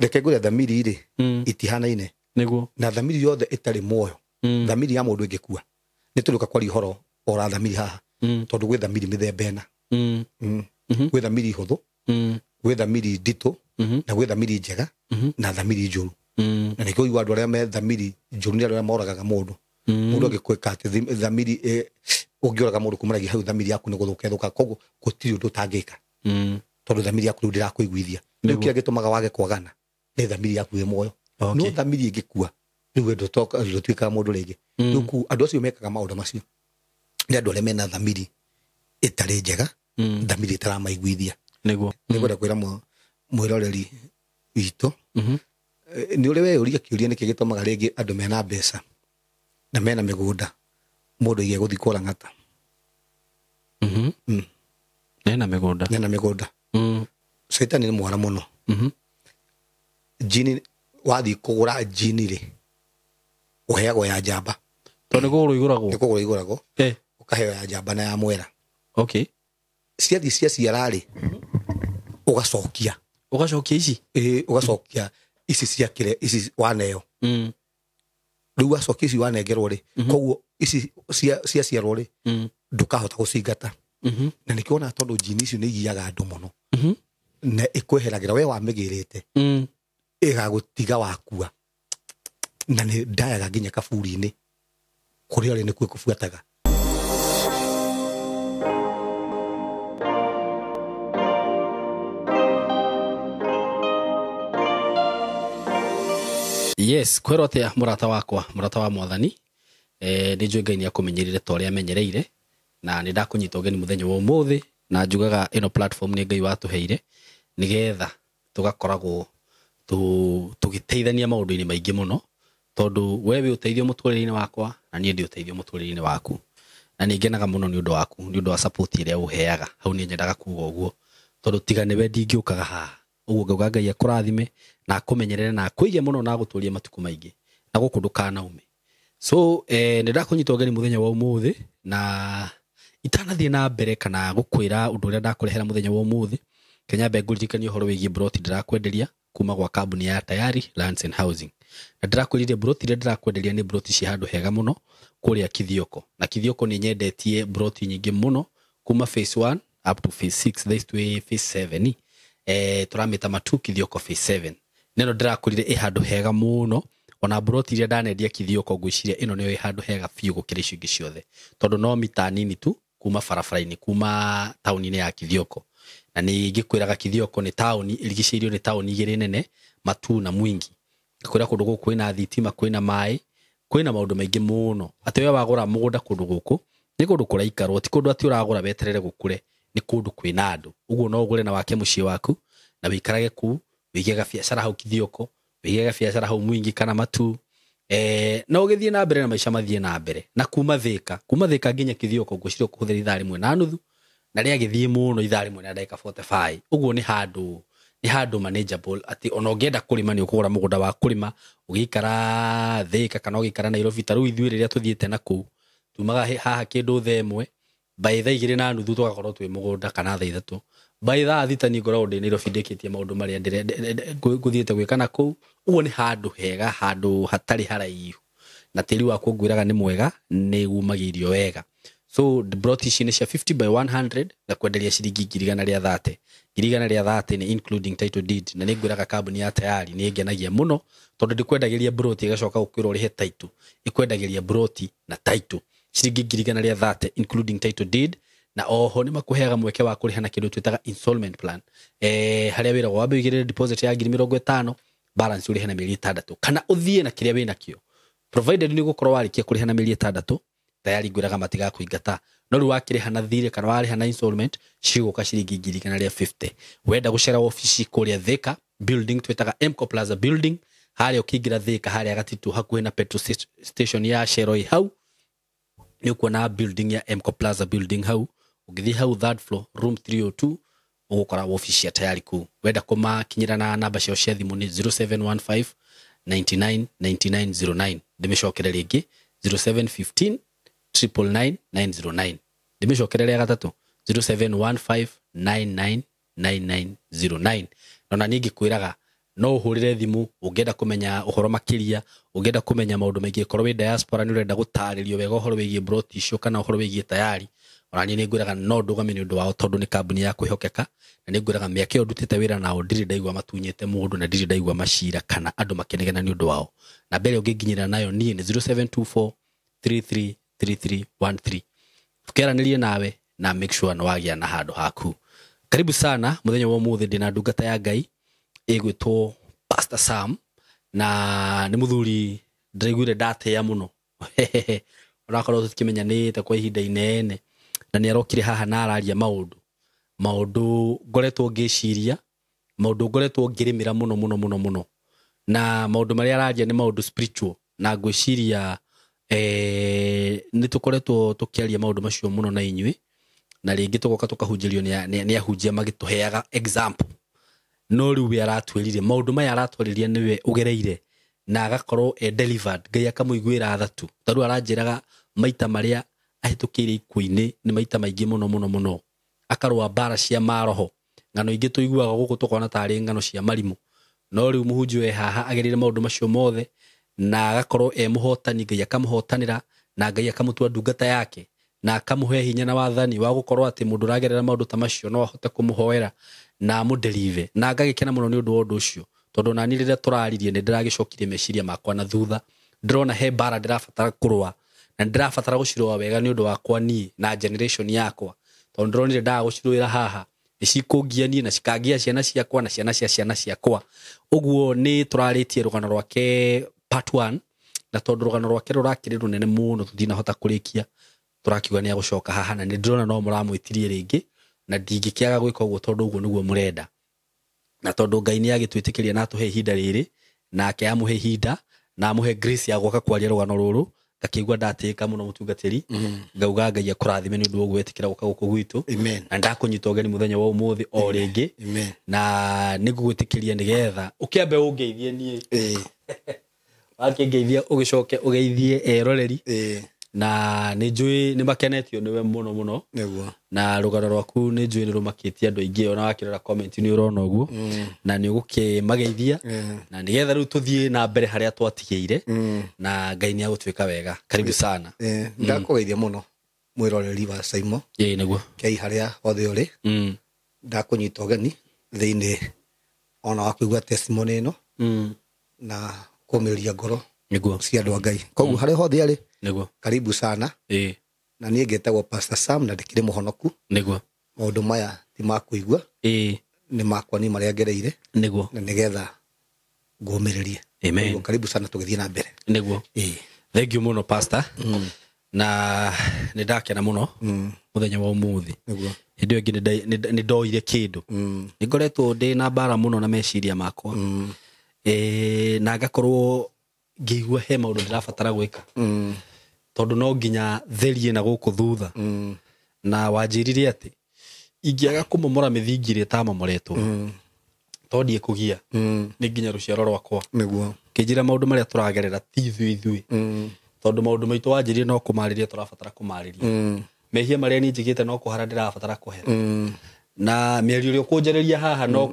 Reke ngwĩre thamiri rĩ itihanaine. Nĩguo. Na thamiri yothe ĩtarĩ muoyo, thamiri ya mũndũ ĩngĩkua, nĩ tũrĩũka kwaria ũhoro ora thamiri haha, tondũ gwĩ thamiri mĩthemba ĩna. Gwĩ thamiri hũthũ, gwĩ thamiri nditũ, na gwĩ thamiri njega, na thamiri njũru. Na nĩkĩo ũiguaga andũ arĩa me thamiri njũru nĩ andũ arĩa moragaga mũndũ. Mũndũ angĩkwĩka atĩ thamiri, ũngĩũraga mũndũ kumanagia hau thamiri yaku nĩ gũthũka ĩthũka, koguo gũtirĩ ũndũ ũtangĩka, tondũ thamiri yaku rĩu ndĩrakũiguithia. Rĩu kĩrĩa gĩtũmaga wage kwagana nĩ thamiri yaku ĩ muoyo. No thamiri ĩngĩkua rĩu ndũtuĩkaga mũndũ rĩngĩ. Rĩu andũ acio mekaga maũndũ macio nĩ andũ arĩa mena thamiri ĩtarĩ njega, thamiri ĩtaramaiguithia. Nĩguo. Nĩngwenda kwĩra mwĩroreri witũ, nĩ ũrĩ weyũria kĩũria nĩkĩ gĩtũmaga rĩngĩ andũ mena mbeca na mena mĩgũnda mũndũ aige gũthiĩ kũrang'ata. Mena mĩgũnda. Mena mĩgũnda. Caitani nĩ mwara mũno. Njini, wathiĩ kũgũra njini rĩ, ũheagwo ya njamba. Tondũ nĩ kũgũrwo igũragwo. Nĩ kũgũrwo igũragwo. Ũkaheo ya njamba na ya mwera. Okay. Ciathiĩ ciaciara rĩ, ũgacokia. Ũgacokia ici? Ĩĩ, ũgacokia ici ciakĩre, ici waneo. Rĩu wacokia ici wanengerwo rĩ, koguo ici ciaciarwo rĩ, ndũkahota gũcingata. Na nĩkĩo wonaga tondũ njini icio nĩ igiaga andũ mũno. Na ĩkweheragĩra we wamĩgĩrĩte. Ĩgagũtiga wakua. Na nĩ ndayaga nginya kaburi-inĩ kũrĩa ũrĩ nĩkuo ĩkũbuataga. Yes, kwĩrwo atĩa mũrata wakwa, mũrata wa mwathani. Nĩ njũĩ Ngai nĩ akũmenyerire ta ũrĩa amenyereire, na nĩ ndakũnyita ũgeni mũthenya wa ũmũthĩ, na njugaga ĩno platform nĩ Ngai watũheire nĩgetha tũgakoragwo tũgĩteithania maũndũ-inĩ maingĩ mũno, tondũ we wĩ ũteithio mũtũrĩre-inĩ wakwa na niĩ ndĩ ũteithio mũtũrĩre-inĩ waku. Na nĩ ngenaga mũno nĩ ũndũ waku, nĩ ũndũ wa support ĩrĩa ũheaga. Hau nĩ nyendaga kuga ũguo, tondũ tiga nĩwe ndingĩũkaga haha. Ũguo ngauga Ngai akũrathime na akũmenyerere na akũige mũno na agũtũrie matukũ maingĩ, na gũkũ ndũkanaume. So nĩ ndakũnyita ũgeni mũthenya wa ũmũthĩ, na itanathiĩ na mbere kana gũkwĩra ũndũ ũrĩa ndakũrehera mũthenya wa ũmũthĩ, kenya mbe ngũririkanie ũhoro wĩgiĩ broti ndĩrakwenderia kuma gwa kambuni ya Tayari Lands and Housing. Na ndĩrakwĩrire broti iria ndĩrakwenderia nĩ broti ci handũ hega mũno kũrĩa Kithioko. Na Kithioko nĩ nyendetie broti nyingĩ mũno kuma phase 1 up to phase 6, thaa ici twĩ phase 7. Tũramĩta Matu Kithioko phase 7. Neno ndĩrakwĩrire ĩ handũ hega mũno. Ona broti iria ndanendia Kithioko ngwĩciria ĩno nĩyo ĩ handũ hega biũ gũkĩra icio ingĩ ciothe, tondũ no mita nini tu kuma barabara-inĩ, kuma taũni-inĩ ya Kithioko. Na nĩ ngĩkwĩraga Kithioko nĩ taũni ĩrigicĩirio nĩ taũni igĩrĩ nene, Matu na Mwingi. Ngĩkwĩra kũndũ gũkũ kwĩna thitima, kwĩna maĩ, kwĩna maũndũ maingĩ mũno. Atĩ we wagũra mũgũnda kũndũ gũkũ, nĩ kũndũ kũraikarwo, ti kũndũ atĩ ũragũra weterere gũkũre, nĩ kũndũ kwĩna andũ. Ũguo no ũgũre na wake mũciĩ waku, na wĩikarage kũu, wĩige gabiacara hau Kithioko, wĩige gabiacara hau Mwingi kana Matu. Na ũgĩthiĩ na mbere na maica mathiĩ na mbere. Na kuma Thĩka, kuma Thĩka nginya Kithioko ngwĩciria ũkũhũthĩra ithaa rĩmwe na nuthu, na rĩagĩthiĩ mũno ithaa rĩmwe na ndagĩka 45. Ũguo nĩ handũ manageable, atĩ ona ũngĩenda kũrĩma nĩ ũkũgũra mũgũnda wa kũrĩma, ũgĩikara Thĩka kana ũgĩikara Nairobi. Ta rĩu ithuĩ rĩrĩa tũthiĩte na kũu, tumaga haha kĩndũ thaa ĩmwe, by thaa igĩrĩ na nuthu tũgakorwo twĩ mũgũnda kana thaa ithatũ. By thaa thita niĩ ngoragwo ndĩ Nairobi ndĩkĩtie maũndũ marĩa ngũthiĩte gwĩka na kũu. Ũguo nĩ handũ hega, handũ hatarĩ haraihu, na tĩri wakuo ngwĩraga nĩ mwega, nĩ umagia irio wega. So broti ici nĩ cia 50 by 100 na kwenderia ciringi ngiri igana rĩa thate. Ngiri igana rĩa thate nĩ including title deed. Na nĩ ngwĩraga kambuni ya Tayari nĩ ĩngenagia mũno, tondũ ndĩkwendagĩria broti ĩgacoka gũkwĩra ũrĩhe title. Ĩkwendagĩria broti na title ciringi ngiri igana rĩa thate including title deed. Na oho nĩ makũheaga mweke wa kũrĩha na kĩndũ twĩtaga installment plan. Harĩa wĩragwo wambe ũigĩrĩre deposit ya ngiri mĩrongo ĩtano, balance ũrĩhe na mĩeri ĩtandatũ, kana ũthiĩ na kĩrĩa wĩnakĩo, provided nĩ ũgũkorwo warĩkia kũrĩha na mĩeri ĩtandatũ. Tayari ngwĩraga matigakũingata. No rĩu wakĩrĩha na thirĩ kana warĩha na installment, cigũka ciringi ngiri igana rĩa 50. Wenda gũcera obici kũrĩa Thika building twĩtaga Mco Plaza building, harĩa ũkĩingĩra Thika harĩa Gatitu hakuhĩ na petrol station ya Shell ĩ hau, nĩ ũkuona building ya Mco Plaza building hau. Ũngĩthiĩ hau third floor room 302 ũgũkora obici ya Tayari kũu. Wenda kũmakinyĩra na namba ciao cia thimũ nĩ 0715 99 99 09. Ndĩmĩcokere rĩngĩ 0715 999 909. Ndĩmĩcokere rĩa gatatũ 0715 99 9909. Na ona niĩ ngĩkwĩraga No ũhũrĩre thimũ ũngĩenda kũmenya ũhoro makĩria, ũngĩenda kũmenya maũndũ maingĩ, korwo wĩ diaspora nĩ ũrenda gũtarĩrio wega ũhoro wĩgiĩ broti icio kana ũhoro wĩgiĩ tayari, ona niĩ nĩ ngwĩraga no ndũgame nĩ ũndũ wao tondũ nĩ kambuni ya kwĩhokeka, na nĩ ngwĩraga mĩaka ĩyo ndutĩte wĩra nao ndirĩ ndaigua matunyĩte mũndũ na ndirĩ ndaigua macira kana andũ makĩnegena nĩ ũndũ wao. Na mbere ũngĩnginyĩra nayo niĩ nĩ 0724 333313. Tukeranĩrie nawe na make sure nĩ wagĩa na handũ haku. Karibu sana mũthenya wa ũmũthĩ ndĩna ndungata ya Ngai ĩgwĩtwo Pastor Sam, na nĩ mũthuri ndĩraiguire ndatĩĩa mũno. Ũrakorwo tũkĩmenyanĩte kwa ihinda inene, na nĩ arokire haha na araria maũndũ ngoretwo ngĩciria, maũndũ ngoretwo ngĩrĩmĩra mũno mũno mũno mũno, na maũndũ marĩa araria nĩ maũndũ spiritual, na ngwĩciria nĩ tũkoretwo tũkĩaria maũndũ macio mũno na inyuĩ, na rĩngĩ tũgoka tũkahunjĩrio nĩ ahunjia magĩtũheaga example, no rĩu we aratwĩrire maũndũ maya aratwarĩria nĩwe ũgereire na agakorwo e delivered, Ngai akamũiguĩra tha tu. Tondũ aranjĩraga maita marĩa ahĩtũkĩire ikuũ-inĩ nĩ maita maingĩ mũno mũno mũno, akarũa mbara cia maroho. Ng'ano ingĩ tũiguaga gũkũ tũkona tarĩ ng'ano cia marimũ, no rĩu mũhunjia we haha agereire maũndũ macio mothe na agakorwo e mũhotani, Ngai akamũhotanĩra na Ngai akamũtua ndungata yake na akamũhe hinya na wathani wa gũkorwo atĩ mũndũ ũragerera maũndũ ta macio no ahote kũmũhoera na amũdelive. Na ngagĩkena mũno nĩ ũndũ wa ũndũ ũcio, tondũ nani rĩrĩa tũraririe nĩ ndĩragĩcokirie meciria makwa na thutha, ndĩrona he mbara ndĩrabatara kũrũa na ndĩrabatara gũcirũa wega nĩ ũndũ wakwa niĩ na generation yakwa, tondũ ndĩronire ndaga gũcirũĩra haha nĩ cikũngia niĩ na cikangia ciana ciakwa na ciana cia ciana ciakwa. Ũguo nĩ tũrarĩtie rũgano rwake part 1, na tondũ rũgano rwake rũrakĩrĩ rũnene mũno tũtinahota kũrĩkia, tũrakiuga nĩ agũcoka haha, na nĩ ndĩrona no mũramwĩtirie rĩngĩ na ndingĩkĩaga gwĩka ũguo tondũ ũguo nĩguo mũrenda, na tondũ Ngai nĩ agĩtwĩtĩkĩria na atũhe ihinda rĩrĩ, nake amũhe ihinda na amũhe grace ya gũka kwaria rũgano rũrũ, ngakĩigua ndatĩĩka mũno mũtungatĩri. Ngauga Ngai akũrathime nĩ ũndũ wa ũguo wetĩkĩra gũka gũkũ gwitũ, na ndakũnyita ũgeni mũthenya wa ũmũthĩ o rĩngĩ, na nĩngũgwĩtĩkĩria nĩgetha ũkĩambe ũngeithie niĩ, wakĩngeithia ũgĩcoke ũgeithie eroreri, na nĩ njũĩ nĩ makenetio nĩwe mũno mũno, na rũgano rwaku nĩ njũĩ nĩ rũmakĩtie andũ aingĩ, ona wakĩrora comment nĩ ũrona ũguo, na nĩ ũgũkĩmageithia, na nĩgetha rĩu tũthiĩ na mbere harĩa twatigĩire, na Ngai nĩ agũtuĩka wega. Karibu sana. Ndakũgeithia mũno mwĩroreri wa Saimo. Ĩĩ nĩguo. Kei harĩa hothe ũrĩ. Ndakũnyita ũgeni thĩinĩ ona wa kũigua testimony ĩno, na kũmĩrĩria ngoro nĩguo cia andũ a Ngai. Koguo harĩa hothe arĩ, nĩguo, karibu sana. Ĩĩ. Na niĩ ngetagwo Pastor Sam na ndĩkĩrĩ mũhonoku. Nĩguo. Maũndũ maya ti ma kũigua, ĩĩ, nĩ makwa niĩ marĩa ngereire, nĩguo, na nĩgetha ngũmĩrĩrie. Amen. Koguo karibu sana, tũgĩthiĩ na mbere. Nĩguo. Ĩĩ. Thank you mũno Pastor. Na nĩ ndakena mũno mũthenya wa ũmũthĩ. Nĩguo. Hĩndĩ ĩyo ĩngĩ nĩ ndoire kĩndũ. Nĩ ngoretwo ndĩ na mbara mũno na meciria makwa. Na ngakorwo ngĩigua he maũndũ ndĩrabatara gwĩka, tondũ no nginya therie na gũkũ thutha. Na wanjĩrire atĩ ingĩaga kũmomora mĩthingi ĩrĩa ĩtamomoretwo, to ndiĩkũgia nĩ nginya rũciaro rwakwa. Nĩguo. Kĩnjĩra maũndũ marĩa tũragerera ti ithuĩ ithuĩ, tondũ maũndũ maitũ wanjĩrire no kũmarĩria tũrabatara kũmarĩria. Mehia marĩa niĩ njĩkĩte no kũhara ndĩrabatara kũhera, na mĩario ĩrĩa ũkũnjarĩria haha no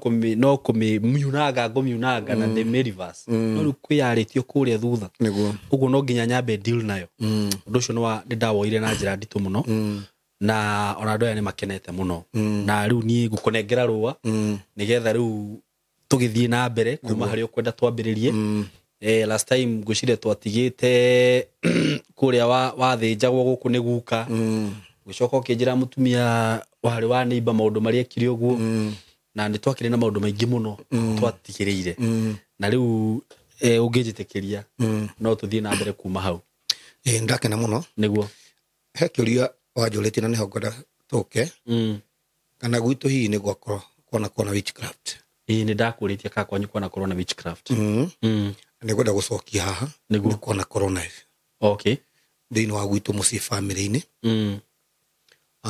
kũmĩmiunanga ngũmiunanga na ndĩmĩ reverse. No rĩu kwĩyarĩtio kũrĩa thutha. Nĩguo. Ũguo no nginya nyambe deal nayo. Ũndũ ũcio nĩ ndawoire na njĩra nditũ mũno, na ona andũ aya nĩ makenete mũno. Na rĩu niĩ ngũkũnengera rũa nĩgetha rĩu tũgĩthiĩ na mbere kuma harĩa ũkwenda twambĩrĩrie. Last time ngwĩciria twatigĩte kũrĩa wathĩnjagwo gũkũ nĩ guka, gũcoka ũkĩnjĩra mũtumia warĩ wa neighbor maũndũ marĩa ekire ũguo, na nĩ twakĩrĩ na maũndũ maingĩ mũno twatigĩrĩire. Na rĩu ũngĩnjĩtĩkĩria no tũthiĩ na mbere kuma hau. Ĩĩ, ndakena mũno. Nĩguo. He kĩũria wanjũrĩtie na nĩho ngwenda tũke, kana gwitũ hihi nĩ gwakorwo kwana witchcraft. Ĩĩ, nĩ ndakũrĩtie kana kwanyu kwanakorwo na witchcraft. Nĩ ngwenda gũcokia haha. Nĩguo. Nĩ kwanakorwo nayo. Okay. Thĩinĩ wa gwitũ mũciĩ family-inĩ.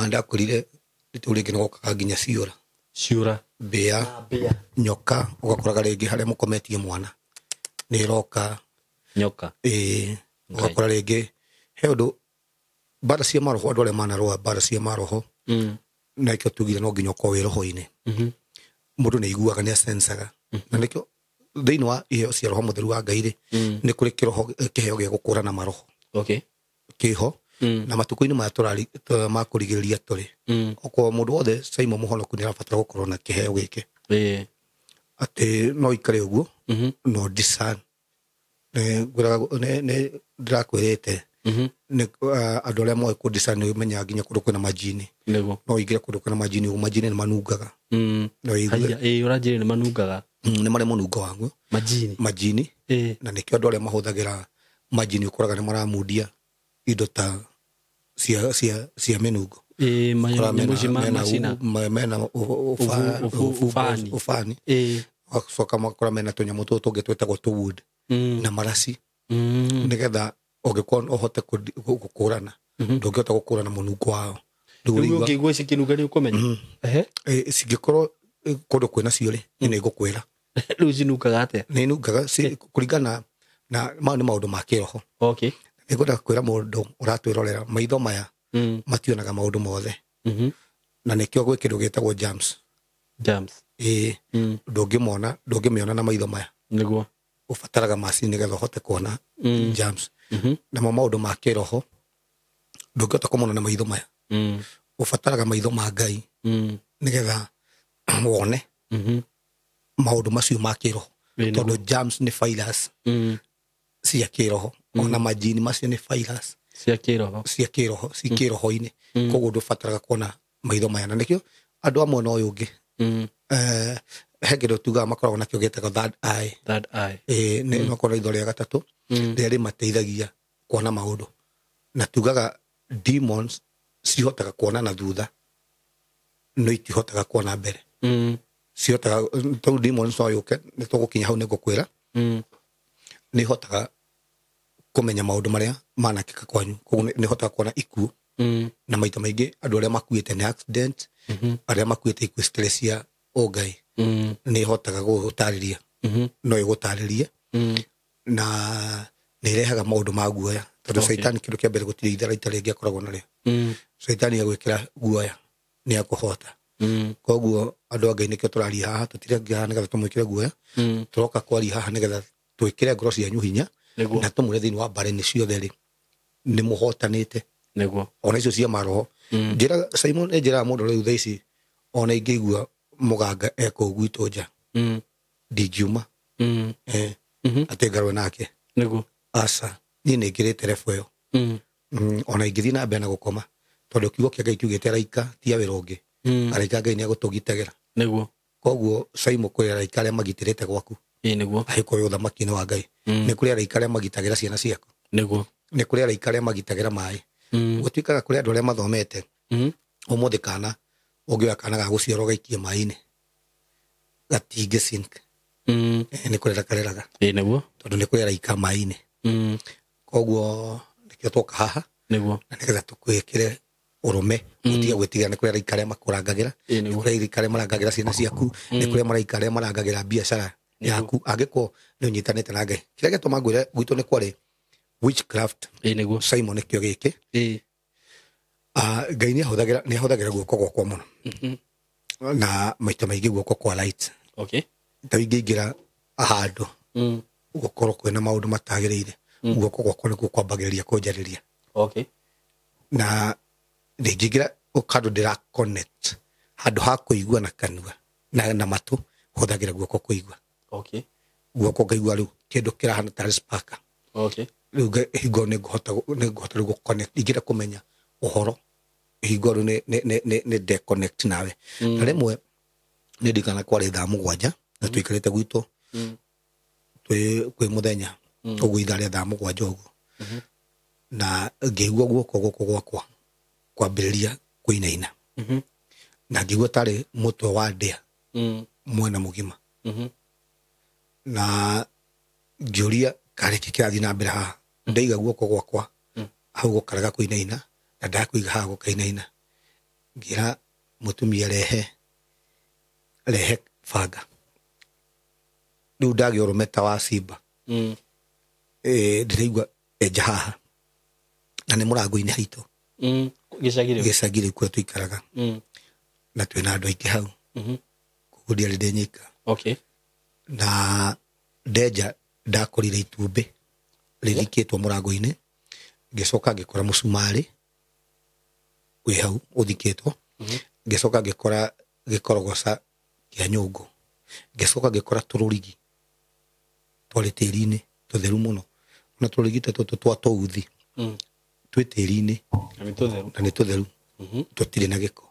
Ndakorire rĩu rĩngĩ nĩ gokaga nginya ciũra. Ciũra. Mbĩa. Mbĩa. Nyoka, ũgakoraga rĩngĩ harĩa mũkometie mwana nĩ ĩroka. Nyoka. Ĩĩ, ũgakora rĩngĩ he ũndũ mbara cia maroho, andũ arĩa manarũa mbara cia maroho, na nĩkĩo tugire no nginya ũkorwo wĩ roho-inĩ. Mũndũ nĩ aiguaga, nĩ asensaga. Na nĩkĩo Thĩinĩ wa iheo cia roho mũtheru wa Ngai rĩ, nĩ kũrĩ kĩroho, kĩheo gĩa gũkũrana maroho. Okay. Kĩho. Na matukũ-inĩ maya tũrari ma kũrigĩrĩria tũrĩ, okorwo mũndũ wothe Simon mũhonoku nĩ arabatara gũkorwo na kĩheo gĩkĩ, atĩ no ikare ũguo, no discern. Nĩ ndĩrakwĩrĩte, nĩ andũ arĩa moĩ kũ discern nĩ ũmenyaga nginya kũndũ kwĩna majini. Nĩguo. No ũingĩre kũndũ kwĩna majini ũguo, majini nĩ manungaga. No ũigue. Haiya, ĩĩ, ũranjĩrire nĩ manungaga. Nĩ marĩ mũnungo waguo. Majini. Majini. Na nĩkĩo andũ arĩa mahũthagĩra majini ũkoraga nĩ maramundia indo ta cia mĩnungo. Ũkoraga Nyamũ ici macina. mena Ubani. Ubani. Magacoka magakora mena tũnyamũ tũtũ tũngĩ twĩtagwo tũ wood na maraci, nĩgetha ũngĩkorwo no ũhote gũkũrana, ndũngĩhota gũkũrana mũnungo wao. Rĩu Rĩu ũraigua- ũngĩigua cikĩnunga nĩ ũkũmenya. Ehe. Cingĩkorwo kũndũ kwĩna cio rĩ, niĩ nĩ ngũkwĩra. Rĩu cinungaga atĩa? Nĩ inungaga kũringana na maya nĩ maũndũ ma kĩroho. Okay. Nĩngwenda kwĩra mũndũ ũratwĩrorera, maitho maya mationaga maũndũ mothe. Na nĩkĩo gwĩ kĩndũ gĩtagwo germs. Germs. Ĩĩ, ndũngĩmona, ndũngĩmĩona na maitho maya. Nĩguo. Ũbataraga macini nĩgetha ũhote kuona germs. Namo maũndũ ma kĩroho ndũngĩhota kũmona na maitho maya. Ũbataraga maitho ma Ngai nĩgetha wone maũndũ macio ma kĩroho. Ĩĩ, nĩguo. Tondũ germs nĩ virus cia kĩroho. Ona majini macio nĩ virus Cia kĩroho. cia kĩroho, ci kĩroho-inĩ. Koguo ndũbataraga kuona maitho maya. Na nĩkĩo andũ amwe na ũyũ ũngĩ, he kĩndũ tugaga makoragwo nakĩo gĩtagwo third eye. Third eye. Nĩ makoragwo na itho rĩa gatatũ, rĩrĩa rĩmateithagia kuona maũndũ. Na tugaga demons cihotaga kuona na thutha, no itihotaga kuona mbere. Cihotaga, tondũ demons no yũke, nĩ tũgũkinya hau nĩngũkwĩra. Nĩ ihotaga kũmenya maũndũ marĩa manakĩka kwanyu. Koguo nĩ ihotaga kuona ikuũ. Na maita maingĩ andũ arĩa makuĩte nĩ accident, arĩa makuĩte ikuũ citarĩ cia ũngai, nĩ ihotaga gũgũtarĩria. No ĩgũtarĩrie. Na nĩ ĩrehaga maũndũ ma guoya. Tondũ Caitani kĩndũ kĩa mbere gũtirĩ itharaita rĩngĩ akoragwo narĩo. Caitani agwĩkĩra guoya nĩ akũhota. Koguo andũ a Ngai nĩkĩo tũraria haha, tũtirĩ haha nĩgetha tũmwĩkĩre guoya. Tũroka kwaria haha nĩgetha twĩkĩre ngoro cianyu hinya. Nĩguo. Na tũmwĩre thĩinĩ wa mbarĩ ciothe rĩ, nĩ mũhotanĩte. Nĩguo. Ona icio cia maroho. Njĩraga Simon, nĩ njĩraga mũndũ rĩu thaa ici, ona ingĩigua mũganga ekũu gwitũ nja, ndingiuma. Atĩ ngarũe nake. Nĩguo. Aca, niĩ nĩ ngĩrĩte level ĩyo. Ona ingĩthiĩ na mbere na gũkoma, tondũ kiugo kĩa Ngai kiugĩte araika ti a wĩra ũngĩ. Araika Ngai nĩ agũtũgitagĩra. Nĩguo. Koguo Simon, kũrĩ araika arĩa magitĩrĩte gwaku. Ĩĩ, nĩguo. Angĩkorwo wĩ ũthamaki-inĩ wa Ngai. Nĩ kũrĩ araika arĩa magitagĩra ciana ciaku. Nĩguo. Nĩ kũrĩ araika arĩa magitagĩra maĩ. Gũtuĩkaga kũrĩ andũ arĩa mathomete. Ũmũthĩ kana ũngĩoya kana ga gũciarwo gaikie maĩ-inĩ, gatingĩ sink. Nĩ kũrera kareraga. Ĩĩ, nĩguo. Tondũ nĩ kũrĩ araika maĩ-inĩ. Koguo nĩkĩo twoka haha. Nĩguo. Na nĩgetha tũkwĩkĩre ũrũme, ũtige gwĩtigĩra. Nĩ kũrĩ araika arĩa makũrangagĩra. Ĩĩ, Nĩ nĩguo. kũrĩ araika arĩa marangagĩra ciana ciaku. Nĩ kũrĩ araika arĩa marangagĩra biacara yaku. Angĩkorwo nĩ ũnyitanĩte na Ngai. Kĩrĩa gĩatũma ngwĩre gwitũ nĩ kwarĩ witchcraft. Ĩĩ, nĩguo. Simon nĩkĩo gĩkĩ. Ĩĩ. Ngai nĩ ahũthagĩra guoko gwakwa mũno. Na maita maingĩ guoko kwa light. Okay. Ta ingĩingĩra handũ, gũkorwo kwĩna maũndũ matagĩrĩire, guoko gwakwa nĩkuo kwambagĩrĩria kũnjarĩria. Okay. Na ndingĩingĩra handũ ndĩra connect, handũ ha kũigua na kanua na matũ, hũthagĩra guoko kũigua. Okay. Guoko ngaigua rĩu kĩndũ kĩrahana tarĩ spark. Okay. Rĩu hingo nĩ ngũhota rĩu gũ-connect, ingĩenda kũmenya ũhoro, hingo rĩu nĩ nde-connect nawe. Na rĩmwe nĩ ndirikanaga kwarĩ thaa 7, na tũikarĩte gwitũ, kwĩ mũthenya, ũguo ithaa rĩa thaa 7 ũguo. Na ngĩigua guoko gũkũ gwakwa kwambĩrĩria kũinaina. Na ngĩigua tarĩ mũtwe wa ndĩa mwena mũgima. Na ngĩũria karĩ kĩ kĩrathiĩ na mbere haha. Ndaiga guoko gwakwa hau gũkaraga kũinaina, na ndakũiga haha gũkainaina. Ngĩra mũtumia rehe banga. Rĩu ndagĩa ũrũme ta wa simba. Ndĩraigua enja haha. Na nĩ mũrango-inĩ haitũ. Gĩcagi rĩu? Gĩcagi rĩu kũrĩa tũikaraga. Na twĩna andũ aingĩ hau. Koguo ndiarĩ ndĩ nyika. Okay. Na Ndenja ndakorire itumbĩ rĩthikĩtwo mũrango-inĩ, ngĩcoka ngĩkora mũcumarĩ wĩ hau ũthikĩtwo, ngĩcoka ngĩkora gĩkorogoca kĩa nyũngũ, ngĩcoka ngĩkora tũrũrigi twarĩ tĩri-inĩ tũtheru mũno, na tũrũrigi tũtũ twa tũuthi twĩ tĩri-inĩ na nĩ tũtheru, tũtirĩ na gĩko.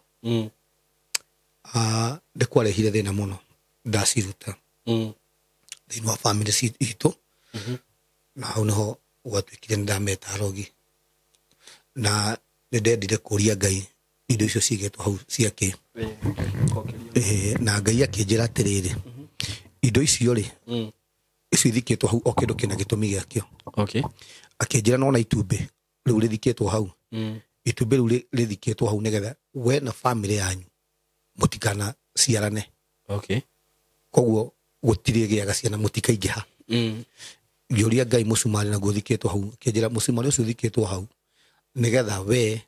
Nĩ kwarehire thĩna mũno ndaciruta thĩinĩ wa bamĩrĩ itũ, na hau nĩho gwatuĩkire nĩ ndameta arogi, na nĩ ndendire kũria Ngai indo icio cigĩtwo hau ciake. Na Ngai akĩnjĩra atĩrĩrĩ, indo icio rĩ, icio ithikĩtwo hau o kĩndũ kĩna gĩtũmi gĩakĩo. Akĩnjĩra nona itumbĩ rĩu rĩthikĩtwo hau, itumbĩ rĩu rĩthikĩtwo hau nĩgetha we na bamĩrĩ yanyu mũtikana ciarane. Koguo gũtirĩ gĩaga ciana mũtikaingĩha. Ngĩũria Ngai mũcumarĩ naguo ũthikĩtwo hau, akĩnjĩra mũcumarĩ ũcio ũthikĩtwo hau nĩgetha we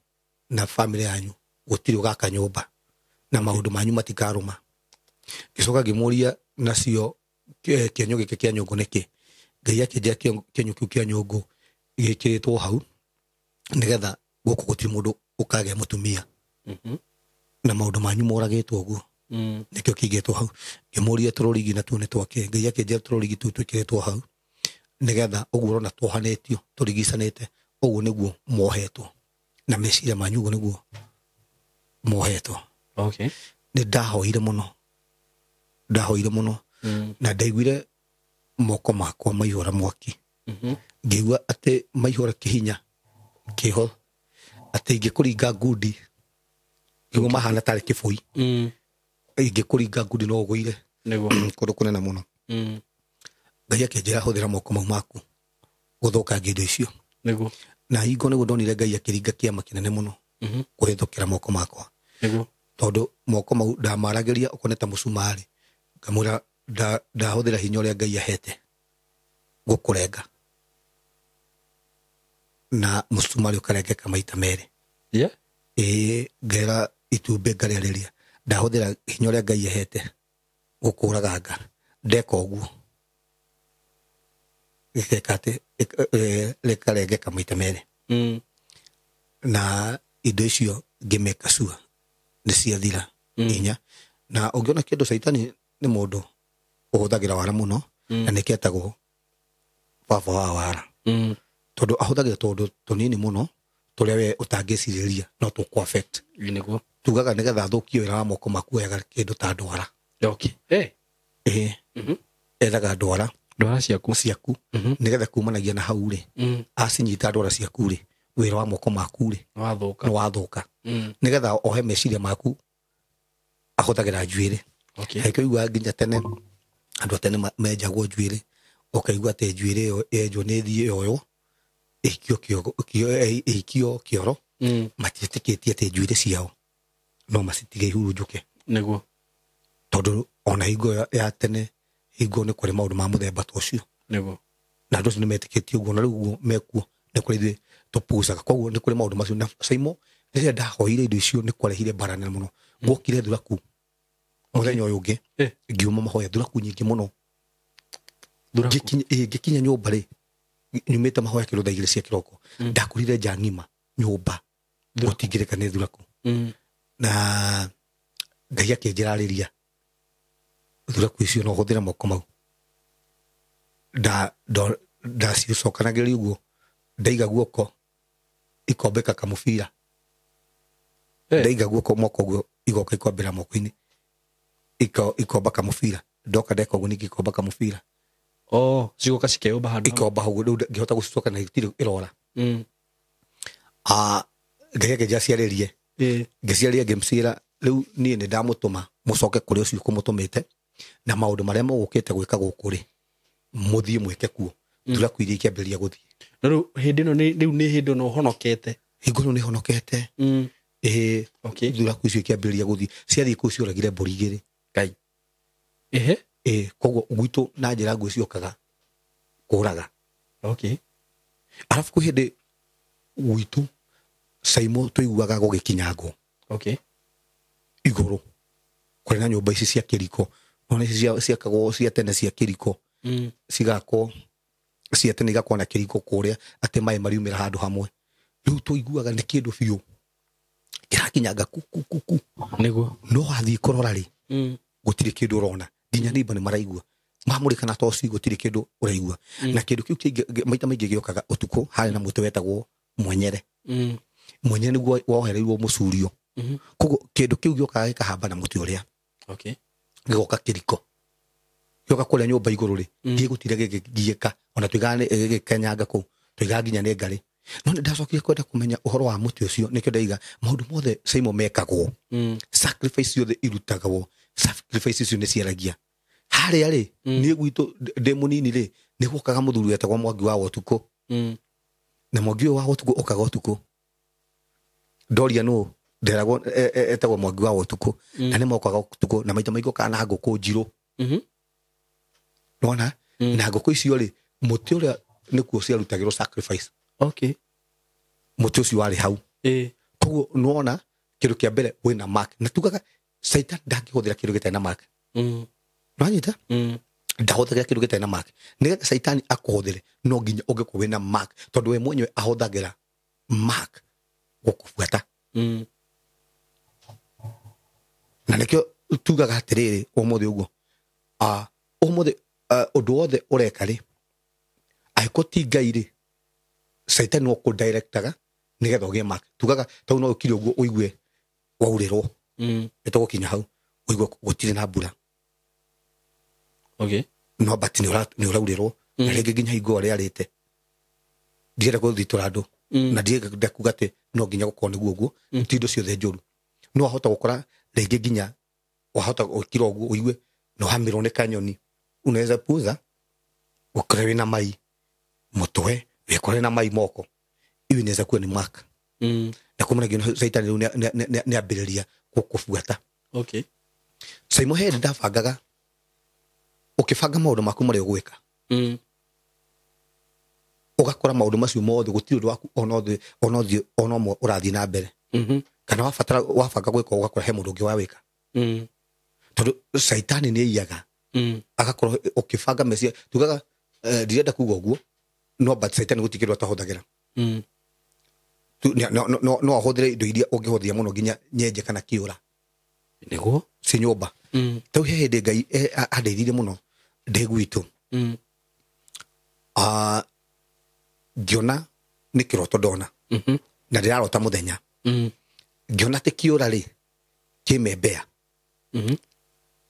na bamĩrĩ yanyu gũtirĩ ũgaka nyũmba na maũndũ manyu matikarũma. Ngĩcoka ngĩmũria nacio kĩenyũ gĩkĩ kĩa nyũngũ nĩkĩ. Ngai akĩnjĩra kĩenyũ kĩu kĩa nyũngũ gĩkĩrĩtwo hau nĩgetha gũkũ gũtirĩ mũndũ ũkagĩa mũtumia na maũndũ manyu moragĩtwo ũguo, nĩkĩo kĩigĩtwo hau. Ngĩmũria tũrũrigi natuo nĩ twakĩ. Ngai akĩnjĩra tũrũrigi tũu twĩkĩrĩtwo hau nĩgetha ũguo ũrona twohanĩtio tũrigicanĩte, ũguo nĩguo mohetwo na meciria manyu, ũguo nĩguo mohetwo. Nĩ ndahoire mũno, ndahoire mũno, na ndaiguire moko makwa maihũra mwaki. Ngĩigua atĩ maihũra kĩhinya kĩho, atĩ ingĩkũringa ngundi nĩguo mahana tarĩ kĩbũi, ingĩkũringa ngundi no ũgũire kũndũ kũnene mũno. Ngai akĩnjĩra hũthĩra moko mau maku gũthũkangia indo icio. Na hingo nĩguo ndonire Ngai akĩringa kĩama kĩnene mũno kũhĩtũkĩra moko makwa. Tondũ moko mau ndamaragĩria ũkone ta mũcumarĩ, ngamwĩra ndahũthĩra hinya ũrĩa Ngai ahete gũkũrenga, na mũcumarĩ ũkarengeka maita merĩ. Ĩĩ, ngera itumbĩ ngarĩarĩria, ndahũthĩra hinya ũrĩa Ngai ahete gũkũraganga, ndeka ũguo gĩkeka atĩ rĩkarengeka maita merĩ. Na indo icio ngĩmeka sure nĩ ciathira hinya. Na ũngĩona kĩndũ caitani nĩ mũndũ ũhũthagĩra wara mũno, na nĩkĩetagwo baba wa wara, tondũ ahũthagĩra tũndũ tũnini mũno tũrĩa we ũtangĩcirĩria no tũkũ affect. Tugaga nĩgetha athũkie wĩra wa moko maku oyaga kĩndũ ta ndwara. Ĩĩ, ethaga ndwara, ndwara ciaku ciaku, nĩgetha kumanagia na hau rĩ, acinyita ndwara ciaku rĩ, wĩra wa moko maku rĩ nĩ wathũka, nĩgetha ohe meciria maku ahũthagĩra njuĩrĩ. Kaingĩ ũiguaga nginya tene andũ a tene menjagwo njuĩrĩ, ũkaigua atĩ njuĩrĩ ĩyo yenjwo nĩ ĩthiĩ yoywo ĩhikio kĩoro, matiĩtĩkĩtie atĩ njuĩrĩ ciao no macitige ihurunjũke. Tondũ ona hingo ya tene, hingo nĩ kũrĩ maũndũ ma mũthemba ta ũcio. Na andũ acio nĩ metĩkĩtie ũguo, na rĩu ũguo mekuo nĩ kũrĩ ithuĩ tũpucaga. Koguo nĩ kũrĩ maũndũ macio. Na Saimo, rĩrĩa ndahoire indo icio nĩ kwarehire mbara nene mũno. Gwokire thuraku mũthenya ũyũ ũngĩ, ngiuma mahoya thuraku nyingĩ mũno. Ngĩkinya nyũmba rĩ, nyumĩte mahoya kĩndũ thaa igĩrĩ cia kĩroko, ndakorire nja ng'ima nyũmba gũtingĩrĩka nĩ thuraku. Na Ngai akĩnjĩra arĩria thuraku icio no hũthĩre moko mau. Ndacicokanagĩrĩria ũguo, ndaiga guoko ikombĩka kamũbira, ndaiga guoko moko ũguo igoka ikombĩra moko-inĩ, ikomba kamũbira, ndoka ndeka ũguo ningĩ ikomba kamũbira. Cigoka cikeyũmba handũ hamwe. Ikomba hau rĩu ngĩhota gũcicoka na itirĩ ĩrora. Ngai akĩnjĩra ciarĩrie. Ngĩciarĩria ngĩmciĩra rĩu niĩ nĩ ndamũtũma mũcoke kũrĩ ũcio kũmũtũmĩte, na maũndũ marĩa mũgũkĩte gwĩka gũkũ rĩ, mũthiĩ mwĩke kuo. Thuraku iria ikĩambĩrĩria gũthiĩ. Na rĩu hĩndĩ ĩno rĩu nĩ hĩndĩ ĩno ũhonokete. Hingo ĩno nĩ honokete. Ĩĩ. Thuraku icio ikĩambĩrĩria gũthiĩ. Ciathiĩ kũu cioragire mbũri igĩrĩ. Ngai. Ehe. Ĩĩ, koguo gwitũ na njĩra nguhĩ ciokaga kũraga. Arabu kwĩ hĩndĩ gwitũ Saimo tũiguaga gũgĩkinyangwo. Igũrũ kũrĩ na nyũmba ici cia kĩriko, nona ici ciakagwo cia tene cia kĩriko, Cigakwo cia tene igakorwo na kĩringo kũrĩa atĩ maĩ mariumĩra handũ hamwe. Rĩu tũiguaga nĩ kĩndũ biũ kĩrakinyanga ku ku ku ku. Nĩguo. No wathiĩ kũrora rĩ, gũtirĩ kĩndũ ũrona, nginya neighbor nĩ maraigua mamũrĩka na toci, gũtirĩ kĩndũ ũraigua. Na kĩndũ kĩu kĩingĩ maita maingĩ gĩũkaga ũtukũ. Harĩ na mũtĩ wetagwo mwenyere. Mwenyere nĩguo wohereirwo mũcurio. Koguo kĩndũ kĩu gĩũkaga gĩkahamba na mũtĩ ũrĩa. Gĩgoka kĩriko, gĩoka kũrĩa nyũmba igũrũ rĩ, gĩgũtira gĩgĩgiĩka, ona tuigaga gĩgĩkenyanga kũu, tuigaga nginya nĩ ngarĩ. No nĩ ndacokire kwenda kũmenya ũhoro wa mũtĩ ũcio, nĩkĩo ndaiga maũndũ mothe Simon mekagwo, sacrifice ciothe irutagwo, sacrifice icio nĩ ciaragia harĩa rĩ. Niĩ gwitũ ndĩ mũnini rĩ, nĩ gwokaga mũthuri wetagwo Mwangi wa Ũtukũ. Na Mwangi ũyũ wa Ũtukũ okaga ũtukũ. Ndoria nũ, nderagwo etagwo Mwangi wa Ũtukũ. Na nĩ mokaga ũtukũ, na maita maingĩ okaga na ngũkũ njirũ. Nona na ngũkũ icio rĩ, mũtĩ ũrĩa nĩkuo ciarutagĩrwo sacrifice. Mũtĩ ũcio warĩ hau. Koguo nĩwona kĩndũ kĩa mbere wĩna mark, na tugaga Satan ndangĩhũthĩra kĩndũ gĩtarĩ na mark. Nĩwanyita? Ndahũthagĩra kĩndũ gĩtarĩ na mark. Nĩgetha Caitani akũhũthĩre, no nginya ũngĩkorwo wĩna mark, tondũ we mwenyewe ahũthagĩra mark gũkũbuata. Na nĩkĩo tugaga atĩrĩrĩ, ũmũthĩ ũguo, ũmũthĩ, ũndũ wothe ũreka rĩ, angĩkorwo ti Ngai rĩ, Caitani no kũdirectaga nĩgetha ũgĩe mark. Tugaga tau no ũkire ũguo ũigue waurĩrwo. Nĩtũgũkinya hau ũigue gũtirĩ na mbura. No but nĩ ũraurĩrwo, na rĩngĩ nginya hingo ũrĩa arĩte. Ndirenda gũthitũra andũ, na ndirenda kuga atĩ no nginya gũkorwo nĩguo ũguo. Ti indo ciothe njũru. No wahota gũkora rĩngĩ nginya wahota gũkira ũguo ũigue no hamirwo nĩ kanyoni. Unaweza puza ũkore wĩna mai mũtwe, wĩkore na mai moko. Hiyo inaweza kuwa ni mark. Na kumana nginya Caitani rĩu nĩ ambĩrĩria gũkũbuata. Saimo he ndabangaga, ũkĩbanga maũndũ maku marĩa ũgwĩka, ũgakora maũndũ macio mothe gũtirĩ ũndũ waku ona ũthĩ ona ũthiĩ ona ũmwe ũrathiĩ na mbere. Kana wabatara wabanga gwĩka, ũgakora he mũndũ ũngĩ wa wĩka. Tondũ Caitani nĩ aiyaga. Agakorwo ũkĩbanga meciria, tugaga ndirenda kuga ũguo, no but Caitani gũtirĩ kĩndũ atahũthagĩra. No ahũthĩre indo iria ũngĩhũthia mũno, nginya nyenje kana kĩũra. Nĩguo. Ci nyũmba. Tau he hĩndĩ Ngai andeithirie mũno ndĩ gwitũ. Ngĩona nĩ kĩroto ndona. Na ndĩrarota mũthenya. Ngĩona atĩ kĩũra rĩ, kĩmembea.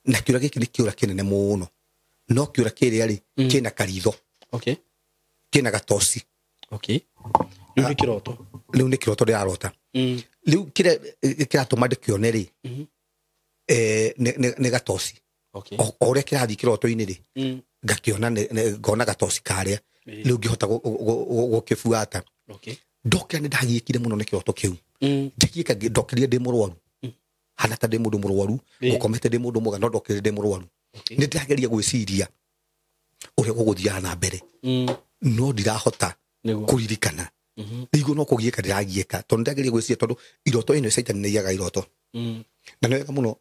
Na kĩũra gĩkĩ nĩ kĩũra kĩnene mũno. No kĩũra kĩrĩa rĩ, kĩna karitho. Kĩna gatoci. Rĩu nĩ kĩroto. Rĩu nĩ kĩroto ndĩrarota. Rĩu kĩrĩa kĩratũma ndĩkĩone rĩ, nĩ gatoci. O ũrĩa kĩrathiĩ kĩroto-inĩ rĩ, ngakĩona ngona gatoci karĩa. Rĩu ngĩhota gũkĩbuata. Ndokĩra nĩ ndagiĩkire mũno nĩ kĩroto kĩu. Ndagiĩka, ndokĩrire ndĩ mũrwaru. Hana ta ndĩ mũndũ mũrwaru, ngũkomete ndĩ mũndũ mwega, no ndokĩrire ndĩ mũrwaru. Nĩ ndĩrageria gwĩciria ũrĩa gũgũthiaga na mbere. No ndirahota kũririkana. Rĩu no kũgiĩka ndĩragiĩka, tondũ ndĩrageria gwĩciria, tondũ iroto ĩno Caitani nĩ aiyaga iroto. Na nĩ wega mũno,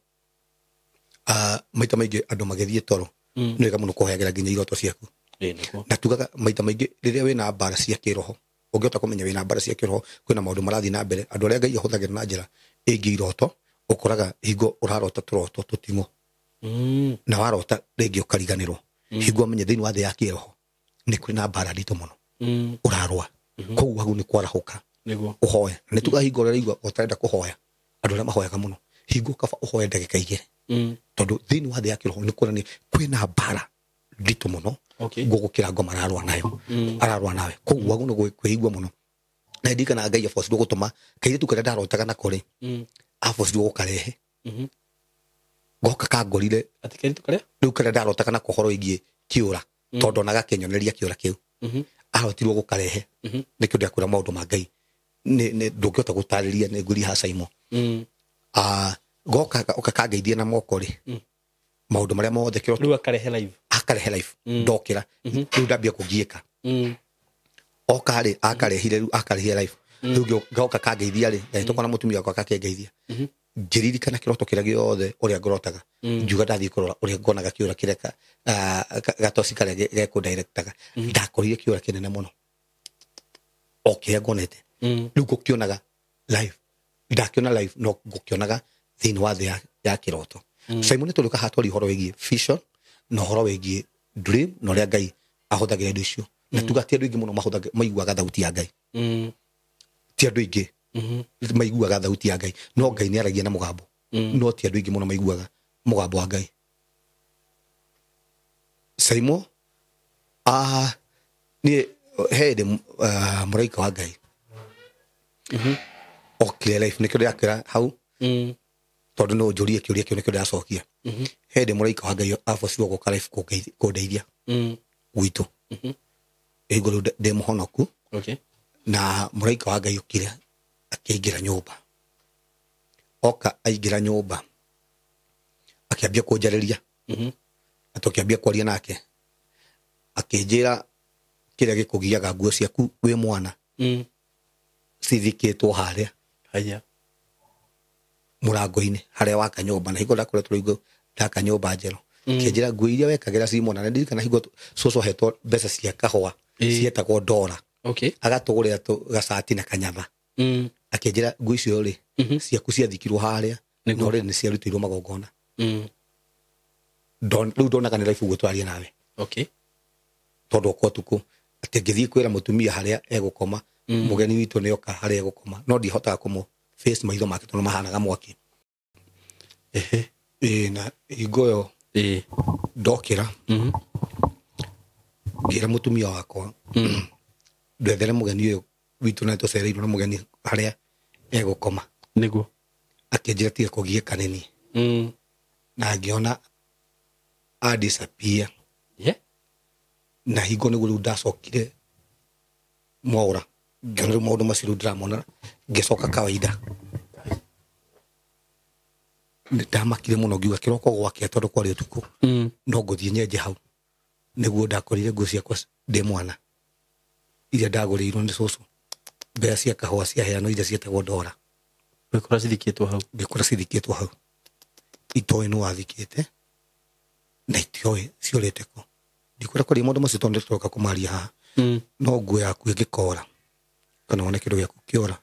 maita maingĩ andũ magĩthiĩ toro, nĩ wega mũno kũhoyagĩra nginya iroto ciaku. Na tugaga maita maingĩ rĩrĩa wĩna mbara cia kĩroho, ũngĩhota kũmenya wĩna mbara cia kĩroho, kwĩna maũndũ marathiĩ na mbere, andũ arĩa Ngai ahũthagĩra na njĩra ĩngĩ iroto, ũkoraga hingo ũrarota tũroto tũting'o. Na warota rĩngĩ ũkariganĩrwo. Hingo ũmenye thĩinĩ wa thĩ ya kĩroho nĩ kwĩ na mbara nditũ mũno. Ũrarũa. Koguo hau nĩ kwarahũka. Ũhoe. Na nĩ tugaga hingo ũrĩa ũraigua ũtarenda kũhoya, andũ arĩa mahoyaga mũno, hingo kaba ũhoe ndagĩka igĩrĩ. Tondũ thĩinĩ wa thĩ ya kĩroho nĩ kuonania kwĩna mbara nditũ mũno. Gũgũkĩra ngoma ararũa nayo. Ararũa nawe. Koguo hau nĩ kwĩigua mũno. Na ndirikanaga Ngai abocirwo gũtũma kairĩtu karĩa ndarotaga nako rĩ, abocirwo gũkarehe. Goka kangorire. Atĩ kairĩtu karĩa? Rĩu karĩa ndarotaga nako ũhoro wĩgiĩ kĩũra. Tondũ onaga akĩnyoneria kĩũra kĩu. Ahotirwo gũkarehe. Nĩkĩo ndĩrakwĩra maũndũ ma Ngai. Nĩ ndũngĩhota gũtarĩria, nĩ ngũria haha Simon. Goka oka kangeithia na moko rĩ. Maũndũ marĩa mothe kĩroto. Rĩu akarehe live. Akarehe live. Ndokĩra. Rĩu ndambia kũgiĩka. Oka rĩ, akarehire rĩu, akarehire live. Rĩu goka kangeithia rĩ, ndahĩtũka na mũtumia wakwa gakĩngeithia. Ngĩririkana kĩroto kĩrĩa gĩothe ũrĩa ngorotaga. Ngiuga ndathiĩ kũrora ũrĩa ngonaga kĩũra kĩrĩa gatoci karĩa gekũndirectaga. Ndakorire kĩũra kĩnene mũno. O kĩrĩa ngonete. Rĩu ngũkĩonaga live. Ndakĩona live no ngũkĩonaga thĩinĩ wa thĩ ya kĩroto. Simon nĩ tũrĩũka haha twarie ũhoro wĩgiĩ vision na ũhoro wĩgiĩ dream na ũrĩa Ngai ahũthagĩra indo icio. Na tuga ti andũ aingĩ mũno maiguaga thauti ya Ngai. Ti andũ aingĩ maiguaga thauti ya Ngai. No Ngai nĩ aragia na mũgambo. No ti andũ aingĩ mũno maiguaga mũgambo wa Ngai. Simon, niĩ he hĩndĩ mũraika wa Ngai okire life nĩkĩo ndĩrakwĩra hau tondũ no ũnjũrie kĩũria kĩu nĩkĩo ndĩracokia. He hĩndĩ mũraika wa Ngai abocirwo gũka life kũndeithia gwitũ. Hingo rĩu ndĩ mũhonoku. Na mũraika wa Ngai okire akĩingĩra nyũmba. Oka aingĩra nyũmba akĩambia kũnjarĩria. Na tũkĩambia kwaria nake. Akĩnjĩra kĩrĩa gĩkũgiaga nguo ciaku wĩ mwana. Cithikĩtwo harĩa. Haya. Mũrango-inĩ harĩa waka nyũmba. Na hingo ndakoretwo rĩu ndaka nyũmba njerũ. Kĩnjĩra nguo iria wekagĩra ci mwana. Na ndirikana hingo cũcũ ahetwo mbeca cia kahũa. Cietagwo ndora. Agatũgũrĩra gacati na kanyatha. Akĩnjĩra nguo icio rĩ, ciaku ciathikirwo harĩa. No rĩrĩ nĩ ciarutĩirwo magongona. Rĩu ndonaga nĩ life ũguo twaria nawe. Tondũ okwa ũtukũ atĩ ngĩthiĩ kwĩra mũtumia harĩa egũkoma, mũgeni witũ nĩ oka harĩa egũkoma, no ndihotaga kũmũ face maitho make tondũ mahanaga mwaki. Na hingo ĩyo ndokĩra, ngĩra mũtumia wakwa, ndwethere mũgeni ũyũ witũ na tũcereirwo na mũgeni harĩa egũkoma. Nĩguo. Akĩnjĩra tiga kũgiĩka nĩ niĩ. Na ngĩona a disappear. Na hingo nĩguo rĩu ndacokire Mwaũra. Ngĩona rĩu maũndũ macio rĩu ndĩramona, ngĩcoka kawaida. Ndamakire mũno ngiuga kĩroko gwakĩa tondũ kwarĩ ũtukũ. No ngũthiĩ nyenje hau. Nĩguo ndakorire nguo ciakwa ndĩ mwana. Iria ndagũrĩirwo nĩ cũcũ. Mbeca cia kahũa ciaheanwo iria cietagwo ndora. Ngĩkora cithikĩtwo hau. Ngĩkora cithikĩtwo hau. Itoĩ nĩ wathikĩte na itoĩ ciũrĩte kũ. Ndikwenda kwaria maũndũ macio tondũ nĩtũroka kũmaria haha. No nguo yaku ĩngĩkora kana wone kĩndũ gĩaku kĩora,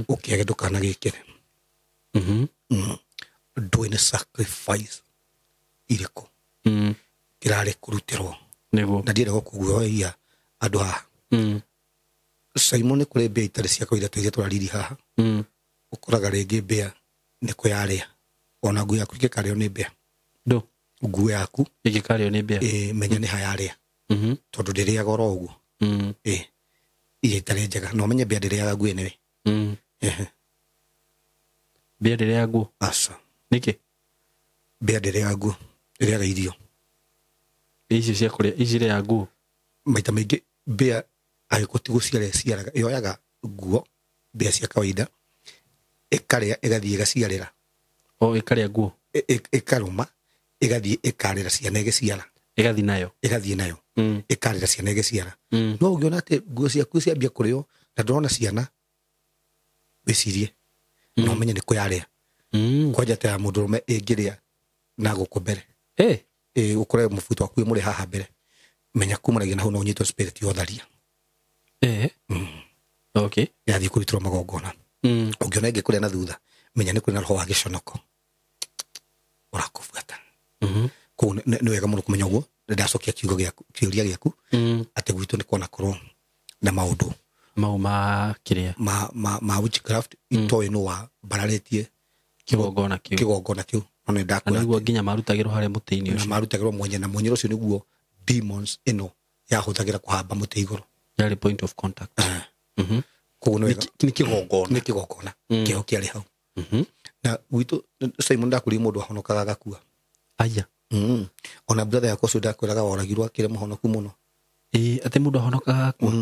ũkĩage ndũkanagĩkĩre. Ndũĩ nĩ sacrifice irĩkũ kĩrarĩ kũrutĩrwo. Nĩguo. Na ndienda gũkũguoya andũ haha. Simon nĩ kũrĩ mbĩa itarĩ cia kawaida ta iria tũrariri haha. Ũkoraga rĩngĩ mbĩa nĩ kũyarĩa. Ona nguo yaku ĩngĩkarĩo nĩ mbĩa. Ndũ? Nguo yaku ĩngĩkarĩo nĩ mbĩa. Menya nĩ hayarĩa. Tondũ ndĩrĩaga oro ũguo. Iria itarĩ njega. No ũmenye mbĩa ndĩrĩaga nguo anyway. Mbĩa ndĩrĩaga nguo? Aca. Nĩkĩ? Mbĩa ndĩrĩaga nguo. Ĩrĩaga irio. Icio cia kũrĩa, ici irĩaga nguo? Maita maingĩ mbĩa angĩkorwo ti gũciara ĩciaraga, yoyaga nguo, mbĩa cia kawaida, ĩkarĩa ĩgathiĩ ĩgaciarĩra. O ĩkarĩa nguo? Ĩkarũma, ĩgathiĩ ĩkarĩra ciana ĩgĩciara. Ĩgathiĩ nayo? Ĩgathiĩ nayo. Ĩkarĩra ciana ĩgĩciara. No ũngĩona atĩ nguo ciaku ciambia kũrĩo na ndũrona ciana, wĩcirie. No ũmenye nĩ kũyarĩa. Kwanja ta ya mũndũrũme ĩngĩrĩa na gũkũ mbere. Ũkore mũbuto waku wĩ mũrĩ haha mbere. Menya kumanagia na hau no ũnyitwo spirit ya ũtharia. Yathiĩ kũrutĩrwo magongona. Ũngĩona ĩngĩ kũrĩa na thutha, menya nĩ kũrĩ na roho wa gĩconoko ũrakũbuata. Koguo nĩ wega mũno kũmenya ũguo. Ndacokia kiugo gĩaku, kĩũria gĩaku, atĩ gwitũ nĩ kwanakorwo na maũndũ mau ma kĩrĩa? Ma witchcraft, itoĩ nũ wa mbararĩtie kĩgongona kĩu. Kĩgongona kĩu. No nĩ ndakwĩra Na nĩguo atĩ nginya marutagĩrwo harĩa mũtĩ-inĩ Na ũcio. marutagĩrwo mwenye, na mwenye ũcio nĩguo demons ĩno yahũthagĩra kũhamba mũtĩ igũrũ. Yarĩ point of contact. Koguo nĩ wega. Nĩ kĩgongona. Nĩ kĩgongona. Kĩho kĩarĩ hau. Na gwitũ, Simon ndakũrire mũndũ ahonokaga agakua. Aya. Ona brother yakwa ũcio ndakwĩraga woragirwo akĩrĩ mũhonoku mũno. Atĩ mũndũ ahonokaga agakua?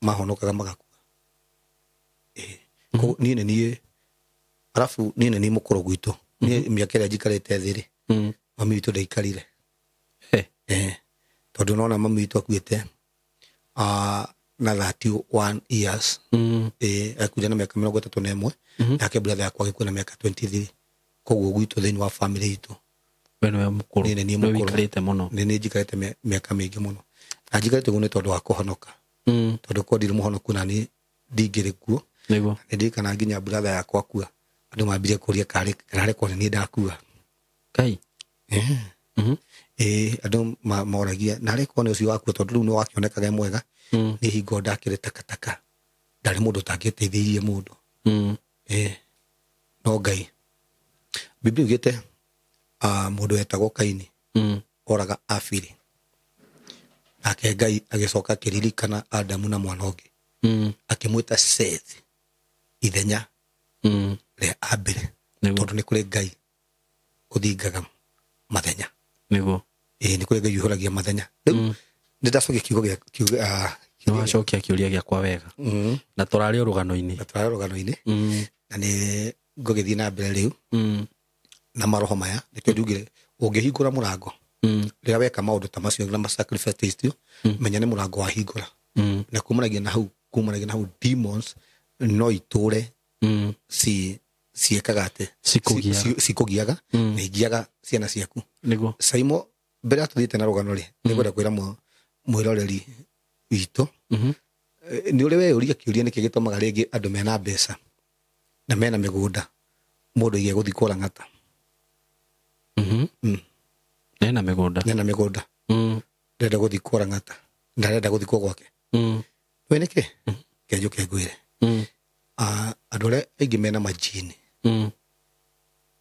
Mahonokaga magakua. Koguo niĩ nĩ niĩ, arabu niĩ nĩ niĩ mũkũrũ gwitũ. Niĩ mĩaka ĩrĩa njikarĩte thĩ rĩ, mami witũ ndaikarire. Tondũ nona mami witũ akuĩte, na 31 years. Akuire na mĩaka 31. Nake brother yakwa agĩkua na mĩaka 23. Koguo gwitũ thĩinĩ wa family itũ we nĩwe mũkũrũ. Niĩ nĩ niĩ Nĩwe mũkũrũ. wĩikarĩte mũno. Nĩ niĩ njikarĩte mĩaka mĩingĩ mũno. Na njikarĩte ũguo nĩ tondũ wa kũhonoka. Tondũ korwo ndirĩ mũhonoku na niĩ ndingĩrĩ kuo. Nĩguo. Nĩ ndirikanaga nginya brother yakwa akua, andũ mambirie kũria kararĩ korwo nĩ niĩ ndakua. Ngai. Ĩĩ, andũ moragia narĩ korwo nĩ ũcio wakua, tondũ rĩu nĩ wakĩonekaga e mwega. Nĩ hingo ndakĩrĩ takataka, ndarĩ mũndũ ũtangĩteithĩirie mũndũ. Ĩĩ, no Ngai. Biblia yugĩte mũndũ wetagwo Kaini oraga Abili. Nake Ngai agĩcoka akĩririkana Adamu na mwana ũngĩ. Akĩmwĩta Seth ithenya rĩa Abili. Tondũ nĩ kũrĩ Ngai ũthingaga mathenya. Nĩguo. Ĩĩ, nĩ kũrĩ Ngai ũihũragia mathenya. Rĩu nĩ ndacokia kiugo gĩa kiugo Nĩ wacokia kĩũria gĩakwa wega. Na tũrarĩ o rũgano-inĩ. Na tũrarĩ o rũgano-inĩ. Na nĩ ngũgĩthiĩ na mbere rĩu. Na maroho maya nĩkĩo njugire ũngĩhingũra mũrango. Rĩrĩa weka maũndũ ta macio na sacrifice icio, menya nĩ mũrango wahingũra. Na kumanagia na hau demons no itũre ciĩkaga atĩ cikũgiaga na igiaga ciana ciaku. Nĩguo. Saimo, mbere ya tũthiĩte na rũgano rĩ, nĩngwenda kwĩra mwĩroreri witũ, nĩ ũrĩ weyũria kĩũria nĩkĩ gĩtũmaga rĩngĩ andũ mena mbeca na mena mĩgũnda mũndũ aige gũthiĩ kũrang'ata. Nena mĩgũnda. Nena mĩgũnda. Ndĩrenda gũthiĩ kũrang'ata. Ndarenda gũthikwo gwake. Wĩ nĩkĩ? Ke njũke ngwĩre. Andũ arĩa aingĩ mena majini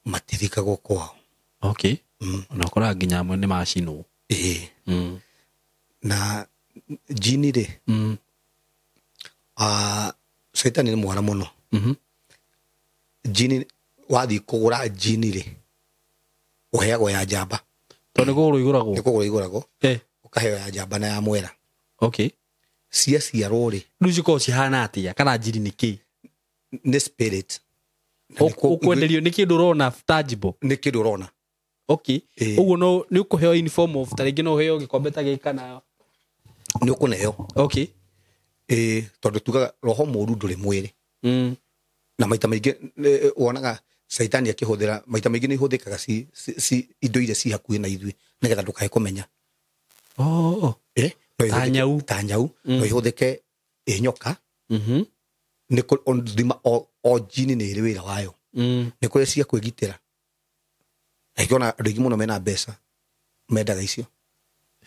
matithikagwo kwao. Okay. Na ũkoraga nginya amwe nĩ macinwo. Ĩĩ. Na jini rĩ, Caitani nĩ mwara mũno. Jini wathiĩ kũgũra jini rĩ, ũheagwo ya njamba. Tondũ nĩ kũgũrwo igũragwo. Nĩ kũgũrwo igũragwo. Ũkaheo ya njamba na ya mwera. Okay. Ciaciarwo rĩ, Rĩu cikoragwo cihana atĩa? Kana njiri nĩ kĩ? Nĩ spirit. Ũkwenderio nĩ kĩndũ ũrona tangible. Nĩ kĩndũ ũrona. Okay. Ũguo no nĩ ũkũheo in form of ta rĩngĩ no ũheo gĩkombe ta gĩkĩ kana nĩ ũkũneo. Okay. Tondũ tugaga roho mũũru ndũrĩ mwĩrĩ. Na maita maingĩ wonaga Caitani akĩhũthĩra, maita maingĩ nĩ ihũthĩkaga ci indo iria ci hakuhĩ na ithuĩ nĩgetha ndũkae kũmenya. Ta nyau. Ta nyau. No ihũthĩke ĩ nyoka. Nĩ thima o jini nĩ ĩrĩ wĩra wayo. Nĩ kũrĩ cia kwĩgitĩra. Na ikĩona andũ aingĩ mũno mena mbeca mendaga icio.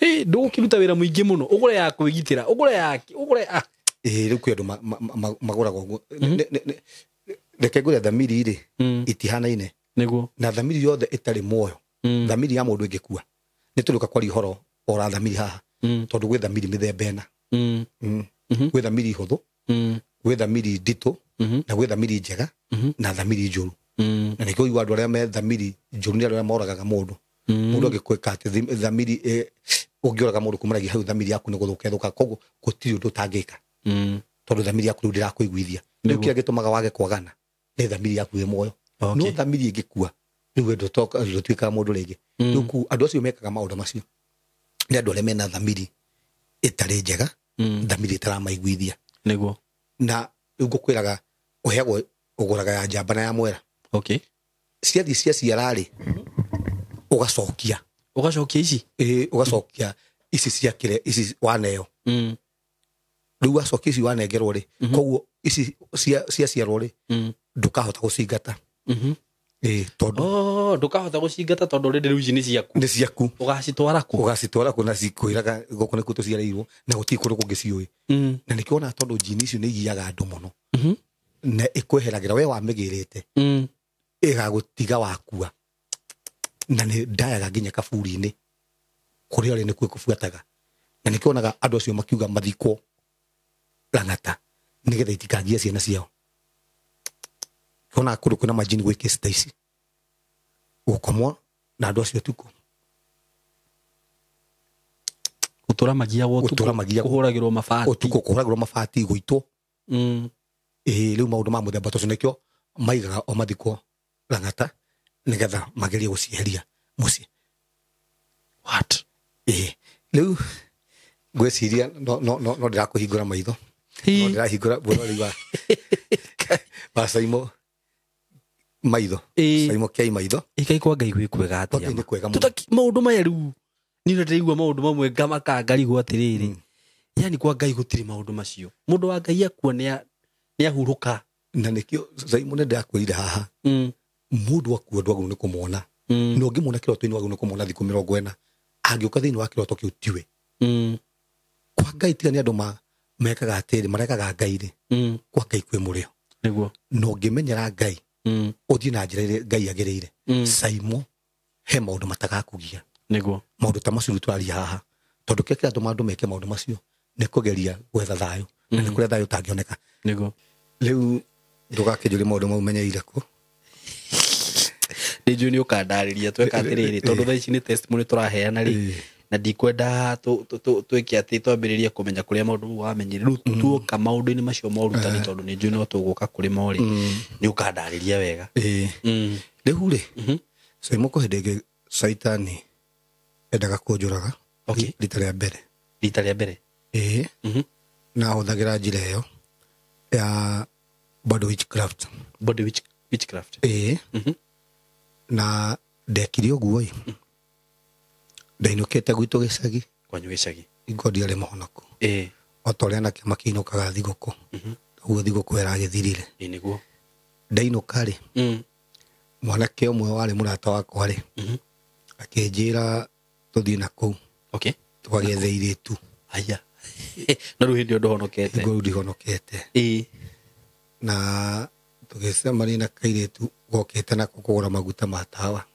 Ndũgũkĩruta wĩra mũingĩ mũno, ũgũre ya kwĩgitĩra, ũgũre ya, ũgũre ya. Rĩu kwĩ andũ magũraga ũguo. Reke ngwĩre thamiri rĩ, itihanaine. Nĩguo. Na thamiri yothe ĩtarĩ muoyo. Thamiri ya mũndũ ĩngĩkua. Nĩ tũrĩũka kwaria ũhoro ora thamiri haha. Tondũ gwĩ thamiri mĩthemba ĩna. Gwĩ thamiri hũthũ, gwĩ thamiri nditũ, na gwĩ thamiri njega, na thamiri njũru. Na nĩkĩo ũiguaga andũ arĩa me thamiri njũru nĩ andũ arĩa moragaga mũndũ. Mũndũ angĩkwĩka atĩ thamiri ũngĩũraga mũndũ kumanagia hau thamiri yaku nĩ gũthũka ĩthũkaga, koguo gũtirĩ ũndũ ũtangĩka. Tondũ thamiri yaku rĩu ndĩrakũiguithia. Rĩu kĩrĩa gĩtũmaga wage kwagana nĩ thamiri yaku ĩ muoyo. No thamiri ĩngĩkua rĩu we ndũtuĩkaga mũndũ rĩngĩ. Rĩu andũ acio mekaga maũndũ macio nĩ andũ arĩa mena thamiri ĩtarĩ njega, thamiri ĩtaramaiguithia. Nĩguo. Na rĩu ngũkwĩraga ũheagwo ũgũraga ya njamba na ya mwera. Okay. Ciathiĩ ciaciara rĩ, ũgacokia. Ũgacokia ici? Ĩĩ, ũgacokia ici ciakĩre, ici waneo. Rĩu wacokia ici wanengerwo rĩ, koguo ici ciaciarwo rĩ, ndũkahota gũcingata. Ĩĩ, tondũ ndũkahota gũcingata tondũ rĩndĩ rĩu ici nĩ ciaku. Nĩ ciaku. Ũgacitwara kũ? Ũgacitwara kũ na cikwĩraga gũkũ nĩkuo tũciarĩirwo na gũtirĩ kũndũ kũngĩ ciũĩ. Na nĩkĩo wonaga tondũ njini icio nĩ igiaga andũ mũno. Na ĩkweheragĩra we wamĩgĩrĩte. Ĩgagũtiga wakua. Na nĩ ndayaga nginya kaburi-inĩ kũrĩa ũrĩ nĩkuo ĩkũbuataga. Na nĩkĩo wonaga andũ acio makiuga mathikwo Lang'ata nĩgetha itikagie ciana ciao. Wonaga kũndũ kwĩna majini gwĩ kesi ta ici. Gũkomwo na andũ acio ũtukũ. Gũtũra magiagwo ũtukũ. Gũtũra magiagwo. Kũhũragĩrwo mabati. Ũtukũ kũhũragĩrwo mabati gũitwo. Ĩĩ, rĩu maũndũ ma mũthemba ta ũcio nĩkĩo maigaga o mathikwo Lang'ata nĩgetha magerie gũcieheria mũciĩ. What? Ĩĩ, rĩu Ngwĩciria no ndĩrakũhingũra maitho. No ndĩrahingũra mwĩrori wa Saimo maitho. Saimo kĩai maitho. Ĩkai kwa Ngai gwĩ kwega atĩa? Nĩ kwega mũno. Maũndũ maya rĩu niĩ ndĩraigua maũndũ mamwe ngamaka ngarigwo atĩrĩrĩ. Yani kwa Ngai gũtirĩ maũndũ macio. Mũndũ wa Ngai akua nĩ ahurũka. Na nĩkĩo Saimo nĩ ndĩrakwĩrire haha. Mũndũ akua ndwagĩrĩirwo nĩ kũmwona. Na ũngĩmuona kĩroto-inĩ wagĩrĩirwo nĩ kũmuona thikũ 40. Angĩũka thĩinĩ wa kĩroto kĩu tiwe. Kwa Ngai tiga nĩ andũ mekaga atĩrĩ, marekaga Ngai rĩ. Kwa Ngai kwĩ mũrĩo. Nĩguo. Na ũngĩmenyera Ngai, ũthiĩ na njĩra ĩrĩa Ngai agĩrĩire. Saimo he maũndũ matagakũgia. Nĩguo. Maũndũ ta macio rĩu tũraria haha. Tondũ kĩrĩa kĩratũma andũ meke maũndũ macio nĩ kũgeria gwetha thayũ. Na nĩ kũrĩa thayũ ũtangĩoneka. Nĩguo. Rĩu ndũgakĩnjũrie maũndũ mau menyeire kũ. Nĩ njũĩ nĩ ũkandarĩria tweka atĩrĩrĩ, tondũ thaa ici nĩ testimony tũraheana rĩ. Na ndikwenda twĩke atĩ twambĩrĩrie kũmenya kũrĩa maũndũ mau wamenyire. Rĩu tuoka maũndũ-inĩ macio ma ũrutani, tondũ nĩ njũĩ no tũgũka kũrĩ mo rĩ, nĩ ũkandarĩria wega. Rĩu rĩ, Saimo kwĩ hĩndĩ ĩngĩ Caitani endaga kũnjũraga. Rita rĩa mbere. Rita rĩa mbere? Na ahũthagĩra njĩra ĩyo ya body witchcraft. Body witchcraft? Na ndekire ũguo ĩ, ndainũkĩte gwitũ gĩcagi. Kwanyu gĩcagi? Hingo ndiarĩ mũhonoku. O ta ũrĩa anake makĩinũkaga thigũkũ. Ũguo thigũkũ ĩragĩthirire. Nĩguo. Ndainũka rĩ, mwanake ũmwe warĩ mũrata wakwa rĩ, akĩnjĩra tũthiĩ na kũu. Tũkagethe airĩtu. Aya. Na rĩu hĩndĩ ĩyo ndũhonokete? Hingo rĩu ndihonokete. Na tũgĩcemania na kairĩtu gokĩte nako kũgũra maguta ma tawa.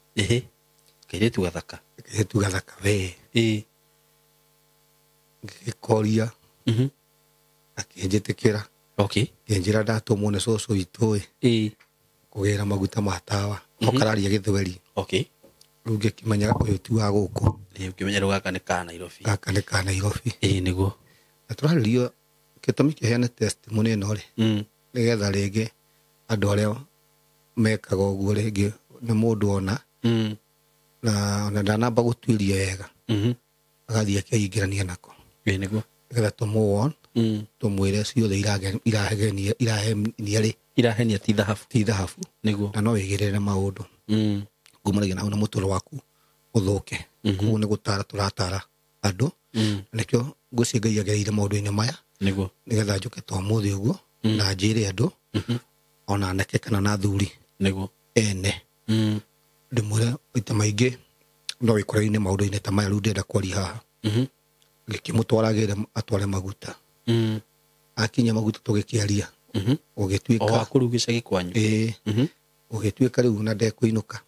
Kairĩtu gathaka. Kairĩtu gathaka we. Ngĩkoria. Akĩnjĩtĩkĩra. Ngĩnjĩra ndatũmwo nĩ cũcũ witũ ĩ. Kũgĩra maguta ma tawa. Okararia gĩthweri. Rĩu ngĩkĩmenya ũyũ ti wa gũkũ. Ũkĩmenya rĩu gaka nĩ ka Nairobi. Gaka nĩ ka Nairobi. Nĩguo. Na tũrarĩrio gĩtũmi kĩheane testimony ĩno rĩ, nĩgetha rĩngĩ andũ arĩa mekaga ũguo rĩngĩ nĩ mũndũ ona, na ona ndanamba gũtuĩria wega. Agathiĩ akeingĩrania nako. Nĩguo. Nĩgetha tũmũ-warn, tũmwĩre ciothe irahenia rĩ. Irahenia ti thahabu. Ti thahabu. Nĩguo. Na no wĩigĩrĩre maũndũ. Ngumanagia na mũtũrĩre waku ũthũke. Koguo nĩ gũtara tũratara andũ. Nĩkĩo ngwĩciria Ngai agereire maũndũ-inĩ maya. Nĩguo. Nĩgetha njũke ta ũmũthĩ ũguo, na njĩre andũ, ona anake kana na athuri. Nĩguo. Ene. Ndĩmwĩre maita maingĩ no wĩkore-inĩ maũndũ-inĩ ta maya rĩu ndĩrenda kwaria haha. Ngĩkĩmũtwara agĩre atware maguta. Akinya maguta tũgĩkĩaria. Ũgĩtuĩka O wa kũu gĩcagi kwanyu? Ũgĩtuĩka rĩu na ndekũinũka.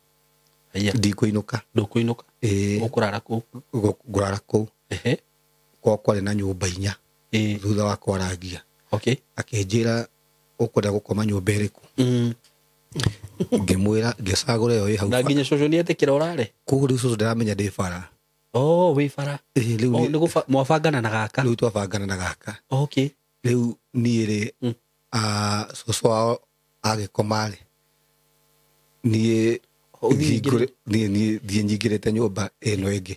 Ndikũinũka. Ndũkũinũka? Ũkũrara kũu? Ngũrara kũu. Kwa kwarĩ na nyũmba 4. Thutha wa kwarangia. Akĩnjĩra ũkwenda gũkoma nyũmba ĩrĩkũ? Ngĩmwĩra ngĩcagũra ĩyo ĩ hau. Na nginya cũcũ nĩetĩkĩra ũrare? Koguo rĩu cũcũ ndaramenya ndĩ bara. Wĩ bara. Rĩu nĩ Mwabangana na gaka? Rĩu twabangana na gaka. Rĩu niĩ rĩ, cũcũ wao agĩkoma rĩ, niĩ Ũthiĩ hingũre, niĩ thiĩ nyingĩrĩte nyũmba ĩno ĩngĩ.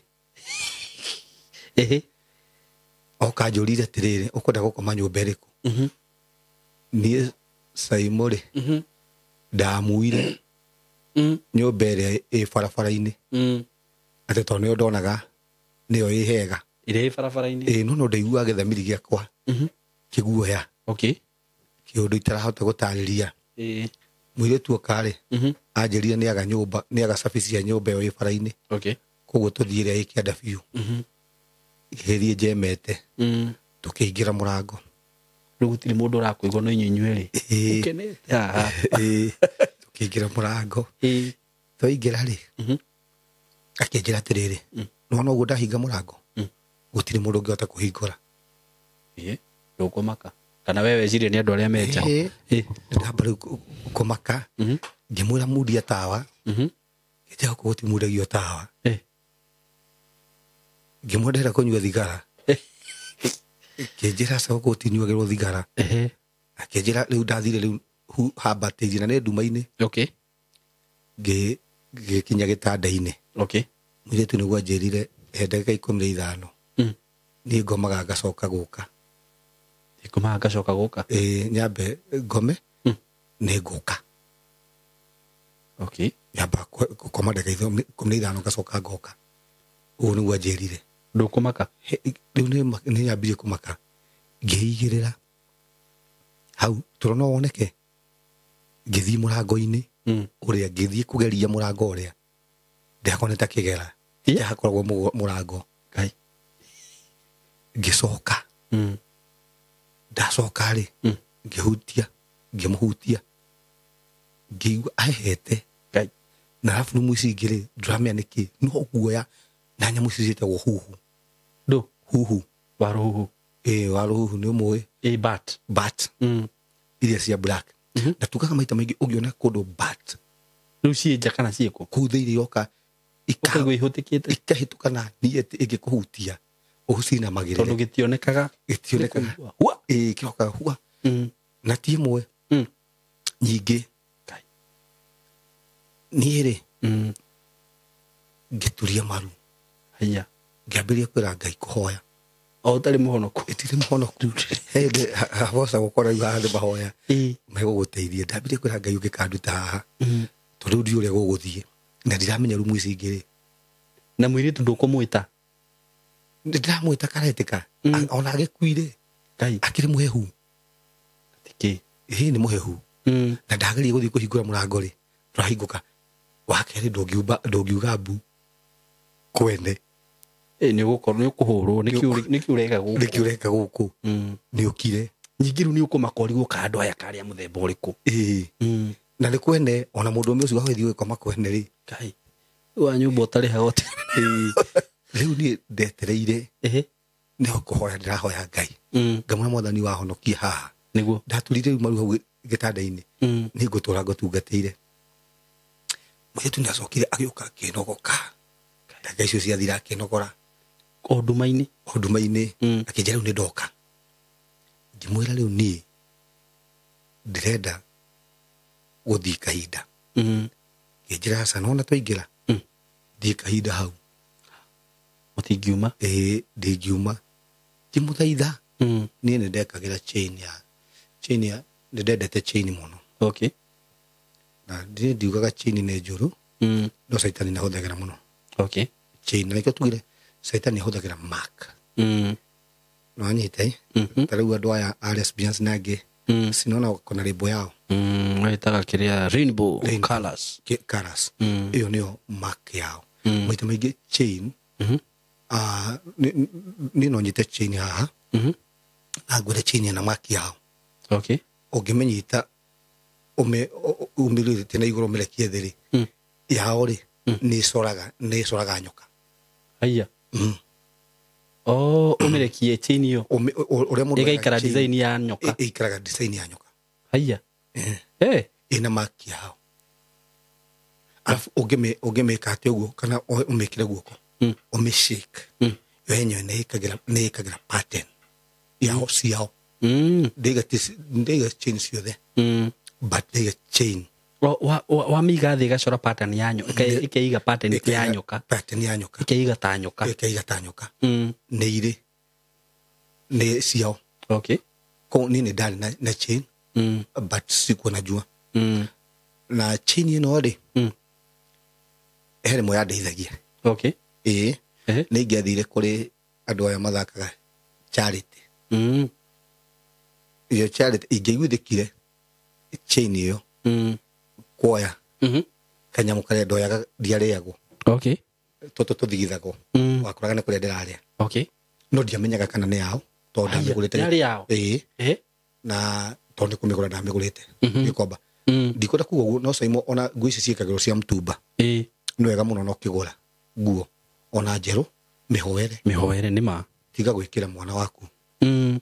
Oka anjũrire atĩrĩrĩ, ũkwenda gũkoma nyũmba ĩrĩkũ? Niĩ Saimo rĩ, ndamuire nyũmba ĩrĩa ĩ barabara-inĩ. Atĩ tondũ nĩyo ndonaga nĩyo ĩ hega. Ĩrĩa ĩ barabara-inĩ? No ndaiguaga gĩthamiri gĩakwa kĩguoya. Kĩũndũ itarahota gũtarĩria. Mũirĩtu oka rĩ, anjĩrire nĩaga nyũmba, nĩaga cabi cia nyũmba ĩyo ĩ bara-inĩ. Koguo tũthiĩ ĩrĩa ĩ kĩanda biũ. Ngĩgĩthiĩ njemete. Tũkĩingĩra mũrango. Rĩu gũtirĩ mũndũ ũrakũigua no inyuĩ inyuerĩ. Ũkenete haha. Tũkĩingĩra mũrango. Twaingĩra rĩ, akĩnjĩra atĩrĩrĩ, nĩwona ũguo ndahinga mũrango? Gũtirĩ mũndũ ũngĩhota kũhingũra. Ndũkũmaka. Kana we wecirie nĩ andũ arĩa me nja? Ndamba rĩu kũmaka. Ngĩmwĩra mundia tawa. Ngĩnjĩra gũkũ gũtimundagio tawa. Ngĩmwĩra ndĩrenda kũnyua thigara. Ngĩnjĩra aca gũkũ gũtinyuagĩrwo thigara. Akĩnjĩra rĩu ndathire rĩu hambatĩirie na nĩ nduma-inĩ. Ngĩkinya gĩtanda-inĩ. Mũirĩtu nĩguo anjĩrire he ndagĩka 15. Niĩ ngomaga ngacoka gũka. Ngomaga ngacoka gũka. Ĩĩ, nyambe ngome nĩ ngũka. Okay. Nyamba gũkoma ndagĩka 15 ngacoka ngoka. Ũguo nĩguo anjĩrire. Ndũkũmaka? Rĩu nĩ nyambirie kũmaka. Ngĩigĩrĩra hau toro no woneke. Ngĩthiĩ mũrango-inĩ ũrĩa, ngĩthiĩ kũgeria mũrango ũrĩa ndĩhakonete kĩgera. Hakoragwo mũrango. Ngai. Ngĩcoka. Ndacoka rĩ, ngĩhutia, ngĩmũhutia, ngĩigua ahehete. Ngai. Na arabu rumu ici ingĩ rĩ, ndũramenya nĩkĩ, no guoya na nyamũ ici ciĩtagwo huhu. Ndũ? Huhu. Wa rũhuhu. Ĩĩ, wa rũhuhu nĩ ũmũĩ. Ĩĩ, bat. Bat. Iria cia black. Na tugaga maita maingĩ ũngĩona kũndũ bat. Rĩu ciĩ nja kana ciĩ kũ? Kũu thĩinĩ yoka. Ũkaigua ihũtĩkĩte. Ikahĩtũka na niĩ atĩ ĩngĩkũhutia, ũcinamagĩrĩre. Tondũ gĩtionekaga. Gĩtionekaga. Hua. Ĩĩ, kĩrokaga hua. Na ti ĩmwe. Nyingĩ. Ngai. Niĩ rĩ, ngĩturia maru. Haiya. Ngĩambĩrĩria kwĩra Ngai kũhoya. O ũtarĩ mũhonoku. Ĩtirĩ mũhonoku. Hĩndĩ haboca gũkora rĩu haha nĩ mahoya. Megũgũteithia. Ndambĩrĩria kwĩra Ngai ũngĩkanduta haha. Tondũ rĩu ndiũĩ ũrĩa gũgũthiĩ. Na ndiramenya rumu ici ingĩ rĩ. Na mũirĩtu ndũkũmwĩta? Ndĩramwĩta karetĩka. Ona agĩkuire. Ngai. Akĩrĩ mũhehu. Atĩ kĩ? Ĩĩ, nĩ mũhehu. Na ndageria gũthiĩ kũhingũra mũrango rĩ, ndũrahingũka. Wa kerĩ ndũngiuga mbu kwene. Ĩĩ, nĩ ũgũkorwo, nĩ ũkũhũrwo, nĩkĩ ũreka gũkũ? Nĩkĩ ũreka gũkũ? Nĩ ũkire. Ningĩ rĩu nĩ ũkũmaka ũrigwo ka andũ aya karĩa mũthemba ũrĩkũ. Ĩĩ. Na nĩ kwene, ona mũndũ ũmwe ũcio wagĩthiĩ gũkoma kwene rĩ. Ngai. Wa nyũmba ũtarĩhaga ũte. Ĩĩ. Rĩu niĩ ndetereire. Nĩ kũhoya ndĩrahoya Ngai. Ngamwĩra Mwathani wahonokie haha. Nĩguo. Ndaturire rĩu maru hau gĩtanda-inĩ. Nĩ ngũtũra ngũtungatĩire. Mũirĩtu nĩ acokire agĩũka akĩnogoka. Ndagĩka icio ciathira akĩnogora. O nduma-inĩ. O nduma-inĩ. Akĩnjĩra rĩu nĩ ndoka. Ngĩmwĩra rĩu niĩ ndĩrenda gũthiĩ kahinda. Ngĩnjĩra aca, nĩwona twaingĩra? Thiĩ kahinda hau. Mũtingiuma? Ĩĩ, ndingiuma. Ngĩmũthaitha. Niĩ nĩ ndekagĩra chain ya, chain ya, nĩ ndendete chain mũno. Okay. Na niĩ ndiugaga chain nĩ njũru. No caitani nĩ ahũthagĩra mũno. Okay. Chain, na nĩkĩo tugire caitani ahũthagĩra mark. No anyite, eh? Ta rĩu andũ aya a lesbians na angĩ, sinona kuna lebo yao. Wĩtaga kĩrĩa rainbow Rainbow. colors. Colors. Ĩyo nĩyo mark yao. Maita maingĩ chain, niĩ no nyite chain haha. Na ngwĩre chain na mark yao. Okay. Ũngĩmĩnyita, ũmĩrutĩte na igũrũ ũmĩrekie thĩ rĩ, yao rĩ, nĩ ĩcoraga nyoka. Haiya. Oh, ũmĩrekie chain ĩyo. Ũrĩa mũndũ Ĩgaikara ekaga chain, design ya nyoka. Ĩikaraga design ya nyoka. Haiya. Ĩna mark yao. Alafu ũngĩmĩka atĩ ũguo kana ũmĩkĩre guoko, ũmĩshake. Yo yenyewe nĩ ĩkagĩra pattern yao ciao. Ndĩiga chain ciothe. But ndĩiga chain. Wamĩiga thĩ ĩgacora pattern ya nyoka, ĩkeiga pattern ya Ĩkeiga nyoka. Pattern ya nyoka. Ĩkeiga ta nyoka. Ĩkeiga ta nyoka. Nĩ irĩ. Nĩ ciao. Okay. Koguo niĩ nĩ ndarĩ na chain, but sikuwa najua. Na chain ĩno rĩ, he rĩmwe yandeithagia. Okay. Ĩĩ. Nĩ ingĩathire kũrĩ andũ aya mathakaga charity. Iyo charity ingĩiguithĩkire chain ĩyo, kuoya kanyamũ karĩa ndoyaga ndiarĩagwo. Okay. Tũtũ tũthigithagwo. Wakoraga nĩ kũrĩa ndĩrarĩa. Okay. No ndiamenyaga kana nĩ yao, tondũ Haiya, ndamĩgũrĩte. yarĩ yao? Ĩĩ. Na tondũ nĩ kũmĩgũra ndamĩgũrĩte. Gĩkomba. Ndikwenda kuga ũguo, no Saimo ona nguo ici ciĩkagĩrwo cia mtumba. Nĩ wega mũno no ũkĩgũra nguo ona njerũ, mĩhoere. Mĩhoere nĩ ma. Tiga gwĩkĩra mwana waku.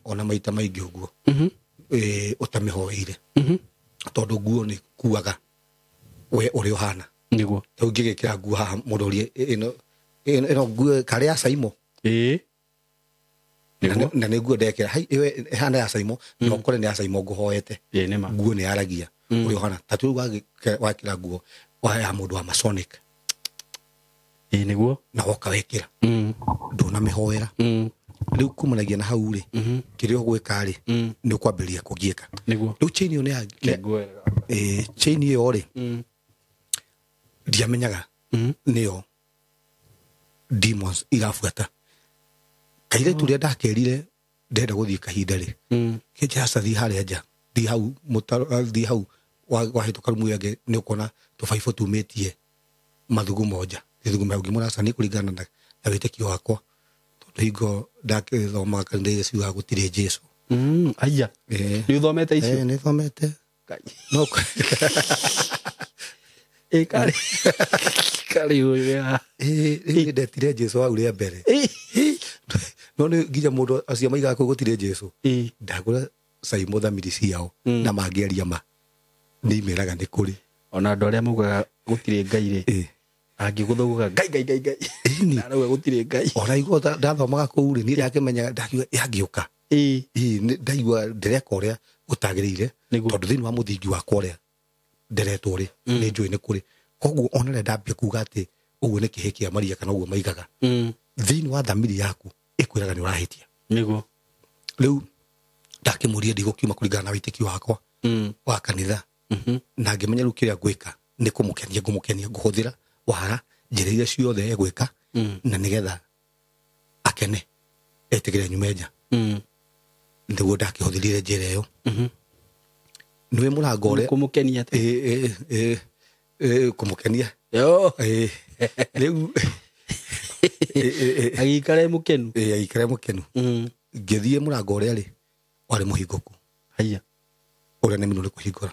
Ona maita maingĩ ũguo. Ũtamĩhoeire. Tondũ nguo nĩ kuaga we ũrĩa ũhana. Nĩguo. Rĩu ngĩgĩkĩra nguo haha mũndũ ũrie, ĩno nguo karĩ ya Saimo. Nĩguo. Na nĩ nguo ndekĩra. Hai, ĩyo ĩhana ya Saimo, na ũkore nĩ ya Saimo ngũhoete. Ĩĩ, nĩ ma. Nguo nĩ yaragia ũrĩa ũhana. Ta rĩu wakĩra nguo ya mũndũ wa Masonic. Ĩĩ, nĩguo. Na woka wekĩra. Ndũnamĩhoera. Rĩu kumanagia na hau rĩ, kĩrĩa ũgwĩka rĩ, nĩ ũkwambĩrĩria kũgiĩka. Nĩguo. Rĩu chain ĩyo nĩ chain ĩyo rĩ, ndiamenyaga nĩyo demons irabuata. Kairĩtu rĩa ndakerire ndĩrenda gũthiĩ kahinda rĩ, kĩnjĩra thiĩ harĩa nja, thiĩ hau mũtaro, thiĩ hau wahĩtũka rumu ĩyo ĩngĩ nĩ ũkuona tũbaibũ tumĩtie mathugumo nja. Gĩthugumo hau ngĩmwĩra aca, nĩ kũringana na wĩtĩkio wakwa, tondũ hingo ndakĩthomaga kanitha iria ciugaga gũtirĩ Jesũ. Aya. Nĩ ũthomete icio? Nĩ thomete. No Karĩ. Karĩ ũyũ ya. Rĩu nĩ ndetire Jesũ hau rĩa mbere. No nĩ nginya mũndũ acio maigaga kũu gũtirĩ Jesũ. Ndagũra caimo thamiri ciao na mangĩaria ma nĩ imeraga nĩ kũrĩ. Ona andũ arĩa maugaga gũtirĩ Ngai rĩ, angĩgũthũgũga Ngai Ngai Ngai Ngai. Arauga gũtirĩ Ngai. Ona igua ndathomaga kũu rĩ, niĩ ndakĩmenyaga, ndakiuga yangĩũka. Ndaigua ndĩreka ũrĩa gũtagĩrĩire, tondũ thĩinĩ wa mũthingi wakwa ũrĩa nderetwo rĩ, nĩ njũĩ nĩ kũrĩ. Koguo ona rĩrĩa ndambia kuga atĩ ũguo nĩ kĩhĩ kĩa Maria kana ũguo maigaga, thĩinĩ wa thamiri yaku ĩkwĩraga nĩ ũrahĩtia. Nĩguo. Rĩu ndakĩmũria ndigũkiuma kũringana na wĩtĩkio wakwa wa kanitha. Na ngĩmenya rĩu kĩrĩa ngwĩka nĩ kũmũkenia, ngũmũkenia, ngũhũthĩra wara njĩra iria ciothe egwĩka, na nĩgetha akene etĩkĩre nyume nja. Nĩguo ndakĩhũthĩrire njĩra ĩyo. Nĩwe mũrango ũrĩa kũmũkenia atĩa? Kũmũkenia. Rĩu agĩikare mũkenu. Agĩikare mũkenu. Ngĩthiĩ mũrango ũrĩa rĩ, warĩ mũhingũku. Haiya. Ũrĩa nĩ mũno nĩ kũhingũra.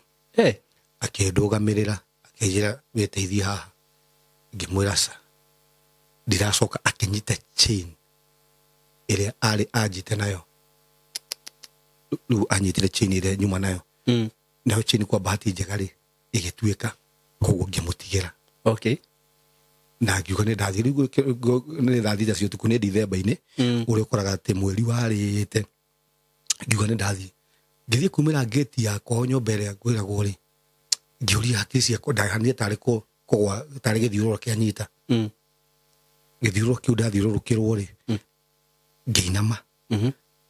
Akĩndũgamĩrĩra, akĩnjĩra wĩteithie haha. Ngĩmwĩra ca. Ndiracoka akĩnyita chain ĩrĩa arĩ anjite nayo. Rĩu anyitire chain ĩrĩa nyuma nayo. Nayo chain kwa bahati njega rĩ, ĩgĩtuĩka, koguo ngĩmũtigĩra. Na ngiuga nĩ ndathiĩ, rĩu nĩ ndathiĩ cio ũtukũ nĩ Dithemba-inĩ, ũrĩa ũkoraga atĩ mweri warĩte. Ngiuga nĩ ndathiĩ. Ngĩthiĩ kumĩra ngĩti yakwa nyũmba ĩrĩa ngwĩragwo rĩ, ngĩũria hakiri ciakwa, ndahanire tarĩ kũgwa, tarĩ gĩthiũrũrũko kĩanyita. Gĩthiũrũrũko kĩu ndathiũrũrũkĩrwo rĩ, ngĩinama.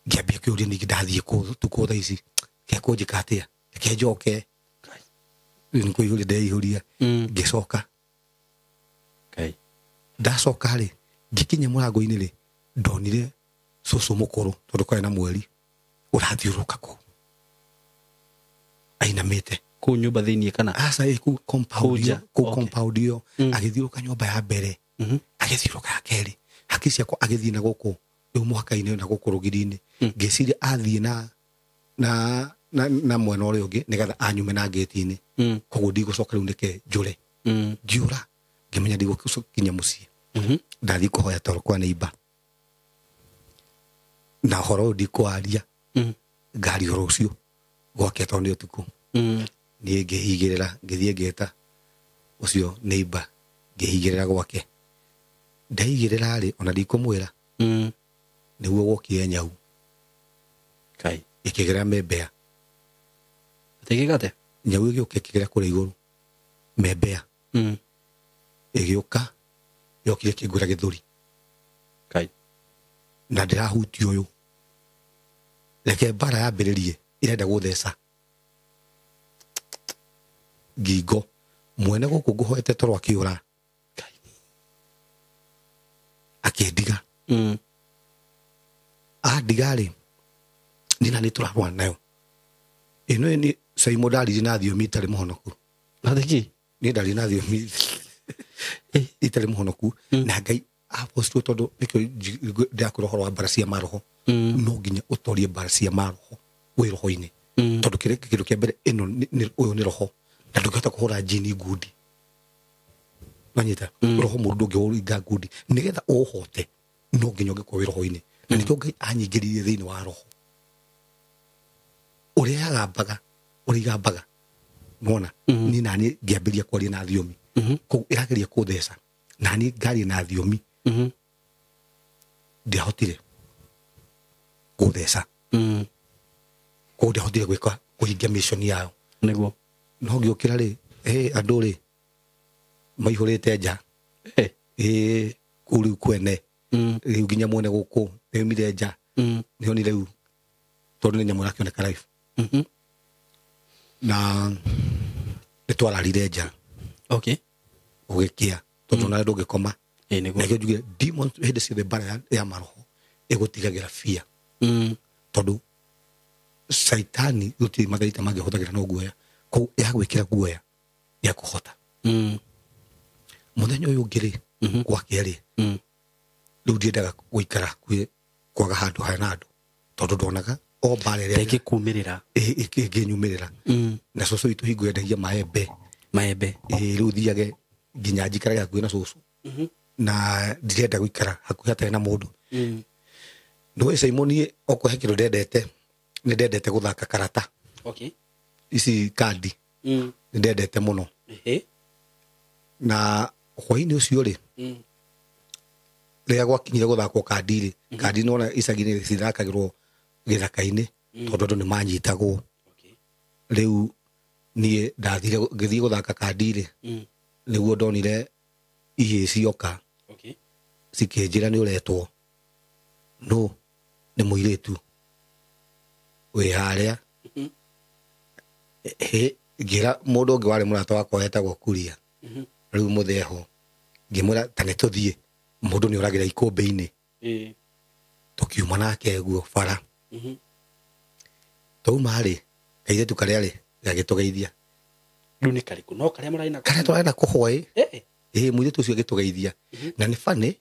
Ngĩambia kũũria ningĩ ndathiĩ kũ ũtukũ thaa ici, kekũnjĩka atĩa? Reke njoke. Rĩu nĩ kũihũria ndeihũria. Ngĩcoka. Ndacoka rĩ, ngĩkinya mũrango-inĩ rĩ, ndonire cũcũ mũkũrũ, tondũ kwarĩ na mweri, ũrathiũrũrũka kũu. Ainamĩte. Kũu nyũmba thĩiniĩ kana? Aca, kũu compound ĩyo, kũu compound ĩyo, agĩthiũrũrũka nyũmba ya mbere, agĩthiũrũrũka ya kerĩ. Hakiri ciakwa agĩthiĩ na gũkũ, rĩu mũhaka-inĩ na gũkũ rũgiri-inĩ. Ngĩciria athiĩ na mwena ũrĩa ũngĩ, nĩgetha anyume na ngĩti-inĩ. Koguo ndigũcoka rĩu nĩke njũre. Ngiũra, ngĩmenya ndigũkinya mũciĩ. Ndathiĩ kũhoya toro kwa neighbor. Na ũhoro ũyũ ndikwaria. Ngari ũhoro ũcio gwake tondũ nĩ ũtukũ. Niĩ ngĩhigĩrĩra, ngĩthiĩ ngĩta ũcio neighbor, ngĩhigĩrĩra gwake. Ndaigĩrĩra rĩ, ona ndikũmwĩra. Nĩguo gwokire nyau. Kai. Ĩkĩgera membea. Ĩgĩka atĩa? Nyau ĩgĩũka ĩkĩgera kũrĩa igũrũ. Membea. Ĩgĩũka, yokire ĩkĩngũra gĩthũri. Kai. Na ndĩrahutia ũyũ. Reke mbara yambĩrĩrie, ĩrenda gũtheca. Ngingo. Mwene gũkũ ngũhoete toro akĩũra. Kai. Akĩndiga. Andiga rĩ, niĩ na nĩ tũrarũa nayo. Ĩno nĩ Saimo ndaririe na thiomi itarĩ mũhonoku. Na thiki? Niĩ ndaririe na thiomi itarĩ mũhonoku. Na Ngai apostle tondũ nĩkĩo ndĩrakwĩra ũhoro wa mbara cia maroho. No nginya ũtorie mbara cia maroho wĩ roho-inĩ. Tondũ kĩndũ kĩa mbere ĩno ũyũ nĩ roho. Na ndũngĩhota kũhũra njini ngundi. Wanyita? Roho mũũru ndũngĩũringa ngundi. Nĩgetha ũũhote, no nginya ũngĩkorwo wĩ roho-inĩ. Na nĩkĩo Ngai anyingĩririe thĩinĩ wa roho. Ũrĩa yagambaga, ũrĩa igambaga. Nĩwona? Niĩ naniĩ ngĩambĩrĩria kwaria na thiomi. Koguo ĩrageria kũtheca. Na niĩ ngaria na thiomi. Ndiahotire gũtheca. Koguo ndiahotire gwĩka kũhingia mission yao. Nĩguo. No ngĩũkĩra rĩ, andũ rĩ, maihũrĩte nja. Kũu rĩu kwene. Rĩu nginya mwene gũkũ, nĩaumire nja. Nĩ onire rĩu tondũ nĩ nyamũ ĩrakĩoneka live. Na nĩ twararire nja. Gũgĩkĩa tondũ nawe ndũngĩkoma. Ĩ, nĩguo. Na njuge demons hĩndĩ ciothe mbara ya maroho ĩgũtigagĩra fear. Tondũ caitani gũtirĩ matharaita mangĩhũthagĩra no guoya, koguo yagwĩkĩra guoya ya kũhota. Mũthenya ũyũ ũngĩ rĩ, gwakĩa rĩ, rĩu ndiendaga gũikara hakuhĩ kwaga handũ hena andũ tondũ ndonaga o mbara ĩrĩa Ĩngĩkumĩrĩra. Ĩngĩnyumĩrĩra. Na cũcũ witũ hingo yendagia maembe. Maembe. Ĩ, rĩu thiage nginya njikarage hakuhĩ na cũcũ na ndirenda gũikara hakuhĩ hatarĩ na mũndũ. Nĩũĩ Simon, okorwo he kĩndũ ndendete, nĩ ndendete gũthaka karata. Ici kandi. Nĩ ndendete mũno. Na hwainĩ ũcio rĩ, rĩrĩa gwakinyire gũthakwo kandi rĩ, kandi nona icagi-inĩ cithakagĩrwo gĩthaka-inĩ tondũ andũ nĩ manyitagwo. Rĩu niĩ ndathire ngĩthiĩ gũthaka kandi rĩ, nĩguo ndonire ihĩĩ cioka. Cikĩnjĩra nĩ ũretwo no nĩ mũirĩtu wĩ harĩa. Hĩ, ngĩra mũndũ ũngĩ warĩ mũrata wakwa wetagwo Kuria, rĩu mũtheho, ngĩmwĩra ta nĩ tũthiĩ, mũndũ nĩ oragĩra ikũmbĩ-inĩ. Tũkiuma nake guo bara. Twauma rĩ, kairĩtu karĩa rĩ gagĩtũgeithia. Rĩu nĩ karĩkũ no karĩa mũrarĩ nako? Karĩa tũrarĩ nako hwaĩ. Ĩ, mũirĩtu ũcio agĩtũgeithia. Na nĩ funny,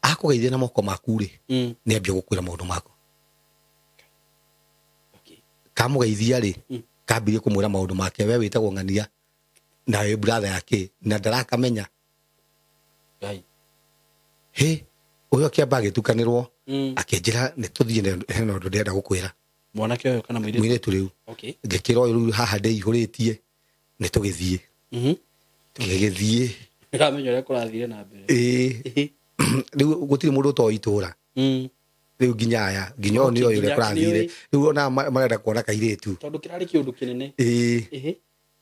akũgeithia na moko maku rĩ, nĩ ambia gũkwĩra maũndũ maku. Kamũgeithia rĩ, kambirie kũmwĩra maũndũ make, we wĩtagwo ng'ania na wĩ brother yake, na ndarakamenya. Ngai. Hĩ, ũyũ akĩamba agĩtukanĩrwo. Akĩnjĩra nĩ tũthiĩ, hena ũndũ ndĩrenda gũkwĩra. Mwanake ũyũ kana mũirĩtu? Mũirĩtu rĩu. Ngĩkĩra ũyũ rĩu haha ndĩihũrĩtie, nĩ tũgĩthiĩ. Tũgĩgĩthiĩ. Ndĩramenya ũrĩa kũrathire na mbere. Ĩĩ, rĩu gũtirĩ mũndũ ũtoĩ itũra. Rĩu nginya aya, nginya ũyũ nĩoĩ ũrĩa Nginya kũrathire. nĩoĩ. Rĩu ona marenda kuona kairĩtu. Tondũ kĩrarĩ kĩũndũ kĩnene. Ĩĩ.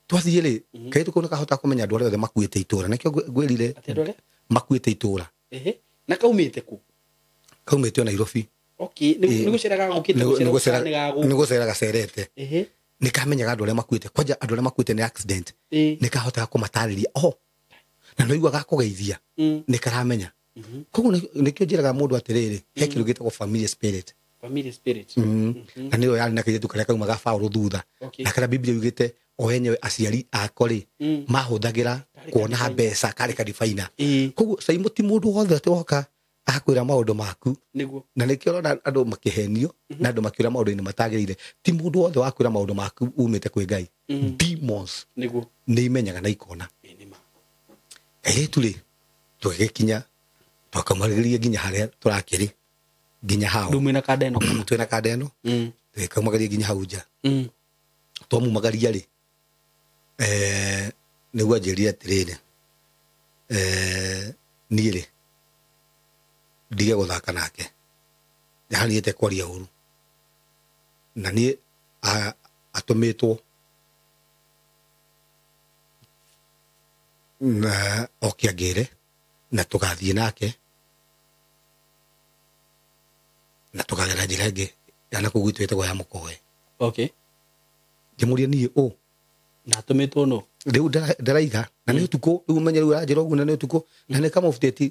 Twathiĩ rĩ, kairĩtu kau nĩkahota kũmenya andũ arĩa othe makuĩte itũra, nĩkĩo ngwĩrire. Atĩ andũ arĩa makuĩte itũra. Na kaumĩte kũ? Kaumĩte o Nairobi. Nĩ gũceraga gũkĩte? Gũcera nĩ gagũkũ. Nĩ gũcera gacerete. Nĩ kamenyaga andũ arĩa makuĩte, kwanja andũ arĩa makuĩte nĩ accident. Nĩ kahotaga kũmatarĩria o na no igua gakũgeithia. Nĩ karamenya. Koguo nĩkĩo njĩraga mũndũ atĩrĩrĩ, he kĩndũ gĩtagwo family spirit. Family spirit. Na nĩyo yarĩ na kairĩtu karĩa kaumaga faũrũ thutha. Na karĩa Biblia yugĩte o enyewe aciari ako rĩ, mahũthagĩra Karĩ kuona kadibaina. mbeca, karĩ kadibaina. Koguo Saimo, ti mũndũ wothe atĩ woka akwĩra maũndũ maku. Na nĩkĩo ũrona andũ makĩhenio na andũ makĩũra maũndũ-inĩ matagĩrĩire. Ti mũndũ wothe wakwĩra maũndũ maku umĩte kwĩ Ngai. Demons nĩ imenyaga na ikona. Ĩ, nĩ ma. Kairĩtu rĩ, tũgĩgĩkinya, twakaumagĩrĩria nginya harĩa tũrakĩrĩ, nginya hau. Rĩu mwĩna kanda ĩno kana? Twĩna kanda ĩno. Tũgĩkaumagaria nginya hau nja. Twamumagaria rĩ, nĩguo anjĩrire atĩrĩrĩ, niĩ rĩ ndige gũthaka nake, nĩhanĩte kwaria ũru na niĩ atũmĩtwo na oke angĩre na tũgathiĩ nake na tũkagera njĩra ĩngĩ ya na kũu gwitũ ĩtagwo ya Mũkoe. Ngĩmũria niĩ ũ. Na atũmĩtwo nũ? Rĩu ndaraiga na nĩ ũtukũ, rĩu menye rĩu aranjĩra ũguo na nĩ ũtukũ na nĩ kamũbutĩti,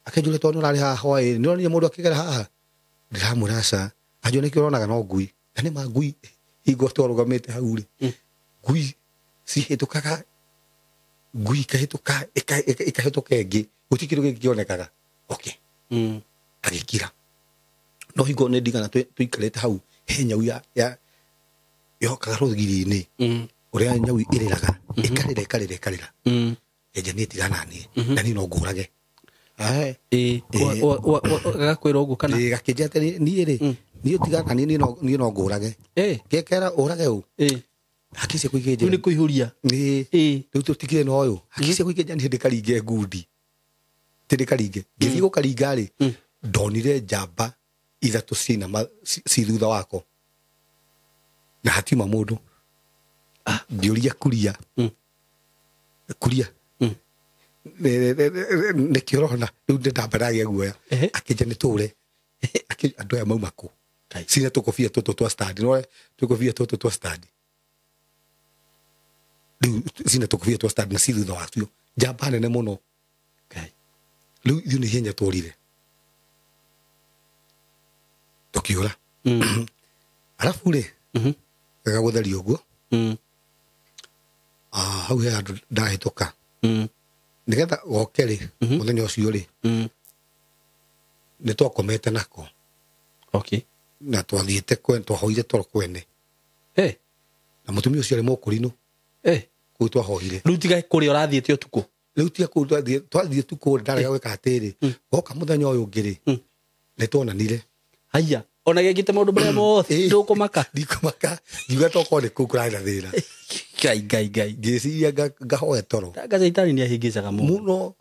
akĩnjũria tondũ nĩ ũrarĩ haha hwaĩ, nĩ ũronire mũndũ akĩgera haha? Ndĩramwĩra aca. Anjũria nĩkĩ ũronaga no ngui? Na nĩ ma ngui hingo twarũgamĩte hau rĩ, ngui cihĩtũkaga, ngui ikahĩtũka, ikahĩtũka ĩngĩ, gũtirĩ kĩndũ kĩngĩ kĩonekaga. Okay. Agĩkira. No hingo nĩ ndigana tũikarĩte hau, he nyau ya yokaga rũgiri-inĩ. Ũrĩa nyau ĩrĩraga, ĩkarĩra, ĩkarĩra, ĩkarĩra. Enja niĩ tigana niĩ, na niĩ no ngũrage. Ae. Gagakwĩra ũguo kana? Ĩ, gakĩnjĩra atĩrĩ, niĩ rĩ, niĩ tigana niĩ, niĩ no ngũrage. Ngekera ũrage ũ? Haki ciakwa ikĩnjĩra. Rĩu nĩ kũihũria. Ĩ. Rĩu tũtigire na ũyũ. Haki ciakwa ikĩnjĩra niĩ ndĩkaringe ngundi. Ti ndĩkaringe. Ngĩthiĩ gũkaringa rĩ, ndonire njamba ithatũ ciinama ci thutha wako. Na hatiuma mũndũ. Ngĩũria kuria. Kuria. Nĩkĩo ũrona rĩu nĩ ndamba ndagĩa guoya. Akĩnjĩra nĩ tũre. Andũ aya mauma kũ? Cina tũkũbia tũtũ twa stand. No tũkũbia tũtũ twa stand. Rĩu cina tũkũbia twa stand na ci thutha wacio. Njamba nene mũno. Rĩu ithuĩ nĩ ihenya tworire. Tũkĩũra. Arabu rĩ, wega gũtheria ũguo. Hau he handũ ndahĩtũka. Nĩgetha goke rĩ, mũthenya ũcio rĩ, nĩ twakomete nako. Okay. Na twathiĩte kwene, twahoire toro kwene. Hey. Na mũtumia ũcio arĩ mũkũrinũ. Hey. Kũu twahoire. Rĩu tiga kũrĩa ũrathiĩte ũtukũ. Rĩu tiga kũu twathiĩ tukũ ndarega gwĩka atĩrĩ. Goka mũthenya ũyũ ũngĩ rĩ, nĩ tuonanire. Haya. Ona gĩkĩte maũndũ marĩa mothe ndũkũmaka. Ndikũmaka. Ngiuga tokorwo nĩ kũu kũrarĩ na thĩna. Ngai ngai ngai. Ngĩciria ngahoya toro. Anga caitani nĩ ahĩngĩcaga mũno. Mũno.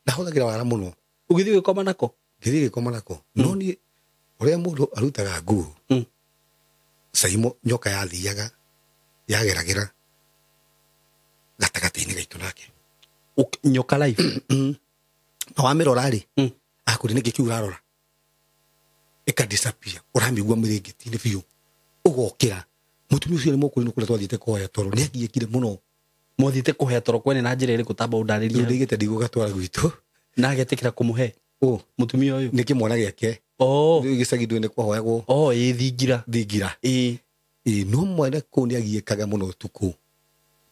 Ndahũthagĩra wara mũno. Ũgĩthiĩ ũgĩkoma nako? Ngĩthiĩ ngĩkoma nako. No niĩ ũrĩa mũndũ arutaga nguo. Caimo nyoka yathiaga yageragĩra gatagatĩ-inĩ gaitũ nake. Nyoka live. Na wamĩrora rĩ, akũrĩ nĩkĩ kĩu ũrarora? Ĩka disappear. Ũramĩigua mĩrĩngĩti-inĩ biũ. Ũgokĩra. Mũtumia ũcio nĩ mũkũrinũ kũrĩa twathiĩte kũhoya toro. Nĩ agiĩkire mũno. Mwathiĩte kũhoya toro kwene na njĩra ĩrĩkũ tamba ũndarĩrie? Rĩu ndaigĩte ndigũgatwara gwitũ. Na agetĩkĩra kũmũhe? Mũtumia ũyũ? Nĩ kĩmwana gĩake. Gĩcagi ndũĩ nĩ kwahoyagwo. Ĩ thingira. Thingira. Ĩ no mwene kũu nĩ agiĩkaga mũno ũtukũ.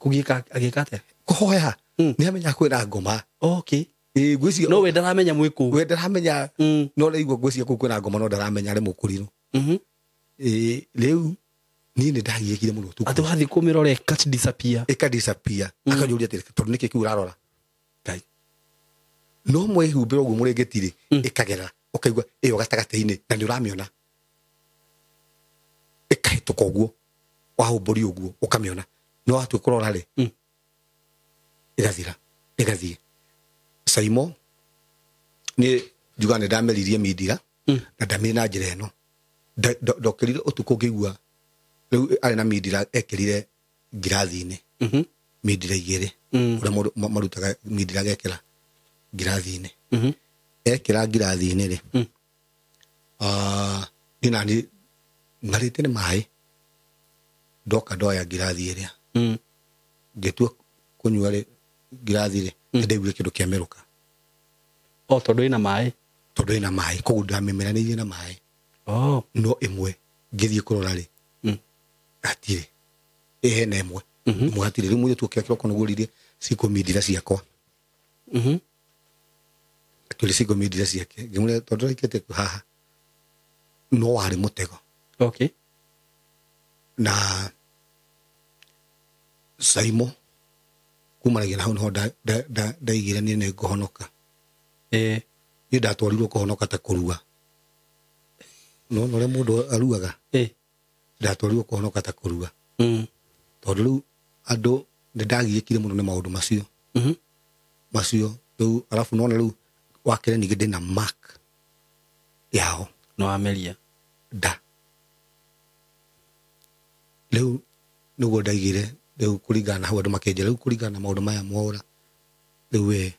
Kũgiĩka agĩka atĩa? Kũhoya. Nĩ amenya kwĩna ngoma. Okay. Ĩ ngwĩciria no we ndaramenya mwĩ kũu. We ndaramenya. No ndaigua ngwĩciria kũu kwĩna ngoma no ndaramenya arĩ mũkũrinũ. Ĩ rĩu niĩ nĩ ndagiĩkire mũno ũtukũ. Atĩ wathiĩ kũmĩrora ĩka disappear. Ĩka disappear. Akanjũria atĩrĩ tondũ nĩkĩ kĩu ũrarora? Ngai. No mwĩhumbĩre ũguo mũrĩngĩti rĩ, ĩkagera ũkaigua ĩyo gatagatĩ-inĩ na nĩ ũramĩona. Ĩkahĩtũka ũguo wahumbũria ũguo ũkamĩona. No watua kũrora rĩ, ĩgathira, ĩgathiĩ. Caimo niĩ njugaga nĩ ndameririe mindira na ndamĩrĩ na njĩra ĩno. Ndokĩrire ũtukũ ngĩigua rĩu arĩ na mindira ekĩrire ngirathi-inĩ. Mindira igĩrĩ. Ũrĩa mũndũ marutaga mindira agekĩra ngirathi-inĩ. Ekĩra ngirathi-inĩ rĩ, niĩ nani ng'arĩte nĩ maĩ. Ndoka ndoya ngirathi ĩrĩa. Ngĩtua kũnyua rĩ, ngirathi rĩ, nĩndaiguire kĩndũ kĩamerũka. Tondũ ĩna maĩ? Tondũ ĩna maĩ, koguo ndamĩmeranĩirie na maĩ. No ĩmwe ngĩthiĩ kũrora rĩ, hatirĩ. Ĩ hena ĩmwe. Ĩmwe hatirĩ. Rĩu mũirĩtu okĩra kĩroko nĩguo oririe cikũmindira ciakwa. Akĩũria cikũmindira ciake. Ngĩmwĩra tondũ ndaikĩte haha. No warĩ mũtego. Okay. Na Caimo kumanagia na hau niho ndaigire niĩ nĩ ngũhonoka. Niĩ ndatwarirwo kũhonoka ta kũrua. No ũrĩa mũndũ aruaga. Ndatwarirwo kũhonoka ta kũrua. Tondũ rĩu andũ nĩ ndagiĩkire mũno nĩ maũndũ macio. Macio rĩu arabu nona rĩu wakĩre ningĩ ndĩna mark yao. No ameria. Nda. Rĩu nĩguo ndaigire rĩu kũringana na hau andũ makĩnjĩra rĩu kũringana na maũndũ maya mwaũra rĩu we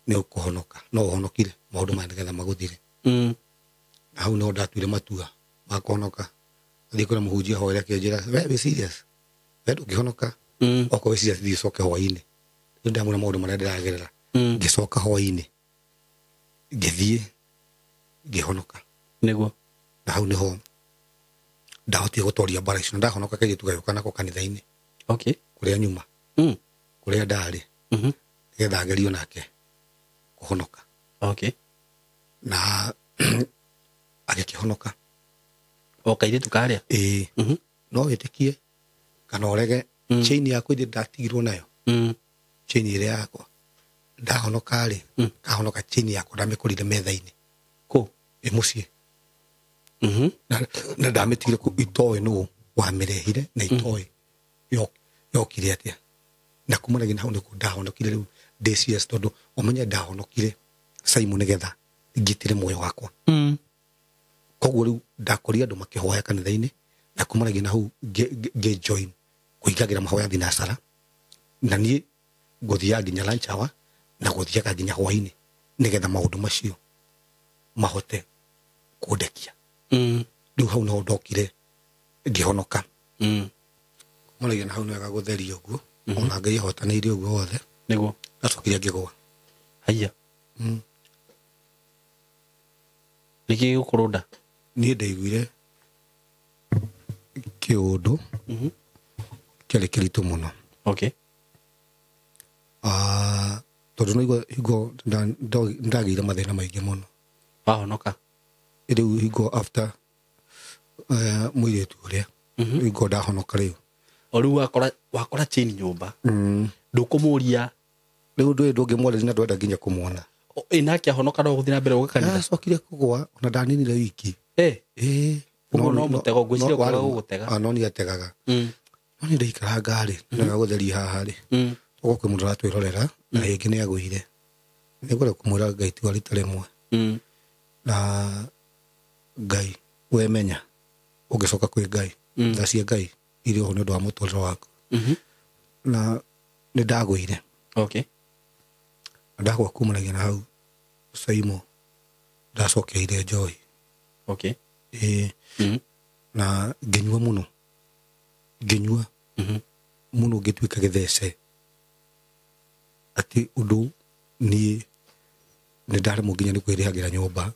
nĩ ũkũhonoka no ũhonokire maũndũ maya nĩgetha magũthire. Na hau nĩho ndatuire matua ma kũhonoka. Thiĩ kũrĩa mũhunjia hoere akĩnjĩra we wĩ serious, we ndũngĩhonoka. Okorwo wĩ serious thiĩ ũcoke hwaĩ-inĩ. Rĩu ndamwĩra maũndũ marĩa ndĩragerera. Ngĩcoka hwaĩ-inĩ ngĩthiĩ ngĩhonoka. Nĩguo. Na hau nĩho ndahotire gũtoria mbara icio. Na ndahonoka kairĩtu gagĩũka nako kanitha-inĩ. Okay. Kũrĩa nyuma. Kũrĩa ndarĩ. Nĩgetha ngerio nake kũhonoka. Okay. Na agĩkĩhonoka. O kairĩtu karĩa? Ĩĩ. No wĩtĩkie kana ũrege chain yakwa ĩrĩa ndatigirwo nayo. Chain ĩrĩa yakwa. Ndahonoka rĩ, kahonoka chain yakwa ndamĩkorire metha-inĩ. Kũ? Ĩ mũciĩ. Na ndamĩtigire kũ itoĩ nũ wamĩrehire na itoĩ yokire atĩa. Na kumanagia na hau nĩkuo ndahonokire rĩu ndĩ serious tondũ ũmenye ndahonokire Simon nĩgetha ngitĩre muoyo wakwa. Koguo rĩu ndakorire andũ makĩhoya kanitha-inĩ na kumanagia na hau ngĩ join kũingagĩra mahoya thinacara na niĩ ngũthiaga nginya lunch hour na gũthiaga nginya hwaĩ-inĩ nĩgetha maũndũ macio mahote kũndekia. Rĩu hau no ndokire ngĩhonoka. Maragia na hau nĩ wega gũtheria ũguo, ona Ngai ahotanĩire ũguo wothe. Nĩguo. Ndacokire ngĩgũa. Haiya. Nĩkĩ gĩgũkũrũnda? Niĩ ndaiguire kĩũndũ kĩarĩ kĩritũ mũno. Okay. Tondũ no hingo ndagĩire mathĩna maingĩ mũno. Wahonoka? Rĩu hingo after mũirĩtu ũrĩa, hingo ndahonoka rĩu. O rĩu wakora chain nyũmba. Ndũkũmũria. Rĩu ndũĩ ndũngĩmwarĩria na ndwenda nginya kũmuona. Ĩ nake ahonoka no gũthiĩ na mbere gũka kanitha? Ndacokire kũgũa ona ndaninire wiki. Ũguo no mũtego, ngwĩciria ũkaga gũgũtega. No nĩ ategaga. No nĩ ndaikaranga rĩ, nĩwega gũtheria haha rĩ. Ũguo kwĩ mũndũ ũratwĩrorera na rĩngĩ nĩ agũire. Nĩ ngwenda kũmwĩra Ngai ti wa rita rĩmwe. Na Ngai wemenya ũngĩcoka kwĩ Ngai, tha cia Ngai irĩ ho nĩ ũndũ wa mũtũrĩre waku. Na nĩ ndagũire. Okay. Na ndagũa kumanagia na hau Saimo ndacokeire njohi. Okay. Na ngĩnyua mũno. Ngĩnyua mũno ngĩtuĩka gĩthece. Atĩ ũndũ niĩ nĩ ndaremwo nginya nĩ kwĩrĩhagĩra nyũmba.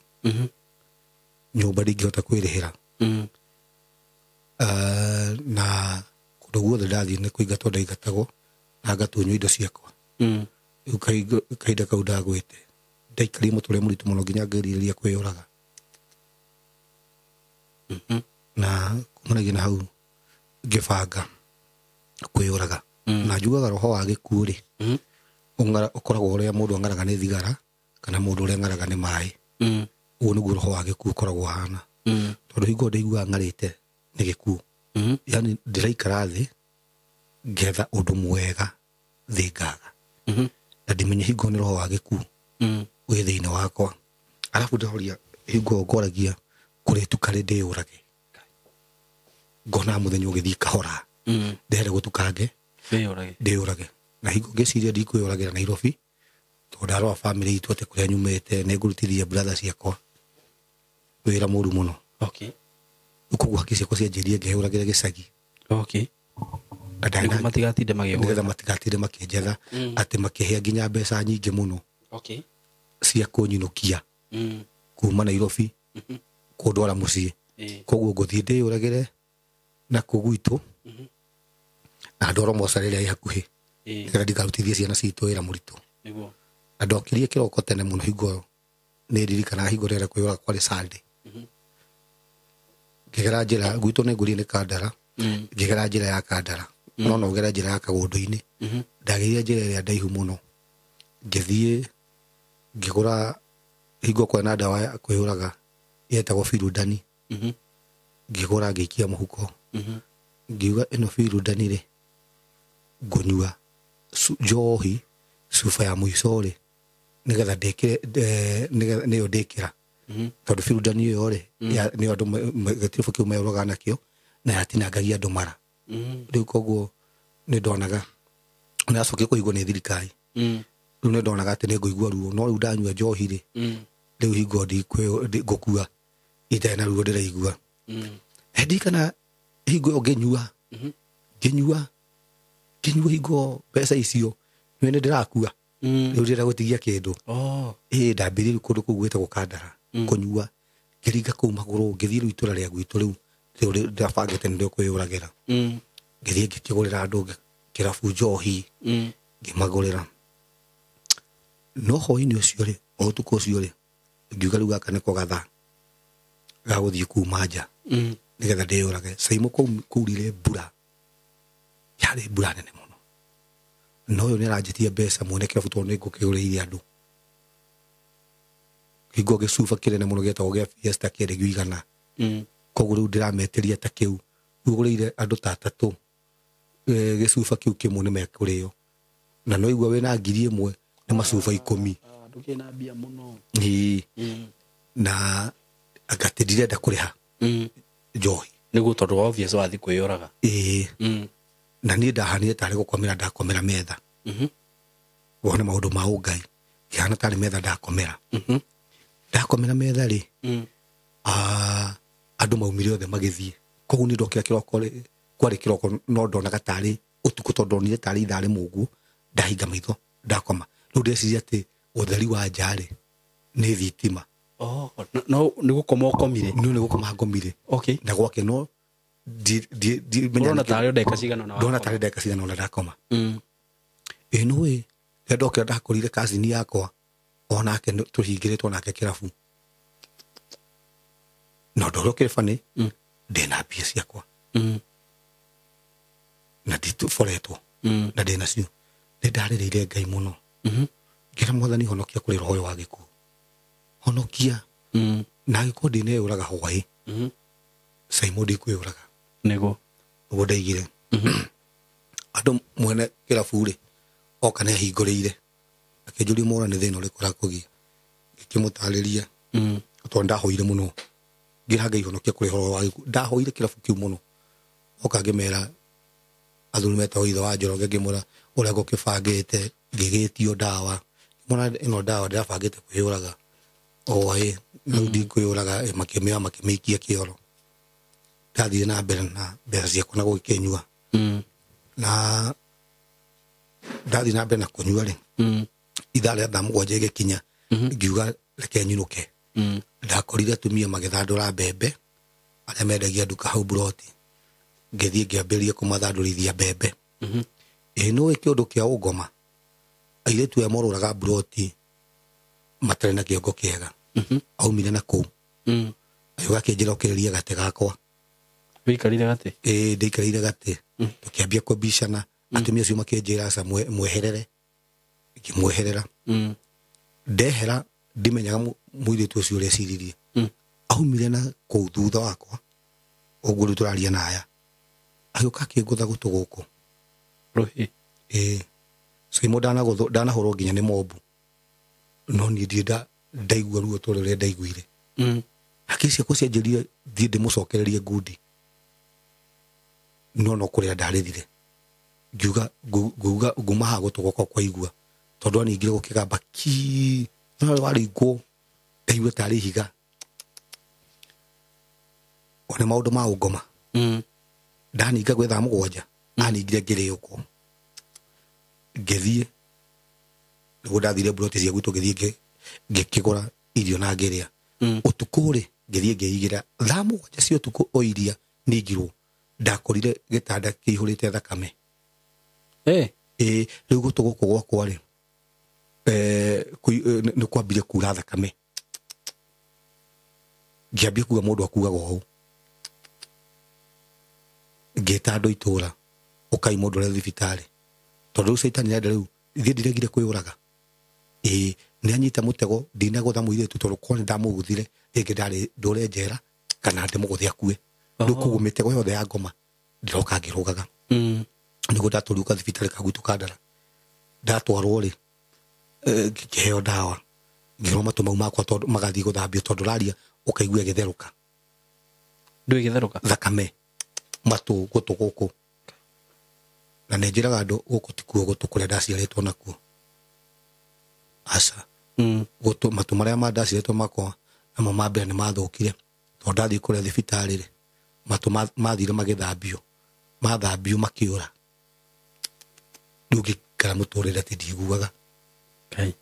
Nyũmba ndingĩhota kwĩrĩhĩra. Na kũndũ guothe ndathiĩ nĩ kũingatwo ndaingatagwo na ngatunywo indo ciakwa. Rĩu kahinda kau ndagwĩte ndaikarire mũtũrĩre mũritũ mũno nginya ngĩrirĩria kwĩyũraga. Na kumanagia na hau ngĩbanga kwĩyũraga. Na njugaga roho wa gĩkuũ rĩ, ũkoragwo ũrĩa mũndũ ang'araga nĩ thigara kana mũndũ ũrĩa ang'araga nĩ maĩ. Ũguo nĩguo roho wa gĩkuũ ũkoragwo ũhana. Tondũ hingo ndaiguaga ng'arĩte nĩ gĩkuũ. Yaani ndĩraikara thĩ ngetha ũndũ mwega thĩ ngaga. Na ndimenye hingo nĩ roho wa gĩkuũ wĩ thĩinĩ wakwa. Arabu ndĩroria hingo ngoragia kũrĩtuka rĩ ndĩyũrage. Ngona mũthenya ũgĩthiĩ kahora. Ndĩrenda gũtukange ndĩyũrage. Na hingo ngĩciria ndikwĩyũragĩra Nairobi tondũ ndarora family itũ atĩ kũrĩa nyumĩte nĩ ngũrutithia brother ciakwa wĩra mũru mũno. Okay. Koguo haki ciakwa cianjĩrire ngeyũragĩra gĩcagi. Okay. Nĩguo matigatinde magĩgwetha. Nĩgetha matigatinde makĩnjetha atĩ makĩhea nginya mbeca nyingĩ mũno. Okay. Cia kũnyinũkia kuma Nairobi kũndwara mũciĩ. Koguo ngũthiĩ ndĩyũragĩre na kũu gwitũ na ndwarwo mocarĩ ĩrĩa ĩ hakuhĩ nĩgetha ndikarutithie ciana citũ wĩra mũritũ. Nĩguo. Na ndokirie kĩroko tene mũno hingo ĩyo nĩ ndirikanaga hingo ndĩrenda kwĩyũraga kwarĩ Sunday. Ngĩgera njĩra gwitũ nĩ ngũrie nĩ Kandara. Ngĩgera njĩra ya Kandara. No no ngĩgera njĩra ya Kagũndũ-inĩ. Ndagereire njĩra ĩrĩa ndaihu mũno. Ngĩthiĩ ngĩgũra hingo kwarĩ na ndawa ya kwĩyũraga yetagwo Firudani. Ngĩgũra ngĩikia mũhuko. Ngiuga ĩno Firudani rĩ ngũnyua njohi cuba ya mũico rĩ nĩgetha ndĩkĩre nĩgetha nĩyo ndĩkĩra. Tondũ Firudani ĩyo rĩ nĩyo andũ gĩtiribũ kĩu meyũragaga nakĩo na yatinangagia andũ mara. Rĩu koguo nĩ ndonaga nĩndacokire kũhingwo nĩ thirikari. Rĩu nĩ ndonaga atĩ nĩ ngũigua ruo no rĩu ndanyua njohi rĩ rĩu hingo ngũkua itarĩ na ruo ndĩraigua. Ndirikana hingo ĩyo ngĩnyua ngĩnyua hingo mbeca icio nĩ ndĩrakua. Rĩu ndĩrenda gũtigia kĩndũ. Ndambĩrĩirie kũndũ kũu gwĩtagwo Kandara kũnyua ngĩringa kũu magũrũ ngĩthiĩ rĩu itũra rĩa gwitũ rĩu ndĩrabangĩte nĩ kwĩyũragĩra. Ngĩthiĩ ngĩkĩgũrĩra andũ kĩrabu njohi ngĩmagũrĩra. No hwaĩ-inĩ ũcio rĩ o ũtukũ ũcio rĩ ngiuga rĩu gaka nĩko gathaa ga gũthiĩ kuma nja nĩgetha ndĩyũrage. Saimo kũu kwaurire mbura yarĩ mbura nene mũno. Na ũyũ nĩ aranjĩtie mbeca mwene kĩrabu tondũ nĩ ngũkĩgũrĩire andũ. Hingo gĩcuba kĩnene mũno gĩetagwo gĩa Fiesta kĩendagio igana. Koguo rĩu ndĩrametĩria ta kĩu ngũgũrĩire andũ ta atatũ gĩcuba kĩu kĩmwe nĩ mekũrĩo. Na no igua wĩna 1,000 nĩ macuba 10. Ndũkĩrĩ na mbia mũno. Na anga ndirenda kũrĩha njohi. Nĩguo tondũ obvious wathiĩ kwĩyũraga. Na niĩ ndahanire tarĩ gũkomera ndakomera metha. Wone maũndũ ma ũngai ngĩhana tarĩ metha ndakomera. Ndakomera metha rĩ, andũ maumire othe magĩthiĩ. Koguo nĩ ndokĩra kĩroko rĩ, kwarĩ kĩroko no ndonaga tarĩ ũtukũ tondũ ndonire tarĩ ithaa rĩmwe ũguo, ndahinga maitho ndakoma. Rĩu ndeciria atĩ ũtheri wa nja rĩ nĩ thitima. Oh, no nĩ gũkoma ũkomire? No nĩ gũkoma ngomire. Okay. Na gwake no ndona tarĩ ndagĩka cigana ũna. Ndona tarĩ ndagĩka cigana ũna ndakoma. Ĩ nĩ ũĩ rĩrĩa ndokĩra ndakorire cousin yakwa onake tũhingĩrĩtwo nake kĩrabu. Na ũndũ ũrĩa ũkĩrĩ funny, ndĩna mbia ciakwa. Na nditũboretwo. Na ndĩnacio. Nĩ ndarĩrĩire Ngai mũno. Ngĩra Mwathani honokia kũrĩ roho ũyũ wa gĩkuũ. Honokia. Na angĩkorwo ndineyũraga hwaĩ, Simon ndikwĩyũraga. Nĩguo. Ũguo ndaigire. Andũ mwene kĩrabu rĩ, oka nĩ ahingũrĩire. Akĩnjũria Mwaura nĩ thĩna ũrĩkũ ũrakũgia. Ngĩkĩmũtarĩria. Tondũ ndahoire mũno. Ngĩra Ngai honokia kũrĩ roho wa gĩkuũ. Ndahoire kĩrabu kĩu mũno. Oka ngĩmera athuri metagwo ithe wa Njoroge, ngĩmwĩra ũrĩa ngũkĩbangĩte, ngĩgĩtio ndawa. Ngĩmwĩra ĩno ndawa ndĩrabangĩte kwĩyũraga. Oĩ, rĩu ndikwĩyũraga, makĩmĩoya makĩmĩikia kĩoro. Ndathire na mbere na mbeca ciakwa na gũgĩkĩnyua. Na ndathiĩ na mbere na kũnyua rĩ, ithaa rĩa thaa mũgwanja ĩgĩkinya, ngiuga reke nyinũke. Ndakorire atumia magĩthandũra mbembe, arĩa mendagia nduka hau buroti. Ngĩthiĩ ngĩambĩrĩria kũmathandũrithia mbembe. Ĩ nĩũĩ kĩũndũ kĩa ũngoma, airĩtu aya morũraga buroti matarĩ na kĩongo kĩega. Aumire na kũu. Agĩũka akĩnjĩra ũkĩrĩrie gatĩ gakwa. Wĩikarire gatĩ? Ĩĩ, ndĩikarĩire gatĩ. Tũkĩambia kũbicana. Atumia acio makĩnjĩra aca mweherere. Ngĩmweherera. Ndehera ndimenyaga mũirĩtu ũcio ũrĩa eciririe. Aumire na kũu thutha wakwa. Ũguo rĩu tũraria na aya. Agĩũka akĩngũtha gũtũ gũkũ. Rũhĩ? Ĩĩ. Simon ndanahũrwo nginya nĩ mobu. No niĩ ndirĩ ndaigua ruo ta ũrĩa ndaiguire. Hakiri ciakwa cianjĩrire thiĩ ndĩmũcokererie ngundi. No no kũrĩra ndarĩrire. Ngiuga, nguga, nguma haha gũtũ gwakwa kwaigua. Tondũ aningire gũkĩgamba ki. No warĩngwo ndaigua tarĩ ihiga. One maũndũ ma ũngoma. Ndaninga gwĩ thaa mũgwanja, aningire ngĩrĩũkwo. Ngĩthiĩ, nĩguo ndathire buroti cia gwitũ, ngĩthiĩ ngĩkĩgũra irio na ngĩrĩa. Ũtukũ rĩ, ngĩthiĩ ngĩigĩra. Thaa mũgwanja cia ũtukũ o iria ningirwo, ndakorire gĩtanda kĩihũrĩte thakame. Ĩĩ, rĩu gũtũ gũkũ gwakwa rĩ, nĩ kwambire kura thakame. Ngĩambia kuga mũndũ akuaga ũũ. Ngĩta andũ itũra, ũkai mũndũ ũrĩa thibitarĩ. Tondũ rĩu caitani nĩarenda rĩu, ithuĩ ndiregire kwĩyũraga. Ĩĩ, nĩanyita mũtego, ndinagũtha mũirĩtu tondũ korwo nĩndamũgũthire, rĩngĩ ndarĩ ndũre njera, kana ndĩmũgũthe akue. Rĩu koguo mĩtego yothe ya ngoma, ndĩroka ngĩrũgaga. Nĩguo ndatwarirwo thibitarĩ ka gwitũ Kandara. Ndatwarwo rĩ, ngĩkĩheo ndawa. Ngĩrwo matũ mau makwa tondũ magathiĩ gũthambio tondũ raria ũkaigua ĩgĩtherũka. Ndũĩ ĩgĩtherũka? Thakame. Matũ gũtũ gũkũ. Na nĩ njĩraga andũ gũkũ tikuo gũtũ kũrĩa ndaciarĩtwo nakuo. Aca. Gũtũ, matũ marĩa ma ndaciarĩtwo makwa namo ma mbere nĩ mathũkire. Tondũ ndathiĩ kũrĩa thibitarĩ rĩ, matũ mathire magĩthambio. Mathambio makĩũra. Rĩu ngĩikara mũtũrĩre atĩ ndiguaga. Ngai.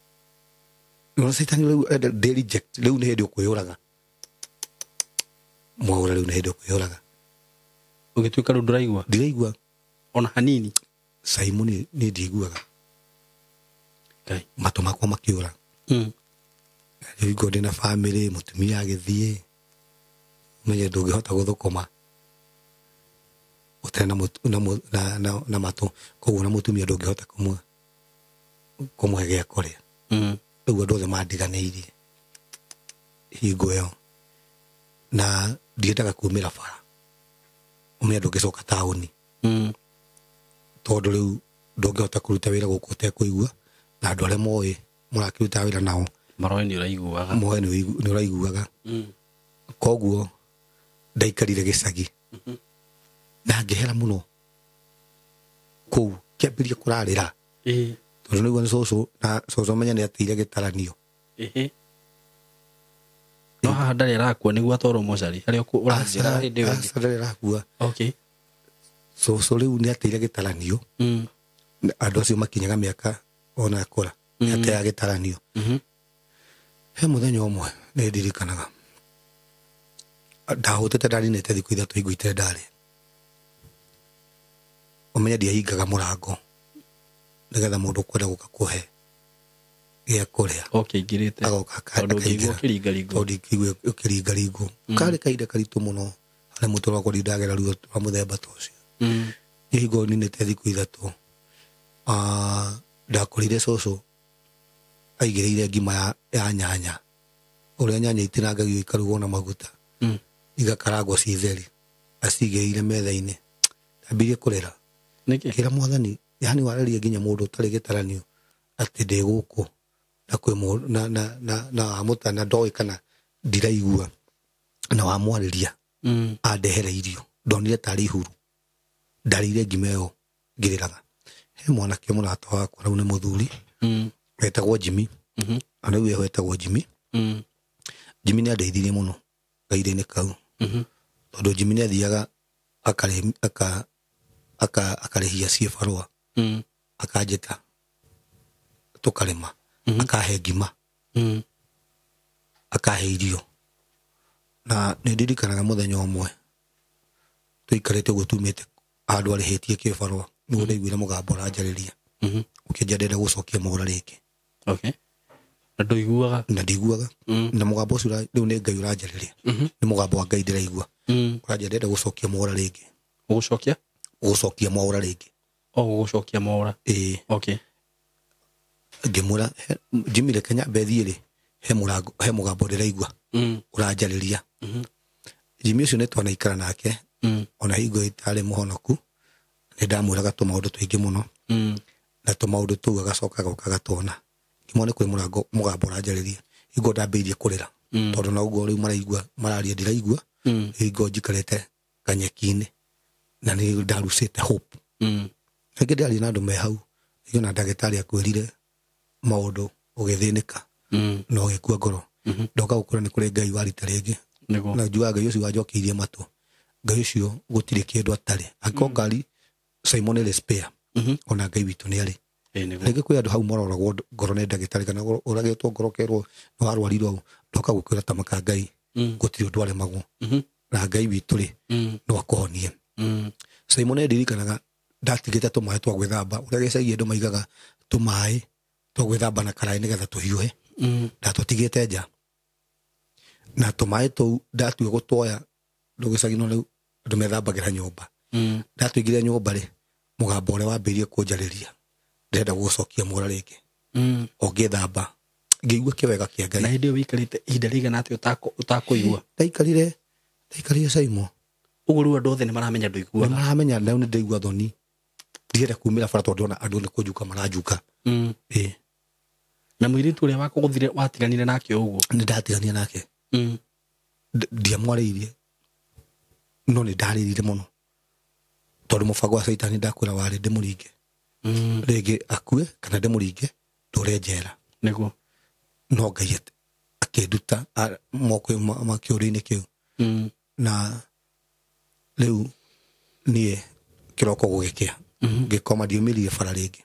Nĩ caitani rĩu ende ndĩ reject, rĩu nĩ hĩndĩ ũkwĩyũraga. Mwaũra rĩu nĩ hĩndĩ ũkwĩyũraga. Ũgĩtuĩka rĩu ndũraigua? Ndiraigua. Ona hanini? Simon nĩ ndiguaga. Ngai. Matũ makwa makĩũra. Rĩu ngo ndĩna family, mũtumia agĩthiĩ. Menye ndũngĩhota gũthũkũma. Ũtarĩ na na na, na, na matũ. Koguo na mũtumia ndũngĩhota kũmũhe gĩa kũrĩa. Rĩu andũ othe mandiganĩirie hingo ĩyo. Na ndiendaga kumĩra bara. Ũmenye ndũngĩcoka taũni. Tondũ rĩu ndũngĩhota kũruta wĩra gũkũ ũtekũigua, na andũ arĩa moĩ mũrakĩruta wĩra nao. Maroĩ nĩ ũraiguaga. Moĩ nĩ ũraiguaga. Koguo ndaikarire gĩcagi. Na ngĩhera mũno. Kũu kĩambĩrĩria kũrarĩra. Tondũ nĩguo nĩ cũcũ, na cũcũ menya nĩ ateire gĩtaranio. No haha ndarĩ arakua nĩguo atwarwo mocarĩ harĩa ũranjĩra hĩndĩ ĩyo ĩngĩ. Aca ndarĩ arakua. Okay. Cũcũ rĩu nĩ ateire gĩtaranio. Andũ acio makinyaga mĩaka ona akũra nĩ ateaga gĩtaranio. He mũthenya ũmwe nĩ ndirikanaga ndahũtĩte ndaninĩte thikũ 3 hingo itarĩ ndarĩa. Ũmenye ndiahingaga mũrango nĩgetha mũndũ ũkwenda gũka kũhe gĩa kũrĩa. Okay, ingĩrĩte. Agoka Tondũ ũngĩigua ũkĩringaringwo. Tondũ ingĩigua ũkĩringaringwo. Karĩ kahinda karitũ mũno harĩ mũtũrĩre wakwa ndindagera ruo rwa mũthemba ta ũcio. Niĩ hingo ninĩte thikũ 3 ndakorire cũcũ aigĩrĩire ngima ya nyanya ũrĩa nyanya itinangagio ikarugwo na maguta igakarangwo ci theri acigĩrĩire metha-inĩ. Ndambirie kũrĩra. Nĩkĩ? Ngĩra mwathani, yani wararia nginya mũndũ ũtarĩ gĩtaranio atĩ ndĩ gũkũ na kwĩ mũndũ na wamũta na ndoĩ kana ndiraigua na wamwarĩria andehere irio. Ndonire tarĩ ihuru. Ndarĩire ngima ĩyo ngĩrĩraga. He mwanake mũrata wakwa rĩu nĩ mũthuri wetagwo Jimmy. Na rĩu eho etagwo Jimmy. Jimmy nĩ andeithirie mũno kahinda-inĩ kau. Tondũ Jimmy nĩ athiaga akarĩhia ciĩbarũa. Akanjĩta tũkarĩma. Akahe ngima. Akahe irio. Na nĩ ndirikanaga mũthenya ũmwe tũikarĩte ũguo tumĩte handũ arĩhĩtie kĩbarũa nĩguo ndaiguire mũgambo ũranjarĩria. Ũkĩnjĩra ndĩrenda gũcokia mũgũra rĩngĩ. Okay. Na ndũiguaga? Na ndiguaga. Na mũgambo ũcio rĩu nĩ Ngai ũranjarĩria. Nĩ mũgambo wa Ngai ndĩraigua. Ũranjĩra ndĩrenda gũcokia mũgũra rĩngĩ. Gũcokia? Gũcokia mwaũra rĩngĩ. O gũcokia mwaũra. Ĩĩ. Okay. Ngĩmwĩra, Jimmy reke nyambe thiĩ rĩ, he mũgambo ndĩraigua. Ũranjarĩria. Jimmy ũcio nĩ twanaikara nake. Ona hingo itarĩ mũhonoku nĩ ndamwĩraga tũmaũndũ tũingĩ mũno. Na tũmaũndũ tũu agacoka agoka agatwona. Ngĩmwona nĩ kwĩ mũgambo ũranjarĩria. Hingo ndambĩrĩirie kũrĩra. Tondũ na ũguo rĩu maraigua mararia ndiraigua. Hingo njikarĩte kanyeki-inĩ na nĩ ndarucĩte hope. Rĩngĩ ndĩraria na andũ me hau. Rĩngĩ ona ndagĩtarĩ akwĩrire maũndũ ũgĩthĩnĩka na ũgĩkua ngoro. Ndoka gũkũra nĩ kũrĩ Ngai wa rita rĩngĩ. Na njugaga Ngai ũcio wanjokeirie matũ. Ngai ũcio gũtirĩ kĩndũ atarĩ. Angĩkorwo ngari Simon ĩrĩ spare. Ona Ngai witũ nĩ arĩ. Rĩngĩ kwĩ andũ hau maroragwo ngoro nĩ ndagĩtarĩ kana ũragĩtwo ngoro ũkerwo nĩ warwarirwo hau. Ndoka gũkwĩra ta maka Ngai gũtirĩ ũndũ aremagwo. Na Ngai witũ rĩ no akũhonie. Simon ndirikanaga ndatigĩte tũmaĩ twa gwĩthamba ũrĩa gĩcagi andũ maigaga tũmaĩ twa gwĩthamba na karaĩ nĩgetha tũhiũhe. Ndatũtigĩte nja. Na tũmaĩ tũu ndatua gũtwoya rĩu gĩcagi no rĩu andũ methambagĩra nyũmba. Ndatũingĩria nyũmba rĩ mũgambo ũrĩa wambĩrĩirie kũnjarĩria ndĩrenda gũcokia mũra rĩngĩ. O ngĩthamba ngĩigua kĩwega kĩa Ngai. Na hĩndĩ ĩyo wĩikarĩte ihinda rĩigana atĩa ũtakũigua? Ndaikarire Simon. Ũguo rĩu andũ othe nĩ maramenya ndũiguaga. Nĩ maramenya rĩu nĩ ndaigua thoni. Ndirenda kumĩra bara tondũ ndĩrona andũ nĩ kũnjuka maranjuka. Ĩĩ. Na mũirĩtu ũrĩa wakũgũthire watiganire nake ũguo? Nĩ ndatiganire nake. Ndiamwarĩirie. No nĩ ndarĩrire mũno. Tondũ mũbango wa Caitani ndakwĩra warĩ ndĩmũringe. Rĩngĩ akue kana ndĩmũringe ndũre njera. Nĩguo. No Ngai akĩnduta moko ma kĩũria-inĩ kĩu. Na rĩu niĩ kĩroko gũgĩkĩa. Ngĩkoma ndiumĩrire bara rĩngĩ.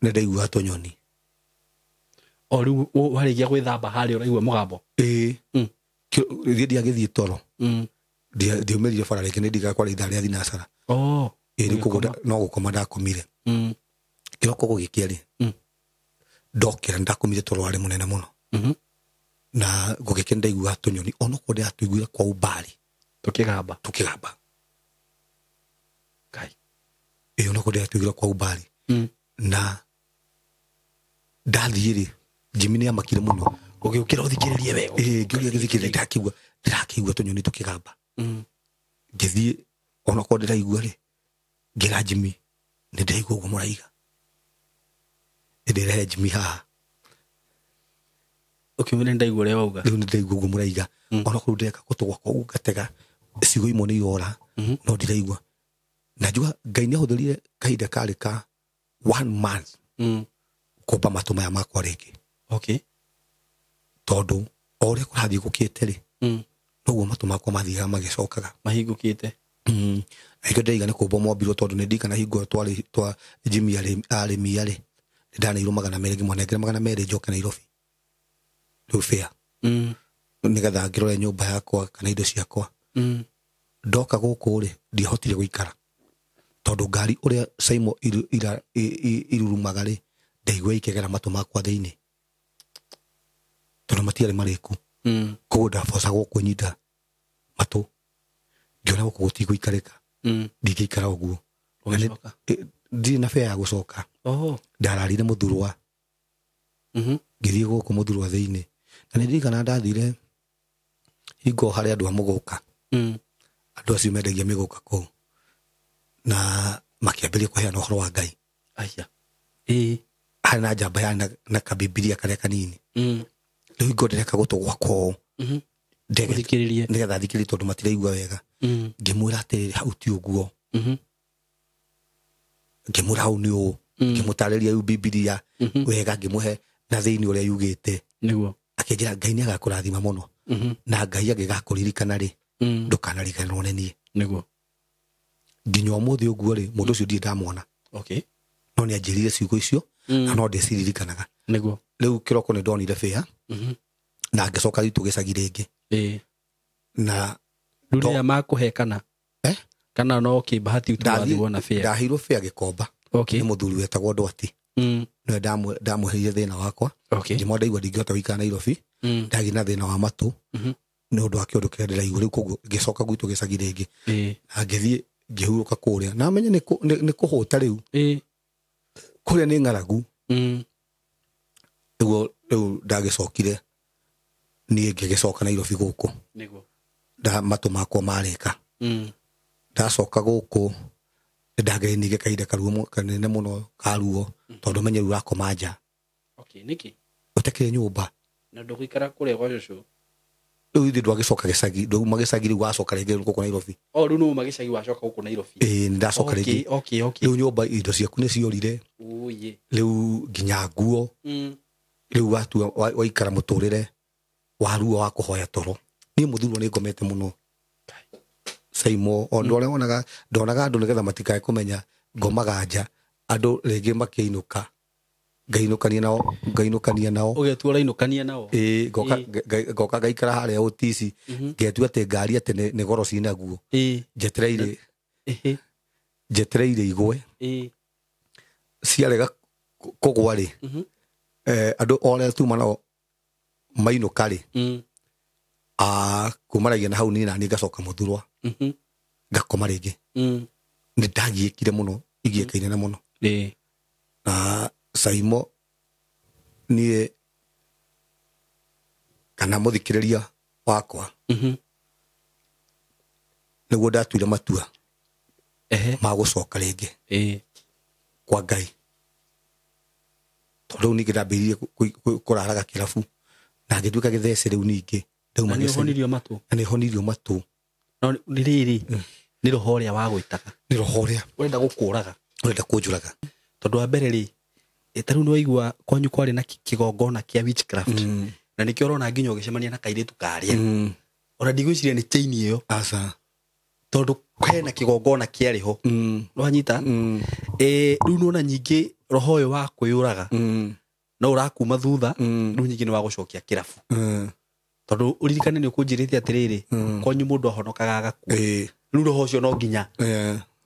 Nĩ ndaiguaga tũnyoni. O rĩu warĩkia gwĩthamba harĩa ũraigua mũgambo? Ĩĩ. Rĩrĩa ndiagĩthiĩ toro. Ndiumĩrire bara rĩngĩ nĩ ndigaga kwara ithaa rĩa thinacara. Ĩĩ, rĩu koguo no gũkoma ndakomire. Kĩroko gũgĩkĩa rĩ, ndokĩra ndakomire toro warĩ mũnene mũno. Na gũgĩkĩa ndaiguaga tũnyoni onokorwo ndĩratũiguire kwa umbali. Tũkĩgamba. Tũkĩgamba. Ngai. Ĩĩ, onokorwo ndĩratũiguire kwa umbali. Na ndathiĩ rĩ, Jimmy nĩ amakire mũno. Ũgĩũkĩra ũthikĩrĩrie wega. Ĩĩ, ngĩũria gĩthikĩrĩrie, ndĩrakĩigua tũnyoni tũkĩgamba. Ngĩthiĩ onokorwo ndĩraigua rĩ, ngĩra Jimmy nĩ ndĩraigua ũguo mũraiga. Nĩndĩrehe Jimmy haha. Ũkiumĩra nĩ ndaigua ũrĩa wauga. Rĩu nĩ ndĩraigua ũguo mũraiga. Onokorwo ndĩreka gũtũ gwakwa ũguo ngatega, ciugo imwe nĩ irora, no ndiraigua. Na njua Ngai nĩ ahũthĩrire kahinda karĩ ka 1 month kũmba matũ maya makwa rĩngĩ. Okay. Tondũ O ũrĩa kũrathiĩ gũkĩte rĩ, noguo matũ makwa mathiaga magĩcokaga mahingũkĩte. Na ikĩo ndĩraiga nĩ kũmbwo mombirwo, tondũ nĩ ndirikana hingo ĩyo twarĩ twa Jimmy arĩmia rĩ, nĩ ndaneirwo 200, ngĩmũnengera 200 njoke Nairobi rĩu fare, nĩgetha ngĩrore nyũmba yakwa kana indo ciakwa. Ndoka gũkũ rĩ, ndiahotire gũikara tondũ ngari ũrĩa Saimo irurumaga rĩ, ndaigua ikĩgera matũ makwa thĩinĩ tondũ matiarĩ marĩku. Koguo ndabocagwo kwĩnyita matũ, ngĩona gũkũ gũtigũikarĩka. Ndingĩikara ũguo. Ũgĩcoka? Ndirĩ na fare ya gũcoka. Oho. Ndararire Mũthurwa. Ngĩthiĩ gũkũ Mũthurwa thĩinĩ, na nĩ ndirikana ndathire hingo harĩ andũ a mũgũka, andũ acio mendagia mĩgũka kũu, na makĩambĩrĩria kũheana ũhoro wa Ngai. Aya. Ĩĩ. Harĩ na njamba yarĩ na kabibilia karĩa kanini. Rĩu hingo ndĩreka gũtũ gwakwa ũũ, Ũthikĩrĩrie. nĩgetha thikĩrĩrie tondũ matiraigua wega. Ngĩmwĩra atĩrĩrĩ, hau ti ũguo. Ngĩmwĩra hau nĩ ũũ. Ngĩmũtarĩria rĩu Bibilia wega, ngĩmũhe na thĩinĩ ũrĩa yugĩte. Nĩguo. Akĩnjĩra Ngai nĩ agakũrathima mũno, na Ngai angĩgakũririkana rĩ, ndũkanariganĩrwo nĩ niĩ. Nĩguo. Nginya ũmũthĩ ũguo rĩ, mũndũ ũcio ndirĩ ndamwona. Okay. No nĩ anjĩrire ciugo icio, na no ndĩciririkanaga. Nĩguo. Rĩu kĩroko nĩ ndonire fare, na ngĩcoka ritũ gĩcagi rĩngĩ. Na Rĩu rĩrĩa makũhe kana? Eh? Kana no kĩbahati tu wathiĩ wona fare? Ndaheirwo fare Gĩkomba. Okay. Nĩ mũthuri wetagwo Ndwati. Nĩwe ndamũheire thĩna wakwa. Okay. Ngĩmwona ndaigua ndingĩhota gũikara Nairobi. Ndagĩa na thĩna wa matũ. Nĩ ũndũ wa kĩũndũ kĩrĩa ndĩraigua rĩu, koguo ngĩcoka gwitũ gĩcagi rĩngĩ. Na ngĩthiĩ ngĩhurũka kũrĩa. Na menye nĩ kũhũta rĩu. Kũrĩa nĩ ng'aragu. Nĩguo rĩu ndagĩcokire niĩ ngĩgĩcoka Nairobi gũkũ. Nĩguo. Nda matũ makwa marĩka. Ndacoka gũkũ nĩndagĩrĩnire kahinda karuo kanene mũno karuo, tondũ menye rĩu ũrakoma nja. Okay, nĩkĩ? Ũtekĩrĩ nyũmba. Na ndũgũikara kũrĩa gwa cũcũ? Rĩu ithuĩ ndwagĩcoka gĩcagi, ndwauma gĩcagi rĩu wacoka rĩngĩ gũkũ Nairobi. Oh, rĩu nĩwauma gĩcagi wacoka gũkũ Nairobi. Ĩĩ, nĩndacoka rĩngĩ. Okay, okay. Rĩu nyũmba indo ciaku nĩciorire. Ũyĩ. Rĩu nginya nguo. Rĩu watua waikara mũtũrĩre wa ruo wa kũhoya toro. Niĩ mũthurwo nĩ ngomete mũno. Saimo, o andũ arĩa wonaga, ndonaga andũ nĩgetha matikae kũmenya ngomaga nja, andũ rĩngĩ makĩinũka, ngainũkania nao, ngainũkania nao. Ũgetua ũrainũkania nao? Ĩĩ, ngoka ngaikara harĩa OTC, ngetua atĩ ngari atĩ nĩ goro cinaguo. Njetereire. Njetereire igwe. Ciarega kũgwa rĩ, andũ othe tuma nao mainũka rĩ, kumanagia na hau niĩ naniĩ ngacoka Mũthurwa. Ngakoma rĩngĩ. Nĩ ndagiĩkire mũno, igiĩka inene mũno. Na Saimo niĩ kana mũthikĩrĩria wakwa, nĩguo ndatuire matua ma gũcoka rĩngĩ kwa Ngai. Tondũ rĩu ningĩ ndambĩrĩirie kũraraga kĩrabu, na ngĩtuĩka gĩthece rĩu ningĩ. Ndauma Na nĩ gĩcagi. ũhonirio matũ? Na nĩ honirio matũ. No nĩ rĩrĩ, nĩ roho ũrĩa wagwĩtaga. Nĩ roho ũrĩa. Ũrenda gũkũraga. Ũrenda kũnjũraga. Tondũ wa mbere rĩ, ta rĩu nĩ waigua kwanyu kwarĩ na kĩgongona kĩa witchcraft. Na nĩkĩo ũrona nginya ũgĩcemania na kairĩtu karĩa. Ona ndigwĩciria nĩ chain ĩyo. Aca. Tondũ hena kĩgongona kĩarĩ ho. Nĩwanyita? Rĩu nĩwona nyingĩ roho ũyũ wa kwĩyũraga. No ũrakuma thutha, rĩu nyingĩ nĩ wa gũcokia kĩrabu. Tondũ ũririkane nĩ ũkũnjĩrĩte atĩrĩrĩ, kwanyu mũndũ ahonokaga agakua. Rĩu roho ũcio no nginya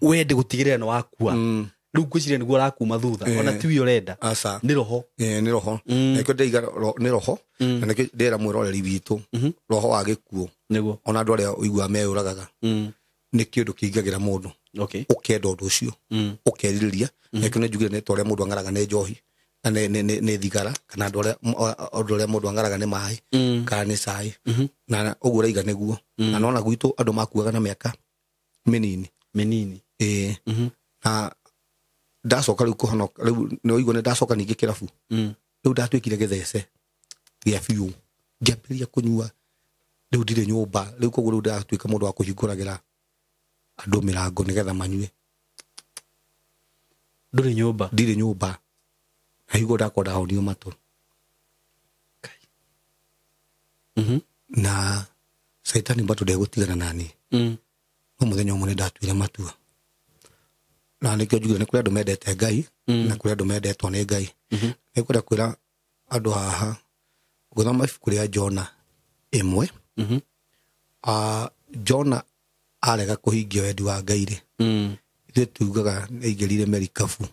wende gũtigĩrĩra nĩ wakua. Rĩu ngwĩciria nĩguo ũrakuma thutha, ona tiwe ũrenda. Aca. Nĩ roho. Nĩ roho. Nĩkĩo ndĩraiga nĩ roho, na nĩkĩo ndĩrera mwĩroreri witũ, roho wa gĩkuũ. Nĩguo. Ona andũ arĩa ũiguaga meyũragaga. Nĩ kĩũndũ kĩingagĩra mũndũ. Ũkenda ũndũ ũcio. Ũkerirĩria. Nĩkĩo nĩ njugire nĩ ta ũrĩa mũndũ ang'araga nĩ njohi, na nĩ thigara, kana andũ arĩa mũndũ ang'araga nĩ maĩ, kana nĩ cai. Na ũguo ũraiga nĩguo. Na nona gwitũ andũ makuaga na mĩaka mĩnini. Mĩnini. Ĩĩ. Na ndacoka rĩu kũhonoka, rĩu nĩ ũigua nĩ ndacoka ningĩ kĩrabu. Rĩu ndatuĩkire gĩthece gĩa biũ. Ngĩambĩrĩria kũnyua. Rĩu ndirĩ nyũmba. Rĩu koguo rĩu ndatuĩka mũndũ wa kũhingũragĩra andũ mĩrango nĩgetha manyue. Ndũrĩ nyũmba? Ndirĩ nyũmba. Na hingo ndakwa ndahonio matũ. Na caitani bado ndegũtigana nani. No mũthenya ũmwe nĩndatuire matua. Na nĩkĩo njugire nĩ kũrĩ andũ mendete Ngai na kũrĩ andũ mendetwo nĩ Ngai. Nĩngwenda kwĩra andũ haha gũthoma ibuku rĩa Jona 1. Jona arega kũhingia wendi wa Ngai rĩ, ithuĩ tugaga nĩaingĩrire merikabu.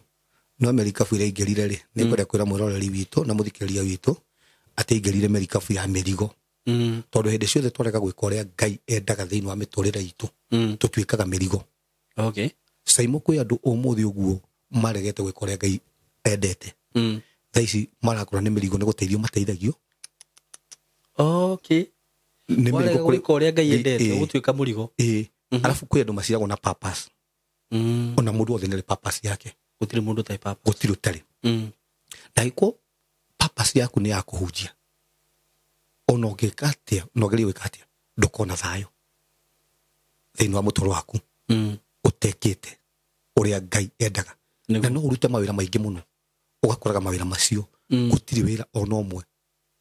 No merikabu ĩrĩa aingĩrire rĩ, nĩngwenda kwĩra mwĩroreri witũ na mũthikĩrĩria witũ atĩ aingĩrire merikabu ya mĩrigo. Tondũ hĩndĩ ciothe twarega gwĩka ũrĩa Ngai endaga thĩinĩ wa mĩtũrĩre itũ, tũtuĩkaga mĩrigo. Okay. Caimo kwĩ andũ ũmũthĩ ũguo maregete gwĩka ũrĩa Ngai endete. Thaa ici marakora nĩ mĩrigo nĩ gũteithio mateithagio. Okay. Nĩ Warega mĩrigo kũrĩ gwĩka ũrĩa Ngai endete, ĩ. ũgũtuĩka mũrigo. Ĩ. Arabu kwĩ andũ maciaragwo na purpose. Ona mũndũ wothe nĩ arĩ purpose yake. Gũtirĩ mũndũ ũtarĩ purpose. Gũtirĩ ũtarĩ. Na angĩkorwo purpose yaku nĩ ya kũhunjia, ona ũngĩka atĩa, ona ũgerie gwĩka atĩa, ndũkona thayũ thĩinĩ wa mũtũrĩre waku ũtekĩte ũrĩa Ngai endaga. Na no ũrute mawĩra maingĩ mũno, ũgakoraga mawĩra macio gũtirĩ wĩra ona ũmwe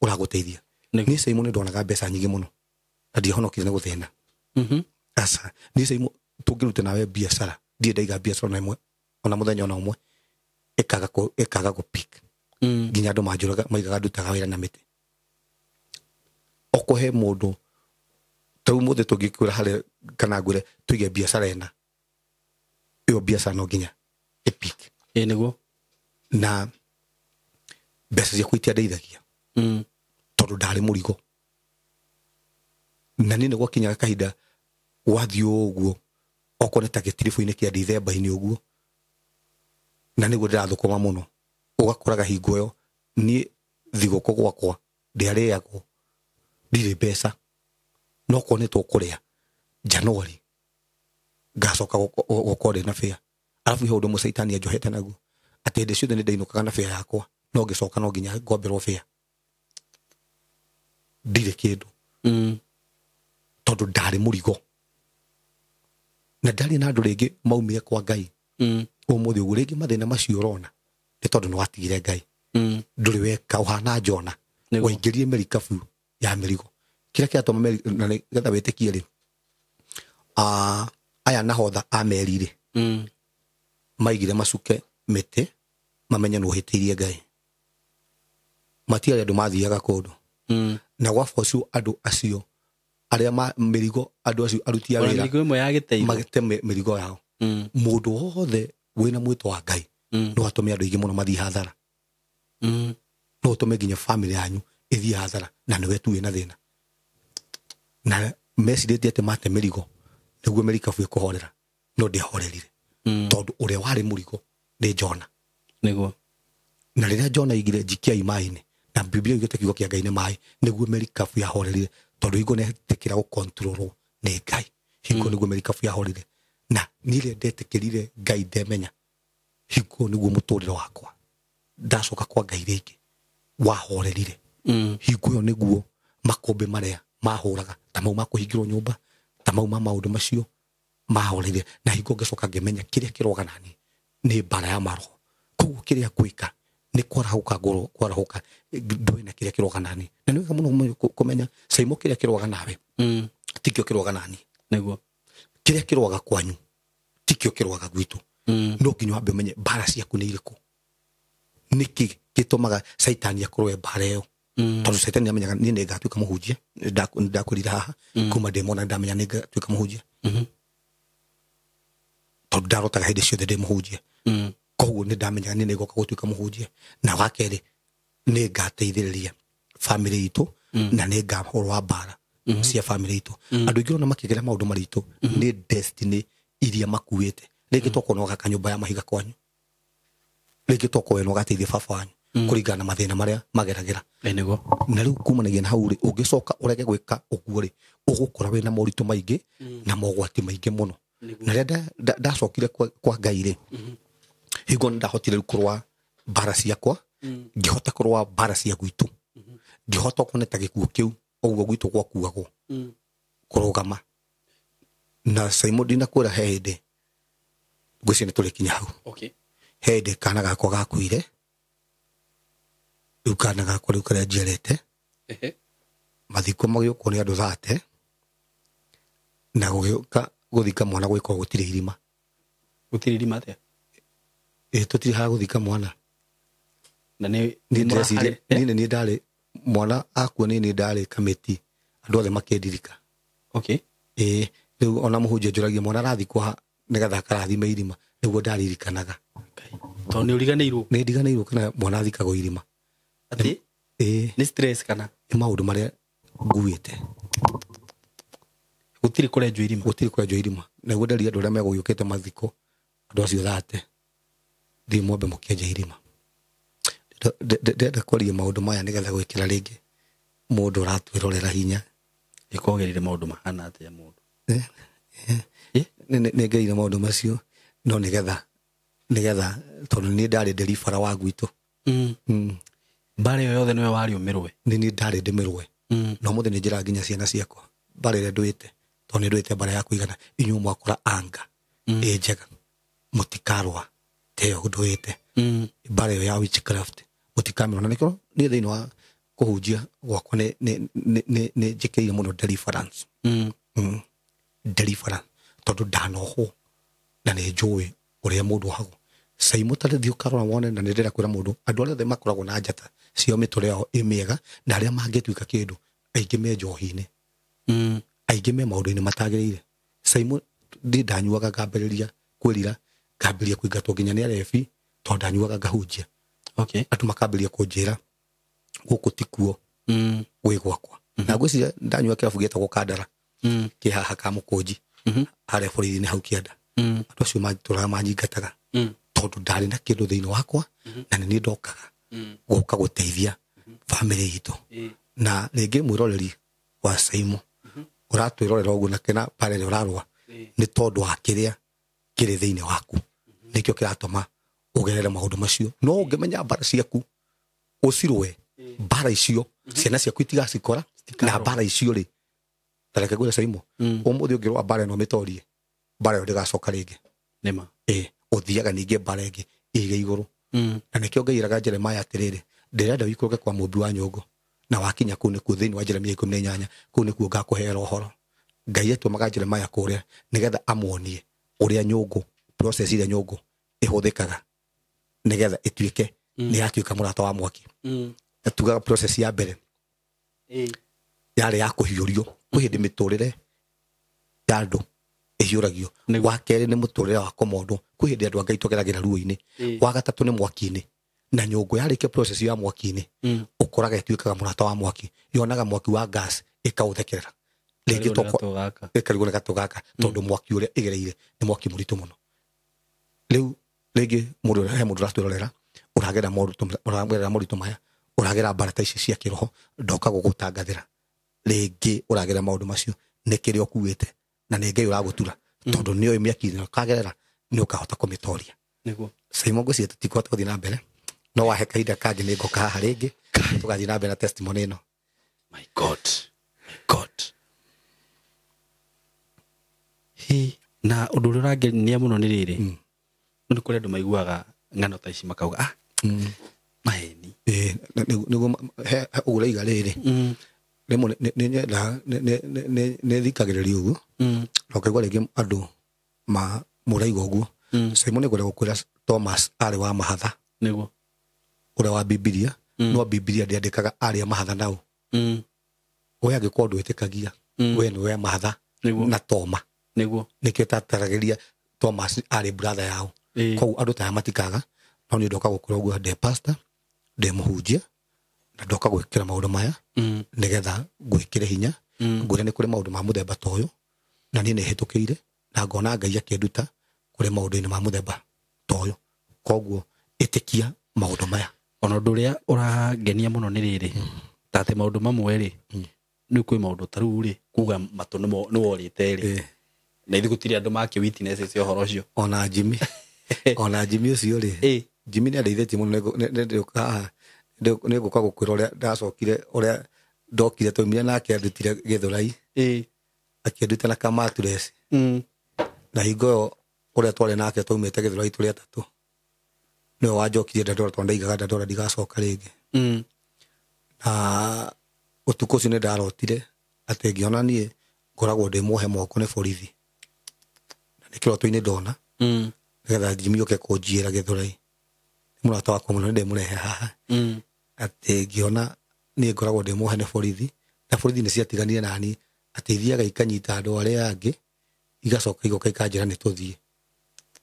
ũragũteithia. Niĩ Caimo nĩ ndonaga mbeca nyingĩ mũno na ndiahonokire nĩ gũthĩna. Aca, niĩ Caimo tũngĩruta nawe biacara, ndirĩ ndaiga biacara ona ĩmwe, ona mũthenya ona ũmwe, ĩkaga gũ pick. Nginya andũ manjũraga, maigaga ndutaga wĩra na mĩtĩ. Okorwo he mũndũ, ta rĩu ũmũthĩ tũngĩkwĩra harĩa kana ngwĩre tũige biacara ĩna, ĩyo biacara no nginya ĩ pick. Ĩ nĩguo. Na mbeca ciakwa itiandeithagia. Tondũ ndarĩ mũrigo. Na niĩ nĩ gwakinyaga kahinda gwathiĩ ũguo, okorwo nĩ ta gĩtiribũ-inĩ kĩa Dithemba-inĩ ũguo, na nĩguo ndĩrathũkũma mũno, ũgakoraga hingo ĩyo niĩ thigũkũ gwakwa ndĩarĩagwo, ndirĩ mbeca, no okorwo nĩ tũkũrĩa Januari ngacoka gũkorwo ndĩ na bĩa. Arabu he ũndũ ũmwe caitani anjohete naguo, atĩ hĩndĩ ciothe nĩ ndainũkaga na bĩa yakwa, no ngĩcoka no nginya ngomberwo bĩa. Ndirĩ kĩndũ. Tondũ ndarĩ mũrigo. Na ndarĩ na andũ rĩngĩ maumire kwa Ngai. Ũmũthĩ ũguo rĩngĩ mathĩna macio ũrona nĩ tondũ nĩ watigire Ngai. Ndũrĩ weka ũhana Jona. Waingĩrire merikabu ya mĩrigo. Kĩrĩa kĩratũma na nĩgetha wĩtĩkie rĩ, aya nahodha a meri rĩ, maigire macuke mĩtĩ mamenye nĩ ũhĩtĩirie Ngai. Matiarĩ andũ mathiaga kũndũ. Na gwaba ũcio andũ acio arĩa mĩrigo, andũ acio aruti a Ona wĩra mĩrigo ĩmwe ya gĩteithio. magĩte mĩrigo yao. Mũndũ wothe wĩna mwĩto wa Ngai no atũme andũ aingĩ mũno mathiĩ hathara. No ũtũme nginya family yanyu ĩthiĩ hathara, na nĩwe tu wĩna thĩna. Na mecirĩtie atĩ mate mĩrigo nĩguo merikabu ĩkũhorera, no ndĩahorerire. Tondũ ũrĩa warĩ mũrigo nĩ Jona. Nĩguo. Na rĩrĩa Jona aigire njikiai maĩ-inĩ, na Biblia yugĩte kiugo kĩa Ngai nĩ maĩ, nĩguo merikabu yahorerire, tondũ hingo nĩetĩkĩra gũkontrolwo nĩ Ngai. Hingo nĩguo merikabu yahorerire. Na niĩ rĩrĩa ndetĩkĩrire Ngai ndemenya, hingo nĩguo mũtũrĩre wakwa ndacoka kwa Ngai rĩngĩ wahorerire. Hingo ĩyo nĩguo makũmbĩ marĩa mahũraga ta mau ma kũhingĩrwo nyũmba, ta mau ma maũndũ macio mahorerire. Na hingo ngĩcoka ngĩmenya kĩrĩa kĩroga nani nĩ mbara ya maroho. Koguo kĩrĩa ngwĩka nĩ kwarahũka ngoro, kwarahũka ndũe na kĩrĩa kĩroga nani. Na nĩ wega mũno kũmenya Caimo kĩrĩa kĩroga nawe tikĩo kĩroga nani. Nĩguo. Kĩrĩa kĩroga kwanyu tikĩo kĩroga gwitũ. No nginya wambe ũmenye mbara ciaku nĩ irĩkũ. Nĩkĩ gĩtũmaga caitani akorwo e mbara ĩyo? Tondũ caitani amenyaga niĩ nĩngatuĩka mũhunjia, nĩndakwĩrire haha, kuma ndĩ mwana ndamenya nĩngatuĩka mũhunjia. Tondũ ndarotaga hĩndĩ ciothe ndĩ mũhunjia. Koguo nĩndamenyaga niĩ nĩngoka gũtuĩka mũhunjia. Na wa kerĩ, nĩngateithĩrĩria family itũ, na nĩngahũrwo wa mbara cia family itũ. Andũ aingĩ ona makĩgera maũndũ maritũ, nĩ destiny iria makuĩte. Rĩngĩ tokorwo no gaka nyũmba ya mahiga kwanyu, rĩngĩ tokorwo no gateithie baba wanyu kũringana na mathĩna marĩa mageragĩra. Nĩguo. Na rĩu kumanagia na hau rĩ, ũngĩcoka ũrege gwĩka ũguo rĩ, ũgũkora wĩna moritũ maingĩ na mogwati maingĩ mũno. Na rĩrĩa ndacokire kwa Ngai rĩ, hingo nĩ ndahotire rĩu kũrũa mbara ciakwa, ngĩhota kũrũa mbara cia gwitũ, ngĩhota kuona ta gĩkuũ kĩu ũguo gwitũ gwakuagwo kũrũgama. Na Caimo ndinakwĩra he hĩndĩ ngwĩciria nĩ tũrĩkinya hau. He hĩndĩ kana gakwa gakuire, rĩu kana gakwa rĩu karĩa njiarĩte, Mathiko magĩũkwo nĩ andũ 30 na gũgĩũka gũthika mwana gwĩkwo gũtirĩ irima. Gũtirĩ irima atĩa? Ĩ tũtirĩ ha gũthika mwana. Na nĩ ndĩreciria niĩ nĩ ndarĩ mwana akua nĩ ndarĩ kamĩti andũ othe makĩndirika. Okay. Ĩ rĩu ona mũhunjia njũragia mwana arathikwo ha nĩgetha akarathime irima nĩguo ndaririkanaga. Tondũ nĩ ũriganĩirwo. Nĩ ndiganĩirwo kana mwana athikagwo irima. Atĩ? Ĩ nĩ stress kana? Nĩ maũndũ marĩa nguĩte. Gũtirĩ kũrenjwo irima. Gũtirĩ kũrenjwo irima. Nĩguo nderia andũ arĩa megũgĩũkĩte mathiko andũ acio 30 thiĩ mwambe mũkĩenja irima. Ndĩrenda kwaria maũndũ maya nĩgetha gwĩkĩra rĩngĩ mũndũ ũratwĩrorera hinya. Ĩkogerire maũndũ mahana atĩa mũndũ? Nĩ ngeire maũndũ macio no nĩgetha tondũ niĩ ndarĩ nderibara wa gwitũ. Mbara ĩyo yothe nĩwe warĩ ũmĩrũe? Nĩ niĩ ndarĩ ndĩmĩrũe. No mũthĩ nĩ njĩraga nginya ciana ciakwa mbara ĩrĩa ndũĩte tondũ nĩ ndũĩte mbara ya kũigana inyuĩ mwakora anga ĩ njega mũtikarũa ta ĩyo ndũĩte. Mbara ĩyo ya witchcraft mũtikamĩrũa. Na nĩkĩo niĩ thĩinĩ wa kũhunjia gwakwa nĩ njĩkĩrĩire mũno deliverance. Deliverance tondũ ndanohwo na nĩ njũĩ ũrĩa mũndũ ohagwo. Caimũ ta rĩthiĩ ũkarora wone na nĩ ndĩrenda kwĩra mũndũ andũ arĩa othe makoragwo na njata cio mĩtũrĩre yao ĩ mĩega na arĩa mangĩtuĩka kĩndũ aingĩ me njohi-inĩ. Aingĩ me maũndũ-inĩ matagĩrĩire. Caimũ niĩ ndanyuaga ngambĩrĩria kwĩrira ngambĩrĩria kũingatwo nginya nĩ arebi tondũ ndanyuaga ngahunjia. Okay. Andũ makambĩrĩria kũnjĩra gũkũ tikuo gwĩ gwakwa. Na ngwĩciria ndanyua kĩrabu gĩetagwo Kandara kĩ haha Kamũkũnji harĩa borithi-inĩ hau kĩanda. Andũ acio matũraga manyingataga tondũ ndarĩ na kĩndũ thĩinĩ wakwa na nĩ niĩ ndokaga gũka gũteithia bamĩrĩ itũ. Na rĩngĩ mwĩroreri wa Caimũ ũratwĩrorera ũguo na kĩna mbara ĩrĩa ũrarũa nĩ tondũ wa kĩrĩa kĩrĩ thĩinĩ waku nĩkĩo kĩratũma ũgerere maũndũ macio. No ũngĩmenya mbara ciaku ũcirũe mbara icio ciana ciaku itigacikora na mbara icio rĩ ta reke ngwĩre Caimũ ũmũthĩ ũngĩrũa mbara ĩno mĩtorie mbara ĩyo ndĩgacoka rĩngĩ. Nĩma. Ĩ ũthiaga ningĩ mbara ĩngĩ ĩige igũrũ. Na nĩkĩo Ngai eraga Jeremiah atĩrĩrĩ ndĩrenda ũikũrũke kwa mũmbi wa nyũngũ na wakinya kũu nĩkuo thĩinĩ wa Jeremia 18 kũu nĩkuo ngakũheera ũhoro. Ngai atũmaga Jeremiah kũrĩa nĩgetha amuonie ũrĩa nyũngũ process ĩrĩa nyũngũ ĩhũthĩkaga nĩgetha ĩtuĩke nĩ yatuĩka mũrata wa mwaki. Tugaga process ya mbere yarĩ ya kũhiũrio kwĩ hĩndĩ mĩtũrĩre ya andũ ĩhiũragio. Wa kerĩ nĩ mũtũrĩre wa kũmondwo kwĩ hĩndĩ andũ a Ngai tũgeragĩra ruo-inĩ. Wa gatatũ nĩ mwaki-inĩ na nyũngũ yarĩkia process ya mwaki-inĩ ũkoraga ĩtuĩkaga mũrata wa mwaki yonaga mwaki wa gas ĩkaũthekerera rĩngĩ ĩkarigwo nĩ gatũ gaka tondũ mwaki ũrĩa ĩgereire nĩ mwaki mũritũ mũno. Rĩu rĩngĩ mũndũ he mũndũ ũratwĩrorera ũragera moritũ maya ũragera mbara ta ici cia kĩroho ndoka gũgũtangathĩra rĩngĩ ũragera maũndũ macio nĩ kĩrĩa ũkuĩte na nĩ Ngai ũragũtura tondũ nĩoĩ mĩaki-inĩ ũkagerera nĩ ũkahota kũmĩtoria. Nĩguo. Caimũ ngwĩciria tũtikũhota gũthiĩ na mbere no wahe kahinda kangĩ nĩ ngoka haha rĩngĩ tũgathiĩ na mbere na testimony ĩno. My God. My God. Hi na ũndũ ũrĩa ũrangenia mũno nĩ rĩrĩ nĩ kũrĩ andũ maiguaga ng'ano ta ici makauga ah maheni. Nĩguo ũguo ũraiga rĩrĩ rĩmwe nĩ nyendaga nĩ thikagĩrĩria ũguo na ũkaigua rĩngĩ andũ mũraiga ũguo. Caimũ nĩ ngwenda gũkwĩra Thomas arĩ wa mahatha. Nĩguo. Ũrĩa wa Bibilia no Bibilia ndĩandĩkaga arĩ a mahatha nao. We angĩkorwo ndwĩtĩkagia we nĩ we mahatha na Toma. Nĩguo. Nĩkĩo tataragĩria Thomas arĩ brother yao. Koguo andũ ta aya matikaga no niĩ ndoka gũkwĩra ũguo ndĩ pastor ndĩ mũhunjia na ndoka gwĩkĩra maũndũ maya nĩgetha ngwĩkĩre hinya ngwĩre nĩ kũrĩ maũndũ ma mũthemba ta ũyũ na niĩ nĩ hĩtũkĩire na ngona Ngai akĩnduta kũrĩ maũndũ-inĩ ma mũthemba ta ũyũ. Koguo ĩtĩkia maũndũ maya. Ona ũndũ ũrĩa ũrangenia mũno nĩ rĩrĩ ta atĩ maũndũ mamwe rĩ nĩ kwĩ maũndũ ta rĩu rĩ kuga matũ nĩ worĩte rĩ na ithuĩ gũtirĩ andũ makĩ witness cia ũhoro ũcio. Ona Jimmy ona Jimmy ũcio rĩ Jimmy nĩ andeithĩtie mũno nĩ ngũka gũkwĩra ũrĩa ndacokire ũrĩa ndokire twaumire nake andutire Gĩthũrai akĩnduta na kamaturesi na hingo ĩyo ũrĩa twarĩ nake twaumĩte Gĩthũrai tũrĩ atatũ nĩwe wanjokirie Dandora tondũ ndaigaga Dandora ndigacoka rĩngĩ. Na Ũtukũ ũcio nĩ ndarotire atĩ ngĩona niĩ ngoragwo ndĩ muohe moko nĩ borithi. Na nĩ kĩroto-inĩ ndona. Nĩgetha Jimmy oke kũnjiyĩra Gĩthũrai. Nĩ mũrata wakwa mũno, nĩ ndĩmũrehe haha. Atĩ ngĩona niĩ ngoragwo ndĩ muohe nĩ borithi, na borithi nĩ ciatiganire nani, atĩ ithiaga ikanyita andũ arĩa angĩ, igacoka igoka ikanjĩra nĩ tũthiĩ.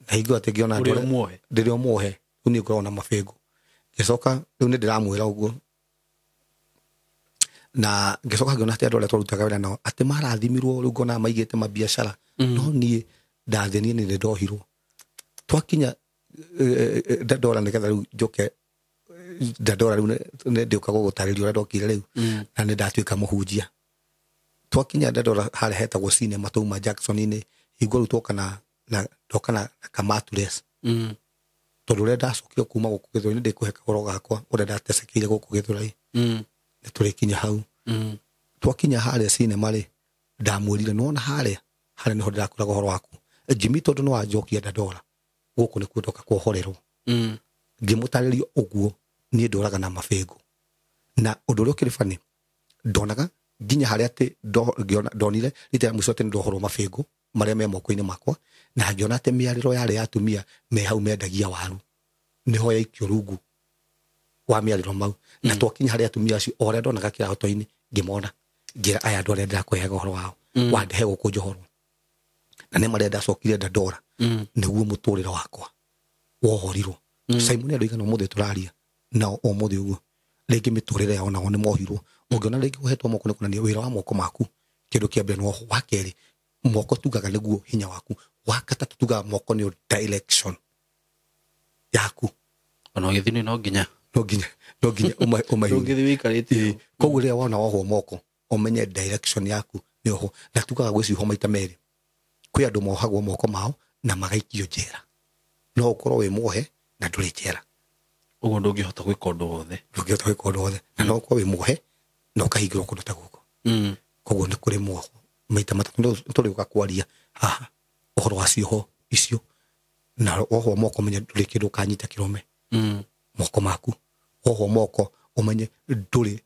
Na hingo atĩ ngĩona andũ arĩa ndĩrĩ o muohe, rĩu niĩ ngoragwo na mabĩngũ. Ngĩcoka rĩu nĩ ndĩramwĩra ũguo. Na ngĩcoka ngĩona atĩ andũ arĩa twarutaga wĩra nao atĩ marathimirwo, rĩu ngona maigĩte mabiacara. No niĩ ndathĩnire nĩ ndohirwo. Twakinya Dandora nĩgetha rĩu njoke Dandora rĩu nĩ ndĩũka gũgũtarĩria ũrĩa ndokire rĩu, na nĩ ndatuĩka mũhunjia. Twakinya Dandora harĩa hetagwo cinema twauma Jackson-inĩ, hingo rĩu twoka na ndoka na kamatures. Tondũ ũrĩa ndacokire kuma gũkũ Gĩthũrai nĩ ndĩkũhe kahoro gakwa ũrĩa ndatecekeire gũkũ Gĩthũrai. Nĩ tũrĩkinya hau. Twakinya harĩa cinema rĩ, ndamwĩrire nĩwona harĩa, harĩa nĩho ndĩrakwĩraga ũhoro waku. Jimmy tondũ nĩwanjokia Dandora, gũkũ nĩkuo ndoka kuohorerwo. Ngĩmũtarĩria ũguo niĩ ndoraga na mabĩngũ. Na ũndũ ũrĩa ũkĩrĩ funny, ndonaga nginya harĩa atĩ ndonire rita rĩa mũico atĩ nĩndohorwo mabĩngũ marĩa me moko-inĩ makwa, na ngĩona atĩ mĩarĩro yarĩ ya atumia me hau mendagia waru, nĩho yaikio rungu wa mĩarĩro mau. Na twakinya harĩa atumia acio, o harĩa ndonaga kĩrato-inĩ, ngĩmona, ngĩra aya andũ arĩa ndĩrakũheaga ũhoro wao, wandehe gũkũ njohorwo. Na nĩ marĩa ndacokire Dandora, nĩguo mũtũrĩre wakwa wohorirwo. Simon andũ aigana ũmũthĩ tũraria nao ũmũthĩ ũguo, rĩngĩ mĩtũrĩre yao nao nĩ mohirwo. Ũngĩona rĩngĩ ũhetwo moko nĩ kuonania wĩra wa moko maku, kĩndũ kĩa mbere nĩ woho. Wa kerĩ, moko tugaga nĩguo hinya waku. Wa gatatũ tugaga moko nĩ direction yaku. Ona ũgĩthiĩ no nginya. No nginya, no nginya ũmahiũrie. Ndũngĩthiĩ wĩikarĩte. Koguo rĩrĩa wona wohwo moko, ũmenye direction yaku nĩ oho. Na tugaga gwĩ ciugo maita merĩ. Kwĩ andũ mohagwo moko mao na magaikio njera. No ũkorwo wĩ muohe na ndũrĩ njera. Ũguo ndũngĩhota gwĩka ũndũ wothe. Ndũngĩhota gwĩka ũndũ wothe. Na no ũkorwo wĩ muohe na ũkahingĩrwo kũndũ ta gũkũ. Koguo nĩ kũrĩ muoho maita matatũ. Tũrĩũka kwaria haha ũhoro wa cioho icio. Na wohwo moko ũmenye ndũrĩ kĩndũ ũkanyita kĩrũme. Moko maku. Wohwo moko ũmenye ndũrĩ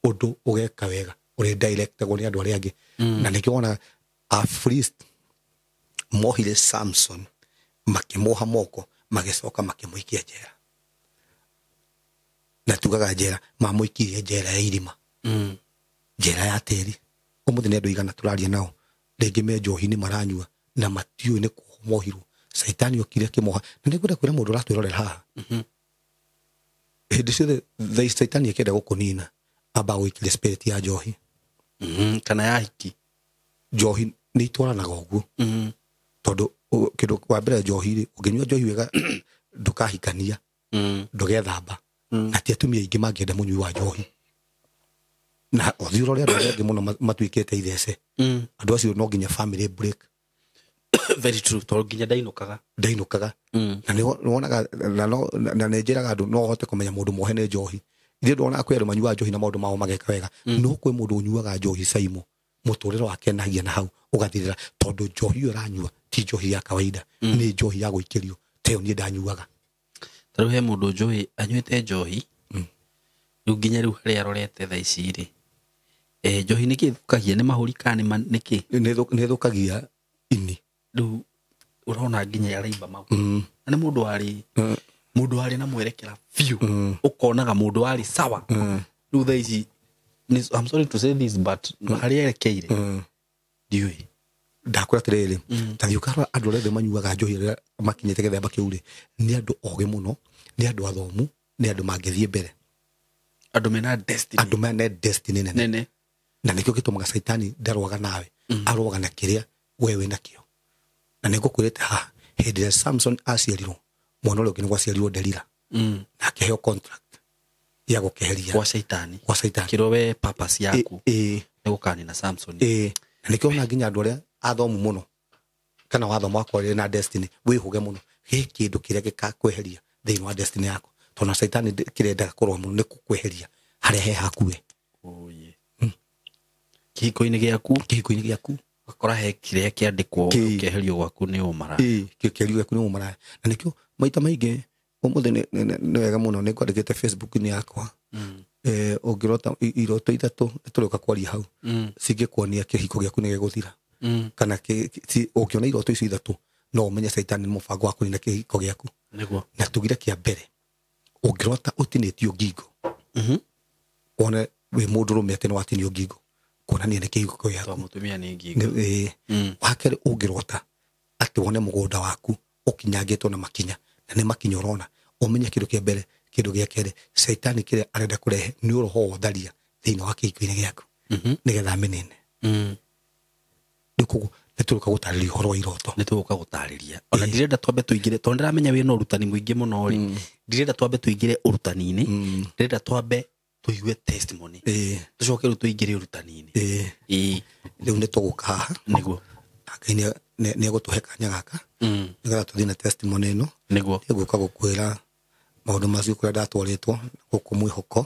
ũndũ ũgeka wega, ũrĩ directagwo nĩ andũ arĩa angĩ. Na nĩkĩo wonaga Afilisti mohire Samson, makĩmuoha moko, magĩcoka makĩmũikia njera. Na tugaga njera, mamũikirie njera ya irima. Njera ya tĩri. Ũmũthĩ nĩ andũ aigana tũraria nao, rĩngĩ me njohi-inĩ maranyua na matiũĩ nĩ kuohwo mohirwo. Caitani okire akĩmoha. Na nĩngwenda kwĩra mũndũ ũratwĩrorera haha, hĩndĩ ciothe caitani akĩenda gũkũnina, amba gũikirie spirit ya njohi. Kana ya hiki. Njohi nĩ itwaranaga ũguo. Tondũ kĩndũ wa mbere njohi rĩ, ũngĩnyua njohi wega ndũkahikania, ndũgethamba. Na ti atumia aingĩ mangĩenda mũnyui wa njohi. Na ũthiĩ ũrore andũ arĩa angĩ mũno matuĩkĩte ithece. Andũ acio no nginya family break. Very true. Tondũ nginya ndainũkaga. Ndainũkaga. Na nĩ wonaga, na nĩ njĩraga andũ no ũhote kũmenya mũndũ muohe nĩ njohi. Ithuĩ ndonaga kwĩ andũ manyuaga njohi na maũndũ mao mageka wega. No kwĩ mũndũ ũnyuaga njohi Saimo, mũtũrĩre wake nagia na hau ũgathirĩra, tondũ njohi ĩyo ũranyua ti njohi ya kawaida, nĩ njohi ya gũikĩrio. Ta ĩyo niĩ ndanyuaga. Ta rĩu he mũndũ njũĩ anyuĩte njohi, rĩu nginya rĩu harĩa arorete thaa ici rĩ, njohi nĩkĩ ĩthũkagia? Nĩ mahũri kana nĩ kĩ? Nĩ ĩthũkagia ini. Rĩu ũrona nginya araimba mau. Na nĩ mũndũ warĩ, mũndũ warĩ na mwerekera biũ. Ũkonaga mũndũ warĩ sawa. Rĩu thaa ici, I'm sorry to say this, but harĩa erekeire, ndiũĩ. Ndakwĩra atĩrĩrĩ, ta thiĩ ũkarora andũ arĩa othe manyuaga njohi arĩa makinyĩte gĩthemba kĩu rĩ, nĩ andũ ogĩ mũno, nĩ andũ athomu, nĩ andũ mangĩthiĩ mbere. Andũ mena destiny. Andũ mena destiny nene. Nene. Na nĩkĩo gĩtũmaga caitani ndarũaga nawe, arũaga na kĩrĩa we wĩ nakĩo. Na nĩngũkwĩrĩte haha, hĩndĩ ĩrĩa Samson aciarirwo, mwana ũrĩa ũngĩ nĩguo aciarirwo Delila. Na akĩheo contract ya gũkeheria. Kwa caitani. Kwa caitani. Kĩrwo we purpose yaku. Nĩ gũkanina Samson. Na nĩkĩo ona nginya andũ arĩa athomu mũno, kana wathoma wakwa ũrĩ na destiny, wĩhũge mũno. Gĩ kĩndũ kĩrĩa gĩgakweheria thĩinĩ wa destiny yaku. Tondũ caitani kĩrĩa endaga kũrũa mũno nĩ gũkweheria harĩa he haku we. Kĩhiko-inĩ gĩaku. Kĩhiko-inĩ gĩaku. Ũgakora he kĩrĩa kĩandĩkwo ũkeherio gwaku nĩ ũmaraya. Kĩkeherio gwaku nĩ ũmaraya. Na nĩkĩo maita maingĩ ũmũthĩ nĩ wega mũno, nĩ ngwandĩkĩte Facebook-inĩ yakwa. Ũngĩrota iroto ithatũ nĩtũrĩũka kwaria hau cingĩkuonia kĩhiko gĩaku nĩ gĩgũthira kana ũngĩona iroto icio ithatũ no ũmenye caitani nĩ mũbango wa kũnina kĩhiko gĩaku. Na tugire kĩa mbere ũngĩrota ũtinĩtio ngingo wone wĩ mũndũrũme atĩ nĩwatinio ngingo kuonania nĩ kĩhiko gĩaku. Wakerĩ ũngĩrota atĩ wone mũgũnda waku ũkinyangĩtwo na makinya na nĩ makinya ũrona ũmenye kĩndũ kĩa mbere. Kĩndũ gĩa kerĩ caitani kĩrĩa arenda kũrehe nĩ ũroho wa ũtharia thĩinĩ wa kĩhiko-inĩ gĩaku nĩgetha amĩnine. Rĩu koguo nĩtũgũka gũtarĩria ũhoro wa iroto. Nĩtũgũka gũtarĩria. Ona ndirenda twambe tũingĩre tondũ ndĩramenya wĩna ũrutani mũingĩ mũno rĩ. Ndirenda twambe tũingĩre ũrutani-inĩ. Ndĩrenda twambe tũigue testimony. Tũcoke rĩu tũingĩre ũrutani-inĩ. Rĩu nĩtũgũka haha. Nĩguo. Ngai nĩegũtũhe kanya gaka nĩgetha tũthiĩ na testimony ĩno. Nĩguo. Nĩngũka gũkwĩra maũndũ macio kũrĩa ndatwarĩtwo gũkũ mwĩhoko.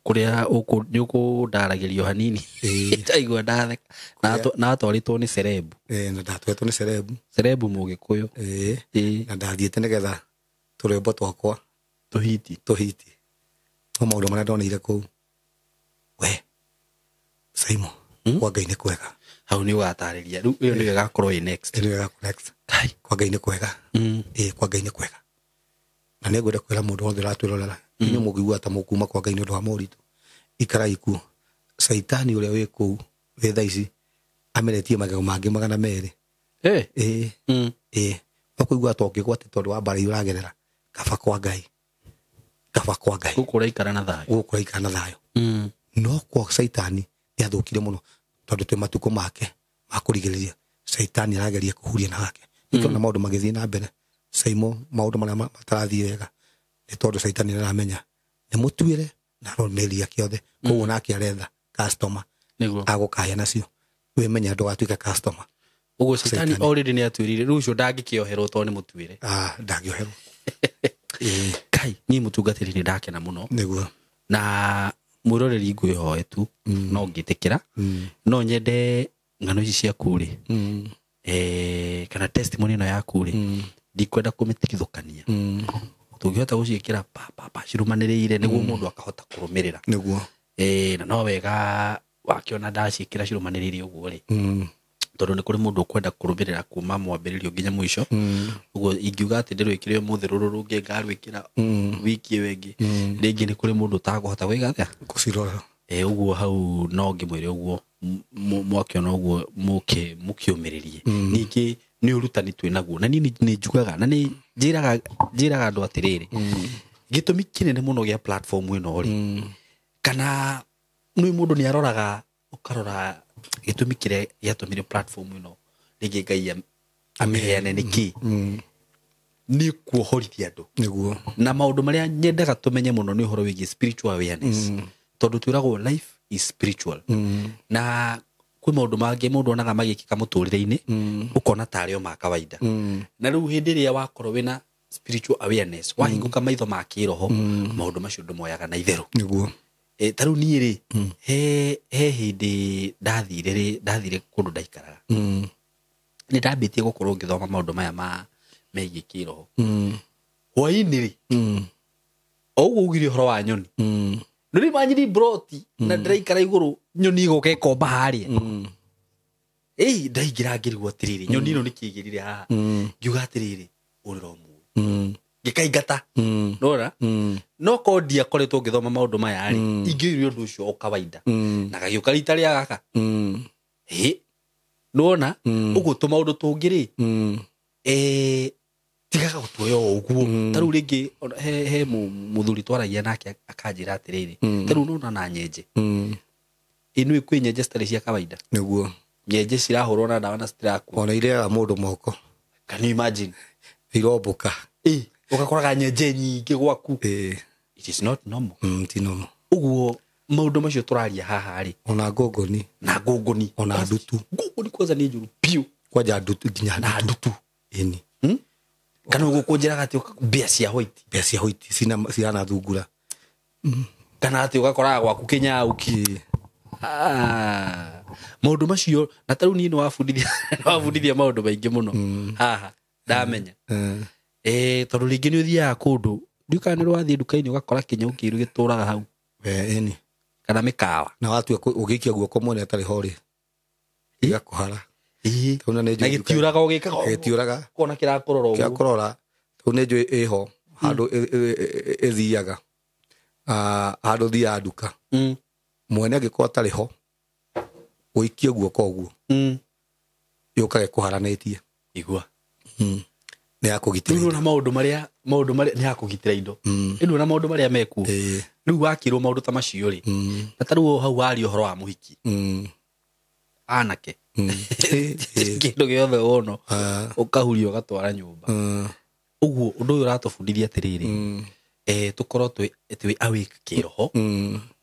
Kũrĩa nĩ ũkũndaragĩrio hanini. Ndaigua ndatheka. Na atwarĩtwo nĩ cerebu. Na ndatwarĩtwo nĩ cerebu. Cerebu mũgĩkũyũ. Na ndathiĩte nĩgetha tũrwĩmbo twakwa tũhiti. Tũhiti. No maũndũ marĩa ndoneire kũu. We Saimo, kwa Ngai nĩ kwega. Hau nĩ ũgatarĩria. Rĩu ĩyo nĩyo ĩgakorwo ĩ next. Ĩyo nĩyo ĩgakorwo next. Kwa Ngai nĩ kwega. Kwa Ngai nĩ kwega. Na nĩngwenda kwĩra mũndũ wothe ũratwĩrorera inyuĩ mũngĩigua ta mũkuma kwa Ngai nĩ ũndũ wa moritũ ikarai kuo. Caitani ũrĩa wĩ kũu wĩ thaa ici ameretie magego mangĩ 200. Ũkũigua ta ũngĩgwa atĩ tondũ wa mbara iria ũragerera kaba kwa Ngai. Kaba kwa Ngai. Gũkũ ũraikara na thayũ. Gũkũ ũraikara na thayũ. No kwa caitani nĩ athũkire mũno tondũ twĩ matukũ make ma kũrigĩrĩria. Caitani arageria kũhuria na hake. Nĩkĩo na maũndũ magĩthiĩ na mbere. Saimo maũndũ marĩa matarathiĩ wega nĩ tondũ caitani nĩaramenya nĩ mũtuĩre na aromeria kĩothe koguo nake aretha customer agũkaya nacio. Wĩmenye ndũgatuĩke customer. Ũguo caitani already nĩ atuĩrire rĩu ũcio ndangĩkĩoherwo tondũ nĩ mũtuĩre. Ndangĩoherwo. Kai niĩ mũtungatĩri nĩ ndakena mũno. Nĩguo. Na mwĩroreri ngwĩhoe tu no ngĩtĩkĩra no nyende ng'ano ici ciaku rĩ kana testimony ĩno yaku rĩ ndikwenda kũmĩtigithũkania. Tũngĩhota gũciĩkĩra pa cirumanĩrĩire nĩguo mũndũ akahota kũrũmĩrĩra. Nĩguo. Na no wega wakĩona ndaciĩkĩra cirumanĩrĩire ũguo rĩ tondũ nĩ kũrĩ mũndũ ũkwenda kũrũmĩrĩra kuma mwambĩrĩrio nginya mũico. Ũguo ingiuga atĩ ndĩrwĩkĩre ũmũthĩ rũrũ rũngĩ ngarwĩkĩra wiki ĩyo ĩngĩ rĩngĩ nĩ kũrĩ mũndũ ũtakũhota gwĩka atĩa gũcirora. Ũguo hau no ngĩmwĩre ũguo mwakĩona ũguo mũkĩũmĩrĩrie. Ningĩ nĩ ũrutani twĩ naguo na niĩ nĩ njugaga na nĩ njĩraga andũ atĩrĩrĩ gĩtũmi kĩnene mũno gĩa platform ĩno rĩ kana nĩ mũndũ nĩ aroraga ũkarora gĩtũmi kĩrĩa gĩatũmire platform ĩno rĩngĩ Ngai amĩheane nĩkĩ nĩ kuohorithia andũ. Nĩguo. Na maũndũ marĩa nyendaga tũmenye mũno nĩ ũhoro wĩgiĩ spiritual awareness tondũ twĩragwo life is spiritual. Na kwĩ maũndũ mangĩ mũndũ onaga magĩkĩka mũtũrĩre-inĩ ũkona tarĩ o ma kawaida. Na rĩu hĩndĩ ĩrĩa wakorwo wĩna spiritual awareness wahingũka maitho ma kĩroho maũndũ macio ndũmoyaga na itherũ. Nĩguo. Ta rĩu niĩ rĩ he hĩndĩ ndathire kũndũ ndaikaraga nĩ ndambĩtie gũkorwo ngĩthoma maũndũ maya ma megiĩ kĩroho. Hwaĩ-inĩ rĩ o ũguo ugire ũhoro wa nyoni nĩ manyiri broti na ndĩraikara igũrũ nyoni ĩgoka ĩkomba harĩa. Ndaingĩra ngĩrigwo atĩrĩrĩ nyoni ĩno nĩkĩ ĩgĩrire haha ngiuga atĩrĩrĩ ũrĩra ũmũĩ ngĩkaingata. Nora no ko ndiakoretwo ngĩthoma maũndũ maya rĩ ingĩoire ũndũ ũcio o kawaida na gagĩũka rita rĩa gaka. Nĩwona ũguo tũmaũndũ tũngĩ rĩ tigaga gũtuoya o ũguo. Ta rĩu rĩngĩ he mũthuri twaragia nake akanjĩra atĩrĩrĩ ta rĩu nĩwona na nyenje ĩno kwĩ nyenje citarĩ cia kawaida. Nĩguo. Nyenje cirahũrwo na ndawa na citirakua. Ona irĩaga mũndũ moko. Can you imagine? Irombũka. Ũgakoraga nyenje nyingĩ gwaku. It is not normal. Ti normal. Ũguo maũndũ macio tũraria haha rĩ ona ngũngũni na ngũngũni ona ndutu. Ngũngũni kwanza nĩ njũru biũ. Kwanja ndutu nginya na ndutu. Ĩni. Kana ũguo kũnjĩraga atĩ mbĩa cia white. Mbĩa cia white cihana thungura. Kana atĩ ũgakoraga gwaku kĩnyauki. Maũndũ macio na ta rĩu niĩ nĩwabundithia maũndũ maingĩ mũno haha ndamenya. Tondũ rĩngĩ nĩ ũthiaga kũndũ ndiũĩ kana nĩ ũrathiĩ nduka-inĩ ũgakora kĩnyau kĩiru gĩtũraga hau. Ĩni. Kana mĩkawa. Na watua ũgĩikia guoko mwene atarĩ ho rĩ, gĩgakũhara. Tondũ na nĩ Na njũĩ nduka- gĩtiũraga ũgĩkaga ũguo. Gĩtiũraga. Kona kĩrakũrora ũguo. Kĩakũrora. Tondũ nĩ njũĩ ĩho handũ ĩthiaga. Handũ thiaga nduka. Mwene angĩkorwo atarĩ ho, ũikie guoko ũguo. Yũkage kũharanĩtie. Igua. Nĩ ya kũgitĩra Rĩu indo. na maũndũ marĩa nĩ ya kũgitĩra indo. Rĩu na maũndũ marĩa mekuo. Rĩu wakĩrwo maũndũ ta macio rĩ. Na ta rĩu hau waria ũhoro wa mũhiki. Anake. Kĩndũ gĩothe wono. Ũkahuria ũgatwara nyũmba. Ũguo ũndũ ũyũ ũratũbundithia atĩrĩrĩ. Tũkorwo twĩ awake kĩroho.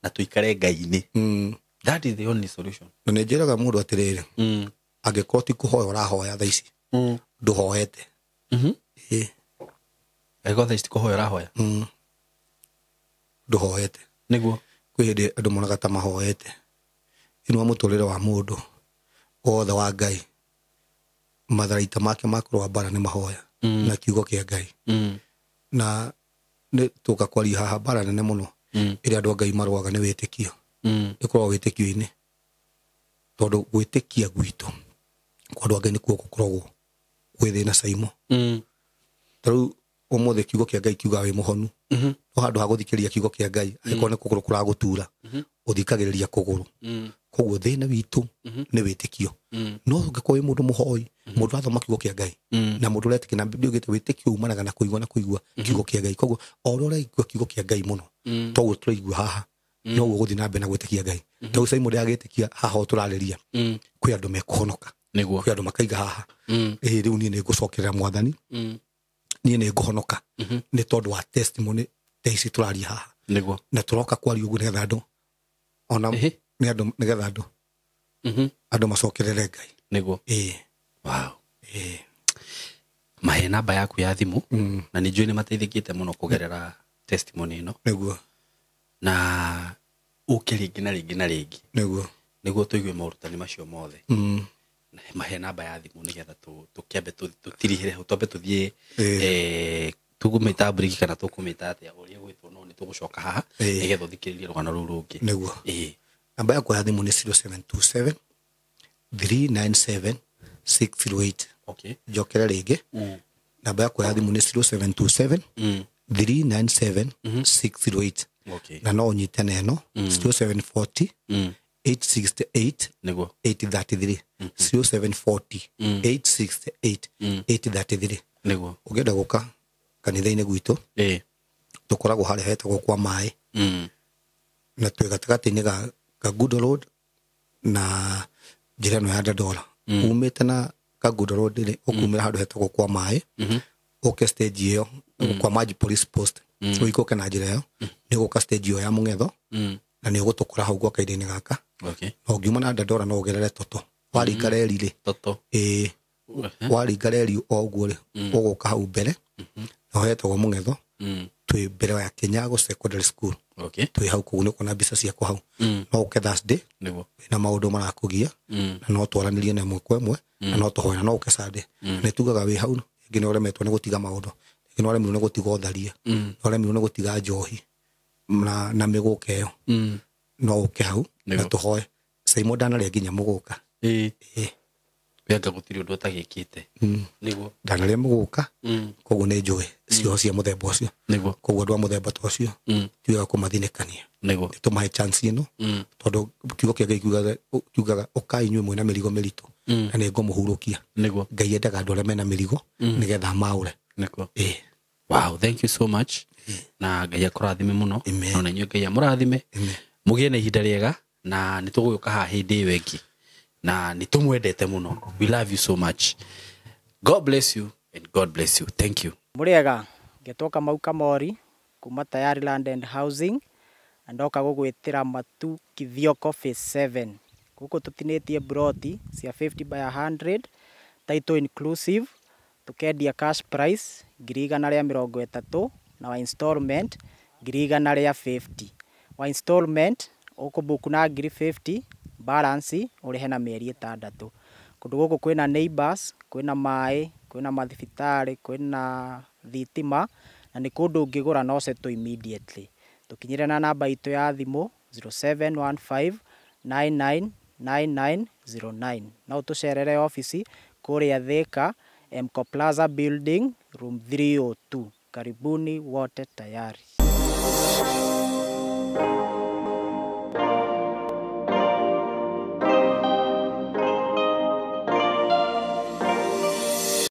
Na tũikare Ngai-inĩ. That is the only solution. Na nĩ njĩraga mũndũ atĩrĩrĩ. Angĩkorwo ti kũhoya ũrahoya thaa ici. Ndũhoete. Angĩkorwo thaa ici ti kũhoya ũrahoya. Ndũhoete. Nĩguo. Kwĩ hĩndĩ andũ monaga ta mahoete. Ĩno mũtũrĩre wa mũndũ wothe wa Ngai. Matharaita make ma kũrũa mbara nĩ mahoya. Na kiugo kĩa Ngai. Na nĩ tũka kwaria haha mbara nene mũno. Ĩrĩa andũ a Ngai marũaga nĩ wĩtĩkio. Ĩkoragwo wĩtĩkio-inĩ. Tondũ gwĩtĩkia gwitũ kwa andũ a Ngai nĩkuo gũkoragwo gwĩ thĩna caimo. Ta rĩu ũmũthĩ kiugo kĩa Ngai kiugaga wĩ mũhonu. No handũ ha gũthikĩrĩria kiugo kĩa Ngai, angĩkorwo nĩ kũgũrũ kũragũtura, ũthikagĩrĩria kũgũrũ. Koguo thĩna witũ nĩ wĩtĩkio. No ũngĩkorwo wĩ mũndũ mũhoi, mũndũ ũrathoma kiugo kĩa Ngai, na mũndũ ũretĩkia, na Biblia yugĩte wĩtĩkio umanaga na kũigua na kũigua kiugo kĩa Ngai. Koguo o ũrĩa ũraigua kiugo kĩa Ngai mũno, toguo tũraigua haha, noguo ũgũthiĩ na mbere na gwĩtĩkia Ngai. Ta rĩu Simon ndĩragĩtĩkia haha o tũrarĩria, kwĩ andũ mekũhonoka. Nĩguo. Kwĩ andũ makaiga haha. Ĩĩ, rĩu niĩ nĩngũcokerera Mwathani. Niĩ nĩngũhonoka. Nĩ tondũ wa testimony ta ici tũraria haha. Nĩguo. Na tũroka kwaria ũguo nĩgetha andũ ona nĩ andũ nĩgetha andũ andũ macokerere Ngai. Nĩguo. Wow. Mahe namba yaku ya thimũ. Na nĩ njũĩ nĩ mateithĩkĩte mũno kũgerera testimony ĩno. Nĩguo. Na ũke rĩngĩ na rĩngĩ na rĩngĩ. Nĩguo. Nĩguo tũigue morutani macio mothe. Mahe namba ya thimũ nĩgetha tũkĩambe tũtirihĩre hau, twambe tũthiĩ, tũkũmĩta break kana tũkũmĩta atĩa, ũrĩa gwĩtwo, no nĩ tũgũcoka haha nĩgetha ũthikĩrĩrie rũgano rũu rũngĩ. Nĩguo. Namba yakwa ya thimũ nĩ 0727 397 608. Njokere rĩngĩ. Namba yakwa ya thimũ nĩ 0727 397 608. Na no ũnyite na ĩno, 0740 868 Nĩguo. 833. 0740 868 833. Nĩguo. Ũngĩenda gũka kanitha-inĩ gwitũ, tũkoragwo harĩa hetagwo kwa maĩ. Na twĩ gatagatĩ-inĩ ga Good Road na njĩra ĩno ya Dandora. Umĩte na Kangundo Road rĩ, ũkumĩra handũ hetagwo kwa maĩ. Ũke stage ĩyo, kwa Maji Police Post. Ũikũrũke na njĩra ĩyo, nĩ ũgũka stage ĩyo ya Mũng'etho. Na nĩ ũgũtũkora hau gwa kahinda-inĩ gaka. Na ũngiuma na Dandora no ũgerere Toto. Waringa reri rĩ. Toto. Ĩĩ. Waringa reri o ũguo rĩ, ũgũka hau mbere. Na hetagwo Mũng'etho. Twĩ mbere ya Kenyago Secondary School. Twĩ hau kũu nĩ ũkuona mbica ciakwa hau. No ũke Thursday. Wĩna maũndũ marakũgia. Na no twaranĩrie na ĩmwe kwa ĩmwe. Na no tũhoe, na no ũke Sunday. Na nĩ tugaga wĩ hau, rĩngĩ nĩ ũremetwo nĩ gũtiga maũndũ. Rĩngĩ nĩ ũremirwo nĩ gũtiga ũtharia. Nĩ ũremirwo nĩ gũtiga njohi. Na mĩgũka ĩyo. No ũke hau, na tũhoe. Simon ndanarĩa nginya mũgũka. Wega gũtirĩ ũndũ ũtagĩkĩte. Nĩguo. Ndanarĩa mũgũka. Koguo nĩ njũĩ cioho cia mũthemba ũcio. Nĩguo. Koguo andũ a mũthemba ta ũcio, ti wega kũmathinĩkania. Nĩguo. Nĩ tũmahe chance ĩno. Tondũ kiugo kĩa Ngai kiugaga, ũkai inyuĩ mwĩna mĩrigo mĩritũ. Na nĩ ngũmũhurũkia. Nĩguo. Ngai endaga andũ arĩa mena mĩrigo, nĩgetha amaũre. Nĩguo. Wow, thank you so much. Na Ngai akũrathime mũno. Amen. Na inyuĩ Ngai amũrathime. Amen. Mũgĩe na ihinda rĩega, na nĩ tũgũgĩũka haha hĩndĩ ĩyo ĩngĩ. Na nĩ tũmwendete mũno. We love you so much. God bless you and God bless you. Thank you. Mũrĩega, ngetwo Kamau Kamori kuma Tayari Land and Housing, na ndoka gũgwĩtĩra Matu Kithioko Phase 7. Gũkũ tũtinĩtie broti cia 50 by 100, title inclusive, tukendia cash price ngiri igana rĩa mĩrongo ĩtatũ na wa installment ngiri igana rĩa 50. Wa installment ũkũbook na ngiri 50, balance ũrĩhe na mĩeri ĩtandatũ. Kũndũ gũkũ kwĩna neighbors, kwĩna maĩ, kwĩna mathibitarĩ, kwĩna thitima, na nĩ kũndũ ũngĩgũra na ũsettle immediately. Tũkinyĩre na namba itũ ya thimũ 0715 999909. No ũtũcerere obici kũrĩa Thika, Mco Plaza Building, room 302. Karibuni wote tayari.